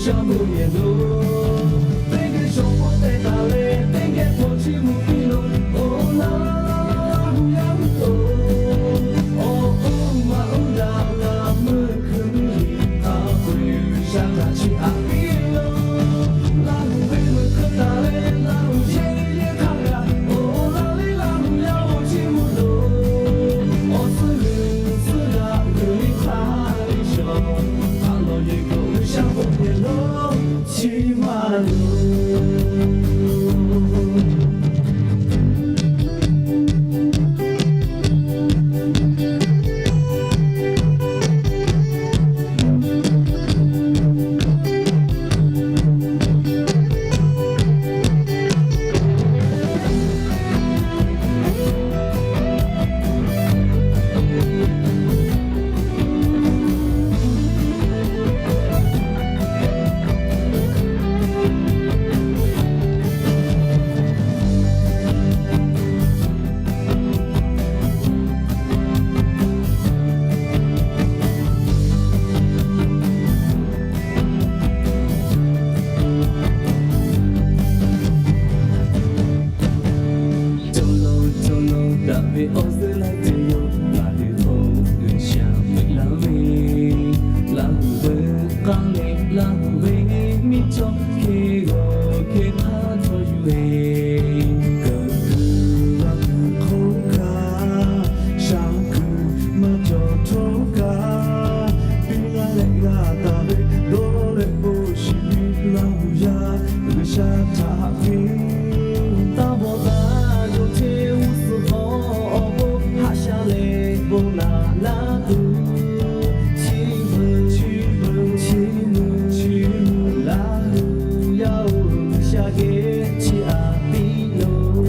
sha bon yehˬ lo, teˇ geh shawˍ k'oˆ teh taˍ leh, teˇ geh hpaw chiˇ mvuh piˇ lo. Oˇ laˇ laˇ laˇ laˇ, Laˇ huˍ yaˇ hui-oˬ, awˬ oˇ maˇ oˇ daꞈ g'a meuˇ hkui meuˇ liꞈ hk'a peu-eˬ G'uiˬsha htaꞈ chiˇ aꞈ piˇ lo. Laˇ huˍ ve meuꞈ hkeu taˍ leh, Laˇ huˍ yehˇ yehˇ hk'a gaˬ, oˇ laˇ leh Laˇ huˍ yaˇ awˬ chiˇ mvuh lo. Awˬ suhˉ g'uiˬ suhˉ g'aꞈ g'uiˬ liˇ hk'a liˇ shawˍ, hk'a lawˬ yehˬ k'o G'uiˬsha bon yehˬ lo, chi maˇ loˍ. Cawˬ lawˬ cawˬ lawˬ daꞈ ve awˬ suhˉ laiˉ ceuˬ yoˬ. Laˇ huˍ hk'oˆ G'uiˬsha peꞈ laˇ ve, Laˇ huˍ veuꞈ k'aˇ leh Laˇ huˍ ve miˇ chaw hk'e g'awˬ hk'e hk'aˇ htawˇ yuˬ ve, keuˬ kuiˬ g'a kuiˬ hk'oˆ kaꞈ, sha kuiˬ maˇ cawˬ htawˇ kaꞈ, piˇ laˇ leh g'a taˍ ve dawˇ leh bon shiˍ piˇ Laˇ huˍ yaˇ G'uiˬsha htaꞈ haꞈ ve. Taˇ bawˆ taˇ yawˇ hteˇ g'uˇ suhˍ hk'aw awˬ bon haꞈ sha leh bon naꞈ laˇ tuˬ, chi beuꞈ chi beuꞈ chi nuˇ chi nuˇ Laˇ huˍ yaˇ-oˬ, G'uiˬsha geh chiˇ aꞈ piˇ loˬ.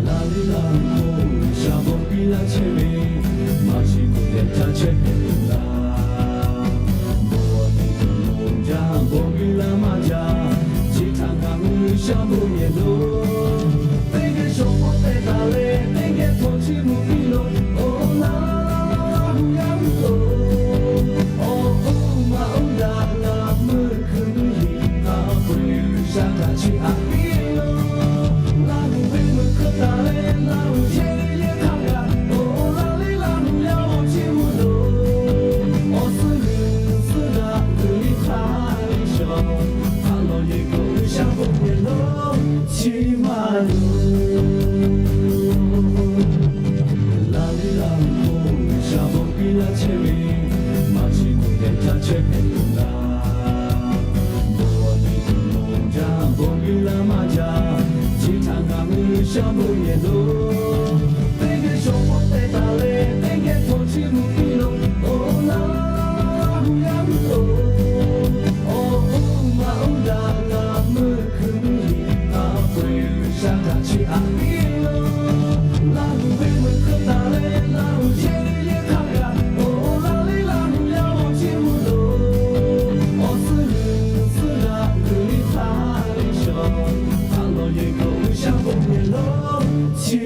Laˇ leh Laˇ huˍ hk'oˆ G'uiˬsha bon piˇ laˇ chehˇ ve, maˇ chi k'oˆ leh ca chehˇ hpehꞈ tuˬ laˇ. Bon awˬ tiˉ tuˬ loˍ jaˇ, bon piˇ laˇ maˇ jaˇ, chi htaꞈ ngaˬ hui G'uiˬsha bon yehˬ lo. Teˇ geh shawˍ k'oˆ teh taˍ leh, teˇ geh hpaw chiˇ mvuh piˇ lo. Oˇ laˇ laˇ laˇ laˇ, Laˇ huˍ yaˇ hui-oˬ, awˬ oˇ maˇ oˇ daꞈ g'a meuˇ hkui meuˇ liꞈ hk'a peu-eˬ G'uiˬsha htaꞈ chiˇ aꞈ piˇ lo. Laˇ huˍ ve meuꞈ hkeu taˍ leh, Laˇ huˍ yehˇ yehˇ hk'a gaˬ, oˇ laˇ leh Laˇ huˍ yaˇ awˬ chiˇ mvuh lo. Awˬ suhˉ g'uiˬ suhˉ g'aꞈ g'uiˬ liˇ hk'a liˇ shawˍ, hk'a lawˬ yehˬ k'o G'uiˬsha bon yehˬ lo, chi maˇ loˍ. Laˇ leh Laˇ huˍ hk'oˆ G'uiˬsha bon piˇ laˇ chehˇ ve, maˇ chi k'oˆ leh ca chehˇ hpehꞈ tuˬ laˇ. Bon awˬ tiˉ tuˬ loˍ jaˇ, bon piˇ laˇ maˇ jaˇ, chi htaꞈ ngaˬ hui G'uiˬsha bon yehˬ lo. Teˇ geh shawˍ k'oˆ teh taˍ leh, teˇ geh hpaw chiˇ mvuh piˇ lo. Oˇ laˇ laˇ laˇ, Laˇ huˍ yaˇ hui-oˬ, awˬ oˇ maˇ oˇ daꞈ g'a meuˇ hkui meuˇ liꞈ hk'a peu-eˬ G'uiˬsha htaꞈ chiˇ aꞈ piˇ lo. Laˇ huˍ ve meuꞈ hkeu taˍ leh, Laˇ huˍ yehˇ yehˇ hk'a gaˬ, oˇ laˇ leh Laˇ huˍ yaˇ awˬ chiˇ mvuh lo. Awˬ suhˉ g'uiˬ suhˉ g'aꞈ g'uiˬ liˇ hk'a liˇ shawˍ, hk'a lawˬ yehˬ k'o G'uiˬsha bon yehˬ lo, chi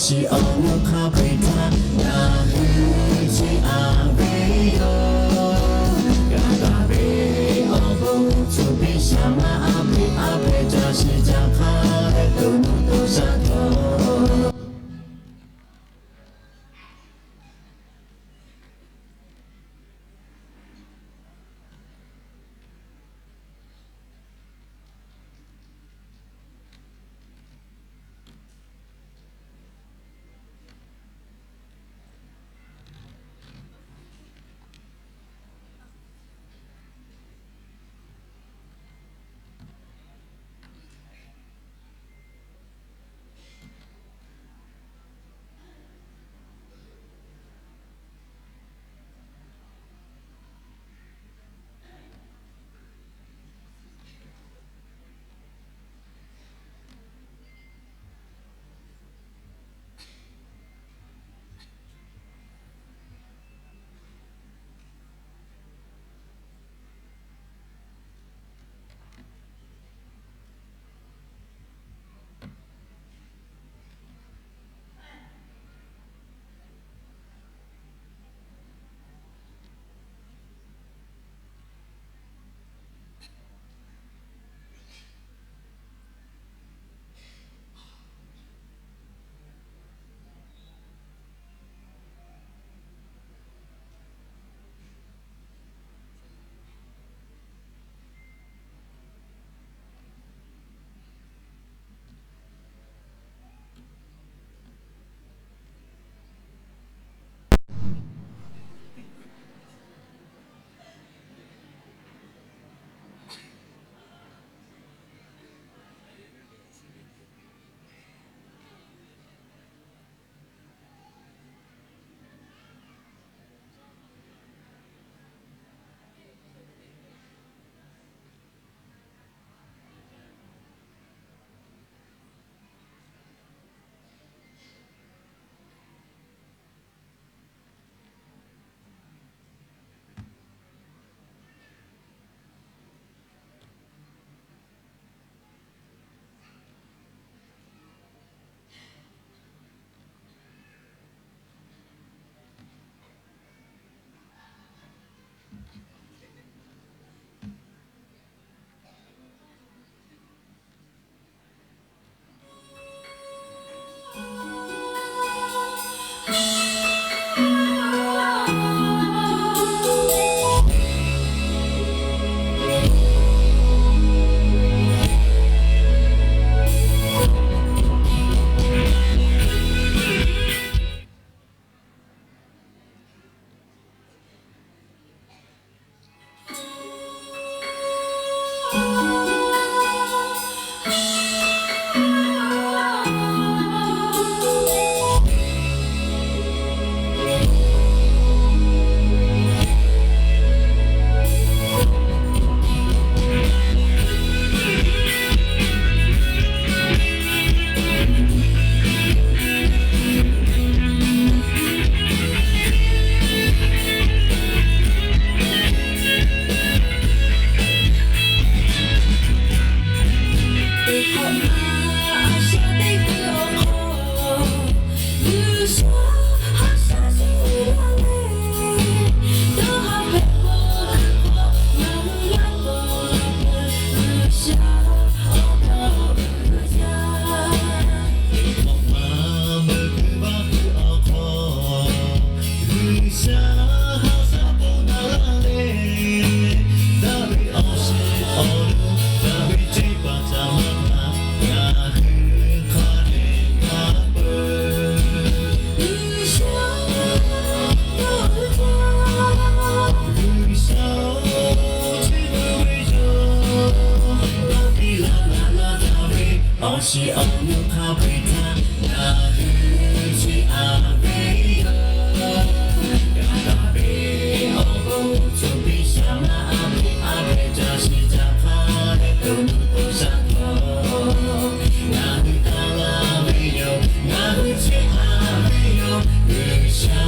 Chi awˬ nu hk'a peu-eˬ htaˇ ngaˬ hui chi a ve yoˬ. G'a taˍ ve awˬ bon tcuh piˇ shaˍ maˇ a ve a pehˍ caˇ shiˍ caˇ hk'a leh to nuˇ to shaˍ htawˇ Awˬ shiˍ awˬ nu hk'a peu-eˬ htaˇ ngaˬ hui chi a ve yoˬ. G'a taˍ ve awˬ bon tcuh piˇ shaˍ maˇ a ve a pehˍ caˇ shiˍ caˇ hk'a leh to nuˇ to shaˍ htawˇ ngaˬ hui taˇ laˇ ve yoˬ. Ngaˬ hui chi a ve yoˬ. G'uiˬsha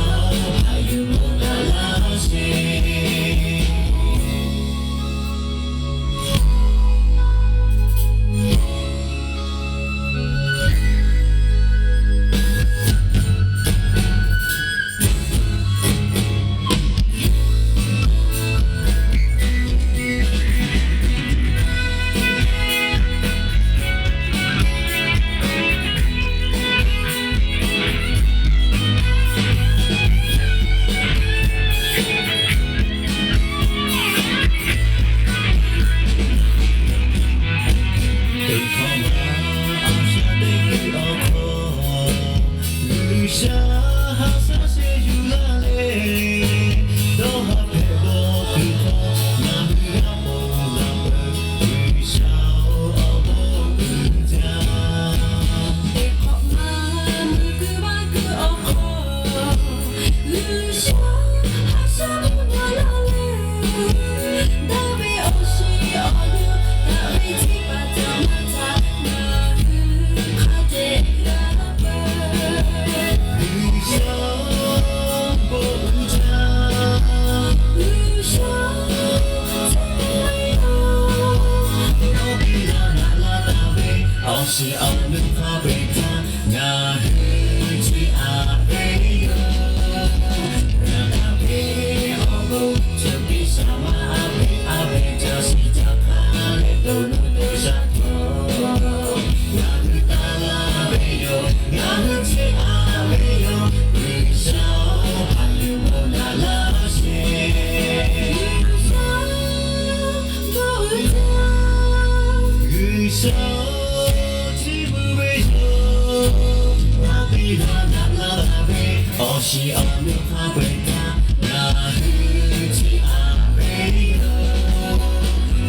a yuˬ moˍ taˍ laˇ sheˍ. Chi awˬ nu hk'a peu-eˬ htaˇ ngaˬ hui chi a ve yoˬ. Ngaˬ hk'a peu-eˬ awˬ bon chi piˇ shaˍ ma a ve a ve ca shiˍ ca hk'a leh to nuˇ to shaˍ hto ngaˬ hui taˍ la ve yoˬ. Ngaˬ hui chi a ve yoˬ. G'uiˬ sha-oˬ, haꞈ yuˬ bon naꞈ laˇ sheˍ. G'uiˬ sha chiˇ mvuh ve yoˬ. Ngaˬ hui g'a naꞈ la ve awˬ shiˍ awˬ nu hk'a peu-eˬ htaˇ ngaˬ hui chi a ve yoˬ.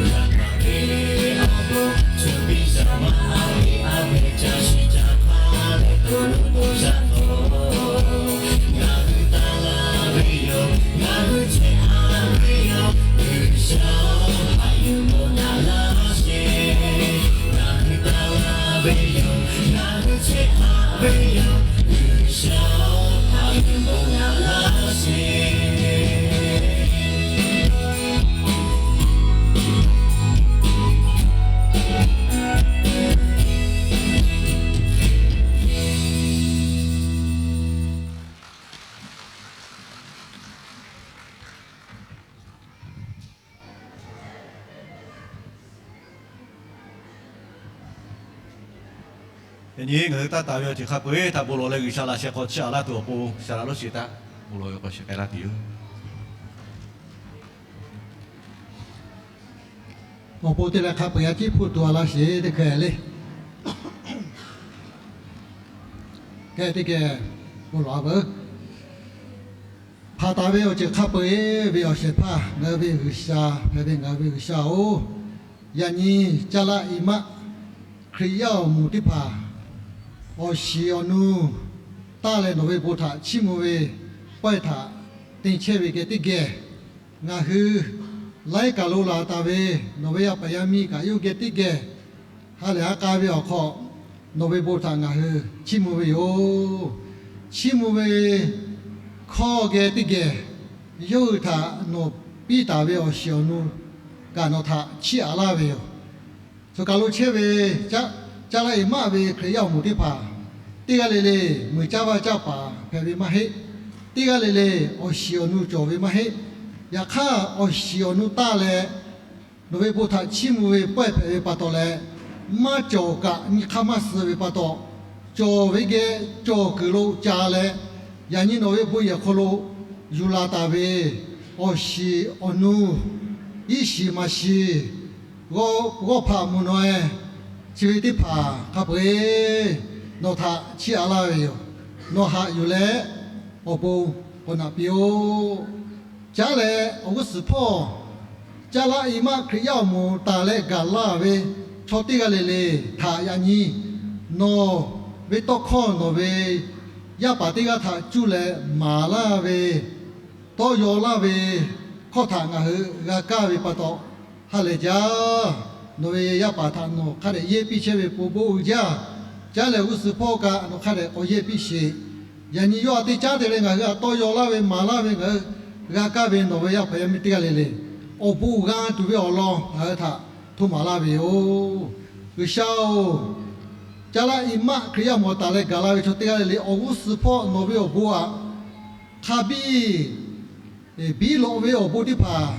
G'a hk'a ve awˬ bon chi piˇ shaˍ ma a ve a ve ca shiˍ ca hk'a leh to nuˇ to shaˍ hto ngaˬ hui taˍ la ve yoˬ. Ngaˬ hui chi a ve yoˬ. G'uiˬ sha-oˬ, haꞈ yuˬ bon naꞈ laˇ sheˍ. Ngaˬ hui taˍ la ve yoˬ. Ngaˬ hui chi a ve yoˬ. G'uiˬ sha-oˬ, haꞈ yuˬ bon naꞈ laˇ sheˍ. Yaꞈ nyi ngaˬ hui taˇ taˍ ve awˬ ceuˬ hk'a peu-eˬ htaꞈ bon lawˬ leh G'uiˬ sha laꞈ sheh hk'aw chiˇ aꞈ laˇ tuˬ awˬ pon Saˍ laꞈ lonˉ shiˍ htaˇ bon lawˬ ve k'awꞈ shiˍ k'ai laˇ tuˬ yoˬ. Awˬ pon te leh hk'a peu-eˬ a ciˉ hpuˇ tuˬ a laˇ sheˍ teˇ hkeh le. Kehˬ teˇ geh bon lawˬ a veuˬ. Hpanˍ taˍ ve awˬ ceuˬ hk'a peu-eˬ ve awˬ shehˍ hpaˇ ngaˬ hui ve G'uiˬ sha hpehꞈ ve ngaˬ hui ve G'uiˬ sha-oˬ, yaꞈ nyi Caˇ laˆ Iˉ maˆ Hkriꞈ yaˇ awˬ moˍ teˇ hpaˍ awˬ shiˍ awˬ nu taˇ leh nawˬ ve bon htaꞈ chiˇ mvuh ve pawehˇ htaꞈ te chehˇ ve geh teˇ geh, ngaˬ hui laiˉ kaˬ lo laˬ taˍ ve nawˬ ve yaˇ paˍ yaˇ miˇ kaꞈ yawˇ geh teˇ geh ha lehˬ ha k'a ve awˬ hk'aw nawˬ ve bon htaꞈ ngaˬ hui chiˇ mvuh ve yoˬ. Chiˇ mvuh ve hkawˇ geh teˇ geh yawˇ hui htaꞈ nawˬ piˇ taˍ ve awˬ shiˍ awˬ nu kaꞈ nawˬ htaꞈ chiˇ aꞈ laˇ ve yoˬ. Choˬ kaˬ lo chehˇ ve Caˇ laˆ Iˉ maˆ ve Hkriꞈ yaˇ awˬ moˍ teˇ hpaˍ teˇ g'aˇ le le muiˬ caˇ vaˇ caˇ paˍ hpehꞈ ve maˇ heˆ. Teˇ g'aˇ le le awˬ shiˍ awˬ nu cawˬ ve maˇ heˆ. Yaꞈ hk'aˇ, awˬ shiˍ awˬ nu taˇ leh nawˬ ve bon htaꞈ chiˇ mvuh ve pawehˇ hpehꞈ ve pa taw leh, maˇ cawˬ kaꞈ nyi hk'aˇ maˇ suh ve pa taw, cawˬ ve geh cawˬ kuiˬ lo ca leh, yaꞈ nyi nawˬ ve bon yehˬ hk'aw lo yuˬ la taˍ ve awˬ shiˍ awˬ nu, iˉ shiˍ maˍ shiˍ, g'awˇ hpaꞈ mvuhˇ naw e, chi ve teˇ hpaˍ hk'a peu-eˬ nawˬ htaꞈ chiˇ aꞈ laˇ ve yoˬ. Nawˬ haꞈ yuˬ leh awˬ bon k'awꞈ naꞈ piˇ-oˆ. Caˉ leh awˬ g'uˇ suhˍ hpawˇ Caˇ laˆ Iˉ maˆ Hkriꞈ yaˇ awˬ moˍ taˍ leh gaˬ laˇ ve chaw teˇ g'aˇ le le htaꞈ yaꞈ nyi nawˬ ve tawˇ hkawˇ nawˬ ve yaˇ paˍ teˇ g'aˇ htaꞈ cuˇ leh maˍ laˇ ve, tawˇ yaw laˇ ve hkawˇ htaꞈ ngaˬ hui g'a kaˇ ve pa taw, ha lehˬ jaˇ. Nawˬ ve yaˇ paˍ htaꞈ nawˬ hk'a dehꞈ yehˇ piˇ chehˇ ve pon bon uiˍ jaˇ. Caˉ lehˬ g'uˇ suhˍ hpawˇ kaꞈ nawˬ hk'a dehꞈ k'awꞈ yehˇ piˇ sheˍ. Yaꞈ nyi yawˇ a teˇ caˉ te leh ngaˬ hui htaꞈ tawˇ yaw laˇ ve maˍ laˇ ve ngaˬ hui g'a kaˇ ve nawˬ ve yaˇ paˍ yaˇ miˇ teˇ g'aˇ le le awˬ bon g'a tuˬ ve awˬ lawn ngaˬ hui htaꞈ hto maˍ laˇ ve yoˬ. G'uiˬ sha-oˬ, Caˇ laˆ Iˉ maˆ Hkriꞈ yaˇ awˬ moˍ taˍ leh gaˬ la ve chaw teˇ g'aˇ le le awˬ g'uˇ suhˍ hpawˇ nawˬ ve awˬ bon aꞈ hk'a biˇ biˇ lawꞈ ve awˬ bon teˇ hpaˍ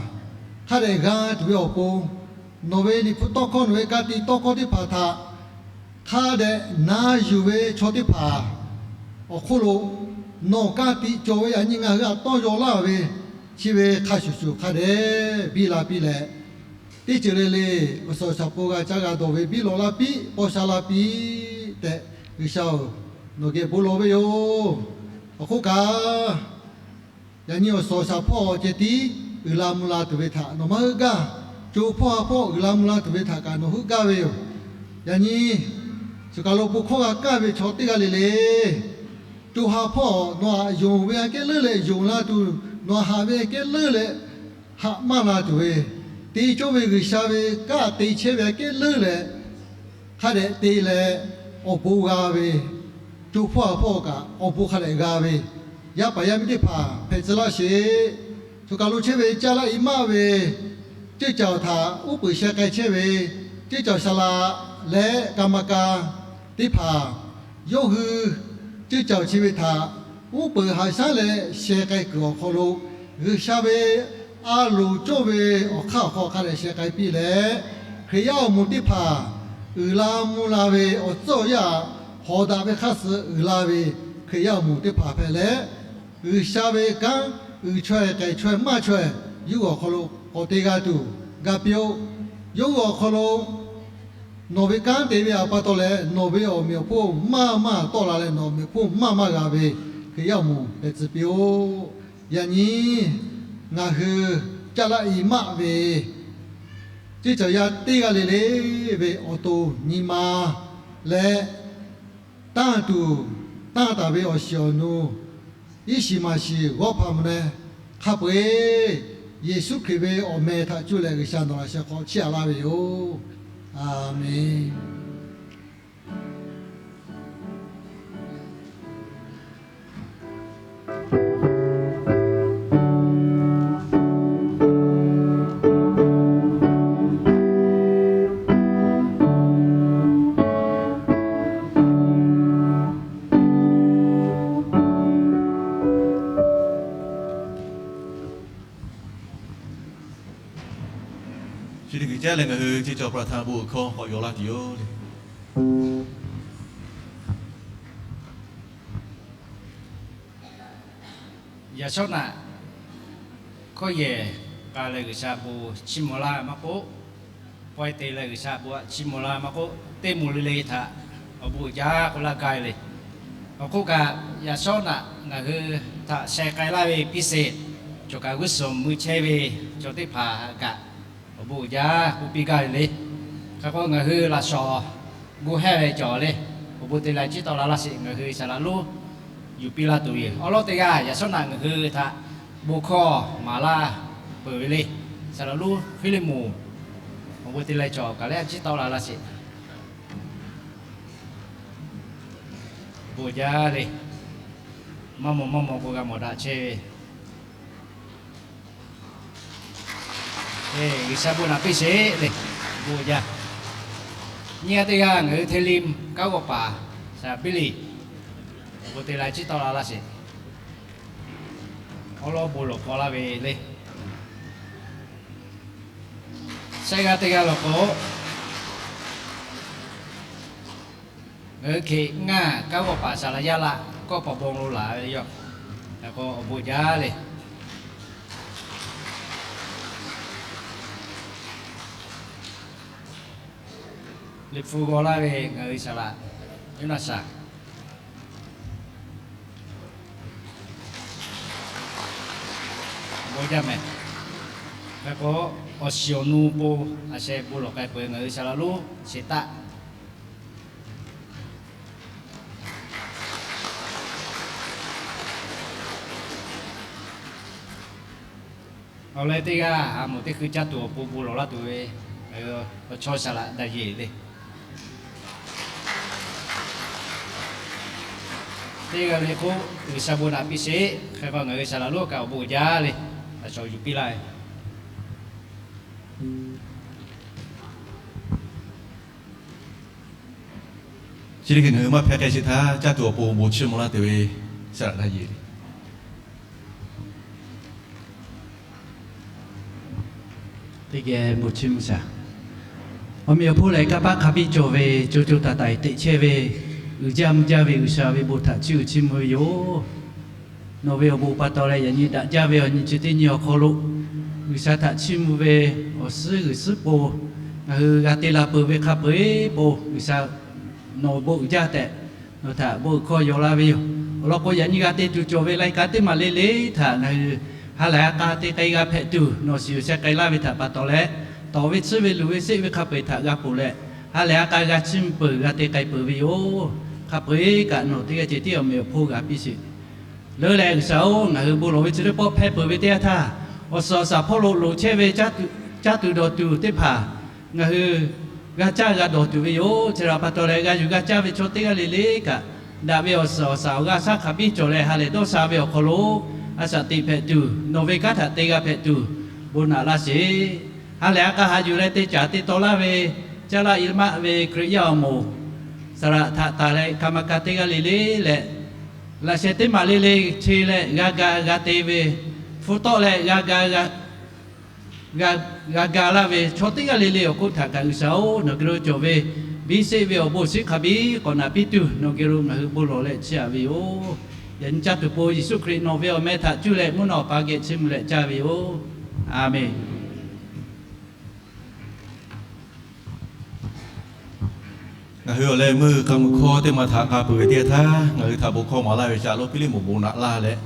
hk'a dehꞈ g'a tuˬ ve awˬ pon, nawˬ ve Liꞈ hpu tawˇ hkawˇ nawˬ ve ka tiꞈ tawˇ hkawˇ teˇ hpaˍ htaꞈ hk'a dehꞈ na yuˬ ve chaw teˇ hpaˍ awˬ hk'oˆ lo nawˬ ka tiꞈ cawˬ ve yaꞈ nyi ngaˬ hui htaꞈ tawˇ yaw laˇ ve chi ve hk'a shuˍ shuˍ hk'a dehꞈ biˇ la piˇ leh, teˇ ceuˬ le le awˬ suhˍ awˬ shaˍ hpu g'a caˇ g'a dawˬ ve biˇ lawꞈ laˇ piˇ paw sha la piˇ tehꞈ, G'uiˬ sha-oˬ, nawˬ geh bon lawˬ ve yoˬ. Awˬ hk'oˆ kaꞈ, yaꞈ nyi awˬ suhˍ awˬ shaˍ hpawˇ ceh tiˉ uiˍ la mvuh la tuˬ ve htaꞈ nawˬ maˇ heuˆ gaˇ. Co hpawˇ ha hpawˇ uiˍ la mvuh la tuˬ ve htaꞈ kaꞈ nawˬ heuˆ gaˇ ve yoˬ. Yaꞈ nyi choˬ kaˬ lo bon hkawˇ g'a kaˇ ve chaw teˇ g'aˇ le le, co ha hpawˇ nawˬ htaꞈ yonˍ ve aꞈ kehˉ leuˉ leh yonˍ la tuˬ, nawˬ htaꞈ haꞈ ve aꞈ kehˉ leuˉ leh haꞈ maˇ la tuˬ ve, te cawˇ ve G'uiˬ sha ve kanˉ te chehˇ ve aꞈ kehˉ leuˉ leh hk'a dehꞈ te leh awˬ bon g'a ve, co hpawˇ ha hpawˇ kaꞈ awˬ bon hk'a dehꞈ g'a ve, yaˇ paˍ yaˇ miˇ teˇ hpaˍ hpehꞈ tcuh laˇ sheˍ. Choˬ kaˬ lo chehˇ ve Caˇ laˆ Iˉ maˆ ve ceuˇ caˬ htaꞈ uˉ peunˍ sheh k'ai chehˇ ve ceuˇ caˬ saˍ laꞈ leh กรรมการ teˇ hpaˍ yawˇ hui ceuˇ caˬ chi ve htaꞈ uˉ peunˍ haꞈ shaˉ leh sheh k'ai kuiˬ awˬ hk'aw lo, G'uiˬsha ve a loˍ cawˇ ve awˬ hk'aˇ awˬ hk'aw hk'a dehꞈ sheh k'ai piˇ leh, Hkriꞈ yaˇ awˬ moˍ teˇ hpaˍ uiˍ la mvuh la ve awˬ tcuhˉ awˬ yanˇ, hawˍ daꞈ ve hk'aˇ suh uiˍ la ve Hkriꞈ yaˇ awˬ moˍ teˇ hpaˍ hpehꞈ leh, G'uiˬsha ve kanˉ uiˍ chaweh k'ehˬ chaweh maˇ chaweh yawˇ hui awˬ hk'aw lo k'awꞈ te g'a tuˬ ga piˇ-oˆ. Yawˇ hui awˬ hk'aw lo nawˬ ve kanˉ te ve awˬ pa taw leh, nawˬ ve awˬ meꞈ awˬ hponˇ maˇ maˇ tawˆ la leh, nawˬ awˬ meꞈ awˬ hponˇ maˇ maˇ g'a ve Hkriꞈ yaˇ awˬ moˍ hpehꞈ tcuh piˇ-oˆ. Yaꞈ nyi ngaˬ hui caˇ laˇ i maˆ ve ceuˇ caˬ yaˇ teˇ g'aˇ le le ve awˬ to nyi ma leh, tanˇ tuˬ tanˇ taˍ ve awˬ shiˍ awˬ nu, iˉ shiˍ maˍ shiˍ g'awˇ hpaꞈ mvuh leh, hk'a peu-eˬ Yeˍsuˆ Hkriꞈ ve awˬ meh htaꞈ cuˇ leh G'uiˬsha nawˬ laꞈ sheh hk'aw chiˇ aꞈ laˇ ve yoˬ. A menˬ. Chi teˇ g'uiˬ jaˇ leh ngaˬ hui ceh cawˬ ประธาน bon hkawˇ k'awꞈ yaw laˇ tuˬ yoˬ le. Yaꞈ shawˉ naꞈ hkawˇ yehˬ k'a leh G'uiˬsha bon chiˇ mvuh laˇ maˇ k'oˆ, pawehˇ te leh G'uiˬsha bon chiˇ mvuh laˇ maˇ k'oˆ, teˇ moˍ le le htaꞈ awˬ bon uiˍ jaˇ k'oˆ laˇ gaˇ ve le. Awˬ hk'oˆ kaꞈ, yaꞈ shawˉ naꞈ ngaˬ hui htaꞈ sheh k'ai laˇ ve piˇ sheˍ, cawˬ kaꞈ g'uˇ suhˍ mui chehˇ ve chaw teˇ hpaˍ kaꞈ awˬ bon uiˍ jaˇ k'oˆ piˇ gaˇ ve le. Hk'e k'o, ngaˬ hui laꞈ shawnˍ gu hehˇ ve cawˬ le. Awˬ bon te leh chiˇ tawˆ la laˇ sheˍ. Ngaˬ hui saˍ laꞈ lonˉ yuˬ piˇ laˇ tuˬ yoˬ. Awˬ lawn teˇ g'aˇ, yaꞈ shawˉ naꞈ ngaˬ hui htaꞈ bon hkawˇ maˍ laˇ peuˬ ve le. Saˍ laꞈ lonˉ Hpiˇliˇmonˍ, awˬ bon te leh cawˬ kaꞈ leh chiˇ tawˆ la laˇ sheˍ. Bon jaˇ le. Maˇ maw maˇ maw k'o g'a mawˬ daꞈ chehˇ ve. G'uiˬsha bon naꞈ piˇ sheˍ le. Bon jaˇ. Nyi g'aˇ teˇ g'aˇ ngaˬ hui hteˇ liˇ kanˉ g'awˇ paˍ saˍ laꞈ piˇ liˇ, awˬ bon te leh chiˇ tawˆ la laˇ sheˍ. Awˬ lawn bon lawˬ hk'aw laˇ ve le. Shehˆ g'aˇ teˇ g'aˇ lawˬ k'o, ngaˬ hui Hkriꞈ ngaˇ kanˉ g'awˇ paˍ saˍ laꞈ yaˇ laꞈ kawˇ paˍ bon lo laˬ ve yoˬ. Hk'e k'o awˬ bon jaˇ le. Liꞈ hpu g'aw laˇ ve ngaˬ hui saˍ laꞈ Yoˇnaˍsaˍ, bon jaˇ mehˍ. Hk'e k'o, awˬ shiˍ awˬ nu po a sheh bon lawˬ k'ai peuˬ ngaˬ hui saˍ laꞈ lonˉ sheˍ taˆ. Awˬ leh teˇ g'aˇ ha moˍ teˇ hkui caˇ tuˬ awˬ pon bon lawˬ laˇ tuˬ ve, awˬ chawˇ saˍ laꞈ daꞈ yeˬ le. Teˇ g'aˇ le k'o, G'uiˬsha bon naꞈ piˇ sheˍ. Hk'e k'o, ngaˬ hui saˍ laꞈ lonˉ kaꞈ awˬ bon uiˍ jaˇ le. Aˬ shawˍ yuˬ piˇ laˇ ve Chi teˇ hkui ngaˬ hui maˇ hpehˇ k'ai sheˍ htaˇ, caˇ tuˬ awˬ pon bon chiˇ mvuh laˇ tuˬ ve saˍ laꞈ daꞈ yeˬ le. Teˇ geh bon chiˇ mvuh shaˍ. Awˬ meꞈ awˬ hponˇ lehˬ, kanˇ paˆ hk'a biˇ cawˬ ve, co co taiˍ taiˍ teꞈ chehˇ ve, uiˍ jaˇ mvuh jaˇ ve G'uiˬsha ve bon htaꞈ chiˇ uiˍ chiˇ mvuh ve yoˬ. Nawˬ ve awˬ bon pa taw leh, yaꞈ nyi daꞈ jaˇ ve awˬ nyi chi teˇ nyi awˬ hk'aw lo G'uiˬsha htaꞈ chiˇ mvuh ve awˬ suhˉ g'uiˬ suhˉ po ngaˬ hui g'a te la peuˬ ve hk'a peu-eˬ po G'uiˬsha nawˬ bon uiˍ jaˇ tehꞈ, nawˬ htaꞈ bon uiˍ hkawˇ yaw laˇ ve yoˬ. Awˬ lawn k'o, yaꞈ nyi g'a te tuˬ cawˬ ve lai ka teˇ maˬ le le htaꞈ ngaˬ hui ha lehˬ ha k'a te k'ai g'a hpehꞈ tuˬ, nawˬ shiˍ sheh k'ai laˇ ve htaꞈ pa taw leh, tawˍ ve tsuhˇ ve luˬ ve seˆ ve hk'a peu-eˬ htaꞈ g'a ponˬ leh, ha lehˬ ha k'a g'a chiˇ mvuh peuˬ g'a te k'ai peuˬ ve yoˬ. Hk'a peu-eˬ kaꞈ nawˬ teˇ g'aˇ ceh tiˉ awˬ meꞈ awˬ hponˇ g'a piˇ sheˍ. Leuˉ leh G'uiˬsha-oˬ, ngaˬ hui bon lawˬ ve chi teˇ pawˆ hpehˇ peuˬ ve teˇ yanˇ htaˇ, awˬ suhˍ awˬ shaˍ hpawˇ lo loˍ chehˇ ve caˇ tuˬ, caˇ tuˬ dawˬ tuˬ teˇ hpaˍ ngaˬ hui g'a caˇ g'a dawˬ tuˬ ve yoˬ. Chi htaꞈ pa taw leh, g'a yuˬ g'a caˇ ve chaw teˇ g'aˇ le le kaꞈ, daꞈ ve awˬ suhˍ awˬ shaˍ awˬ g'aˇ shaˉ hk'a biˇ cawˬ leh, ha lehˬ dawˇ sha ve awˬ hk'aw lo a shaꞈ teꞈ hpehꞈ tuˬ, nawˬ ve kanˉ htaꞈ te g'a hpehꞈ tuˬ, bon naꞈ laˇ sheˍ. Ha lehˬ ha k'a haꞈ yuˬ leh te caˍ te taw laˇ ve, caˇ laˇ i maˆ ve Hkriꞈ yaˇ awˬ moˍ saˍ laꞈ htaꞈ tanˬ leh, hk'aˬ ma ka teˇ g'aˇ le le leh, laꞈ sheh teˇ maˬ le le che leh g'a ga g'a te ve, hpu tawˆ leh g'a ga g'a g'a ga laˇ ve chaw teˇ g'aˇ le le awˬ hk'oˆ htaꞈ kaꞈ G'uiˬsha-oˬ, nawˬ geh lo cawˬ ve biˇ sheˆ ve awˬ bon awˬ shinˉ hk'a biˇ k'awꞈ naꞈ piˇ tuˬ nawˬ geh lo ngaˬ hui bon lawˬ leh chiˇ aꞈ ve yoˬ. Yaꞈ nyi caˇ tuˬ po Yeˍsuˆ Hkriꞈ nawˬ ve awˬ meh htaꞈ cuˇ leh mvuhˇ naw awˬ pa geh chiˇ mvuh leh caˇ ve yoˬ. A menˬ. Ngaˬ hui awˬ leh meuˇ k'a muiˬ hkawˇ teˇ maˬ htaꞈ k'a peuˬ ve teˇ htaˇ, ngaˬ hui htaꞈ bon hkawˇ maˍ laˇ ve Shaˍlonˍ Hpiˇliˇmonˍ bon naꞈ laˇ leh,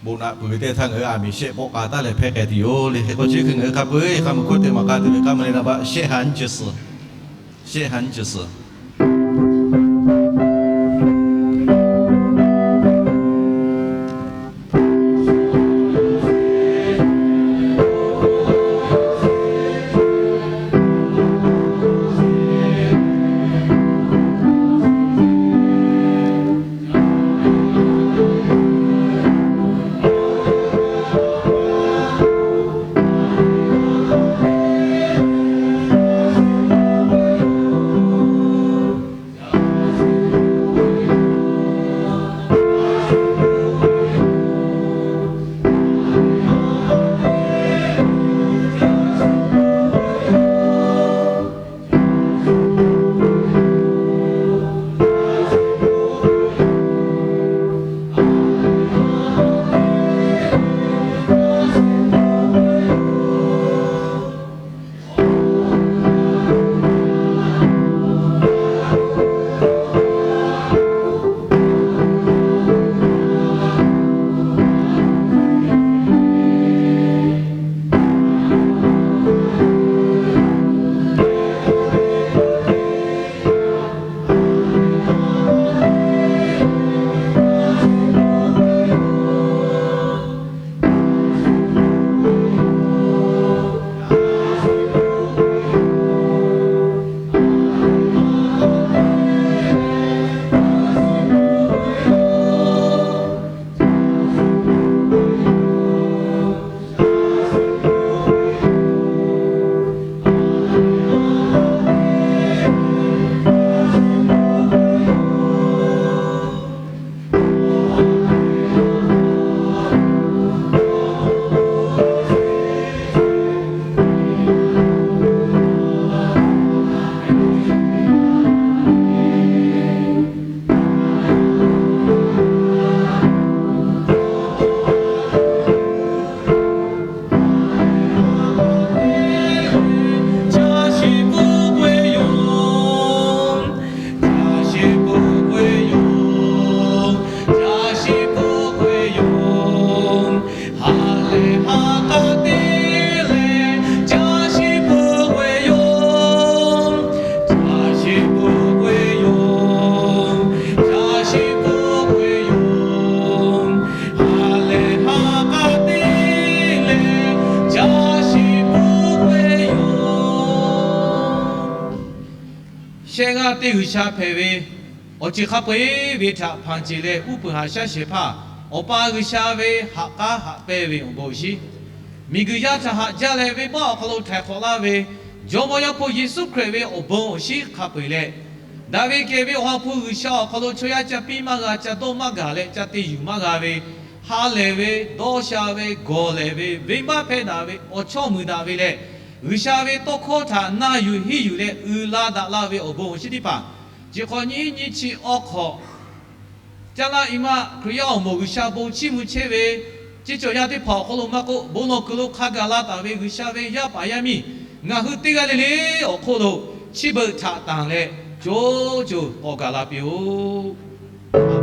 bon naꞈ peuˬ ve teˇ htaˇ ngaˬ hui aˬ miˍ shehˆ pawˆ k'a taˉ leh hpehˇ k'ai tuˬ yoˬ le. Hk'e k'o chi hk'e ngaˬ hui k'a peuˬ k'a muiˬ hkawˇ teˇ maˬ k'a tuˬ ve k'a meuˬ le naˍ baˆ shehˆ ha nyiˇ chi suhˍ, shehˆ ha nyiˇ chi suhˍ. Shehˆ g'aˇ teˇ G'uiˬsha hpehꞈ ve, awˬ ceuˬ hk'a peu-eˬ ve htaꞈ hpanˍ ceˬ leh uˉ peunˍ haꞈ shaˉ shehˍ hpaˇ, Awˬ pa G'uiˬsha ve haꞈ k'aˉ haꞈ pehnˇ ve awˬ bon awˬ shinˉ, miˬguiˬ yaˇ htaꞈ haꞈ jaˇ leh venˇbaˆ awˬ hk'aw lo htaiˍ hk'awꞈ laˇ ve Jawˇmawˇ Yaˇ hpu Yeˍsuˆ Hkriꞈ ve awˬ bon awˬ shinˉ hk'a peu-eˬ leh, daꞈ ve kehˬ ve Awˬ ha hpu G'uiˬsha awˬ hk'aw lo chaw yaˇ ca piˇ maˇ g'a, ca dawˇ maˇ gaˬ leh ca te yuˬ maˇ g'a ve, ha lehˬ ve, dawˇ sha ve, gawˬ lehˬ ve, venˇbaˆ hpehˇ daꞈ ve, awˬ chawˇ muiˬ daꞈ ve leh, G'uiˬsha ve tawˇ hkawˇ htaꞈ na yuˬ henˇ yuˬ leh uiˍ la daꞈ la ve awˬ bon awˬ shinˉ teˇ hpaˍ, chi hk'awꞈ nyiˇ nyiˇ chi awˬ hk'awꞈ, Caˇ laˇ i maˆ Hkriꞈ yaˇ awˬ moˍ G'uiˬsha bon chiˇ mvuh chehˇ ve, chi cawˬ yaˇ teˇ hpaˍ awˬ hk'aw lo maˇ k'oˆ, bon lawˬ kuiˬ lo hk'a gaˬ la taˍ ve G'uiˬsha ve yaˇ paˍ yaˇ miˇ ngaˬ hui teˇ g'aˇ le le awˬ hk'oˆ lo chi beuꞈ htaꞈ tanˬ leh co co k'awꞈ gaˬ la piˇ-oˆ.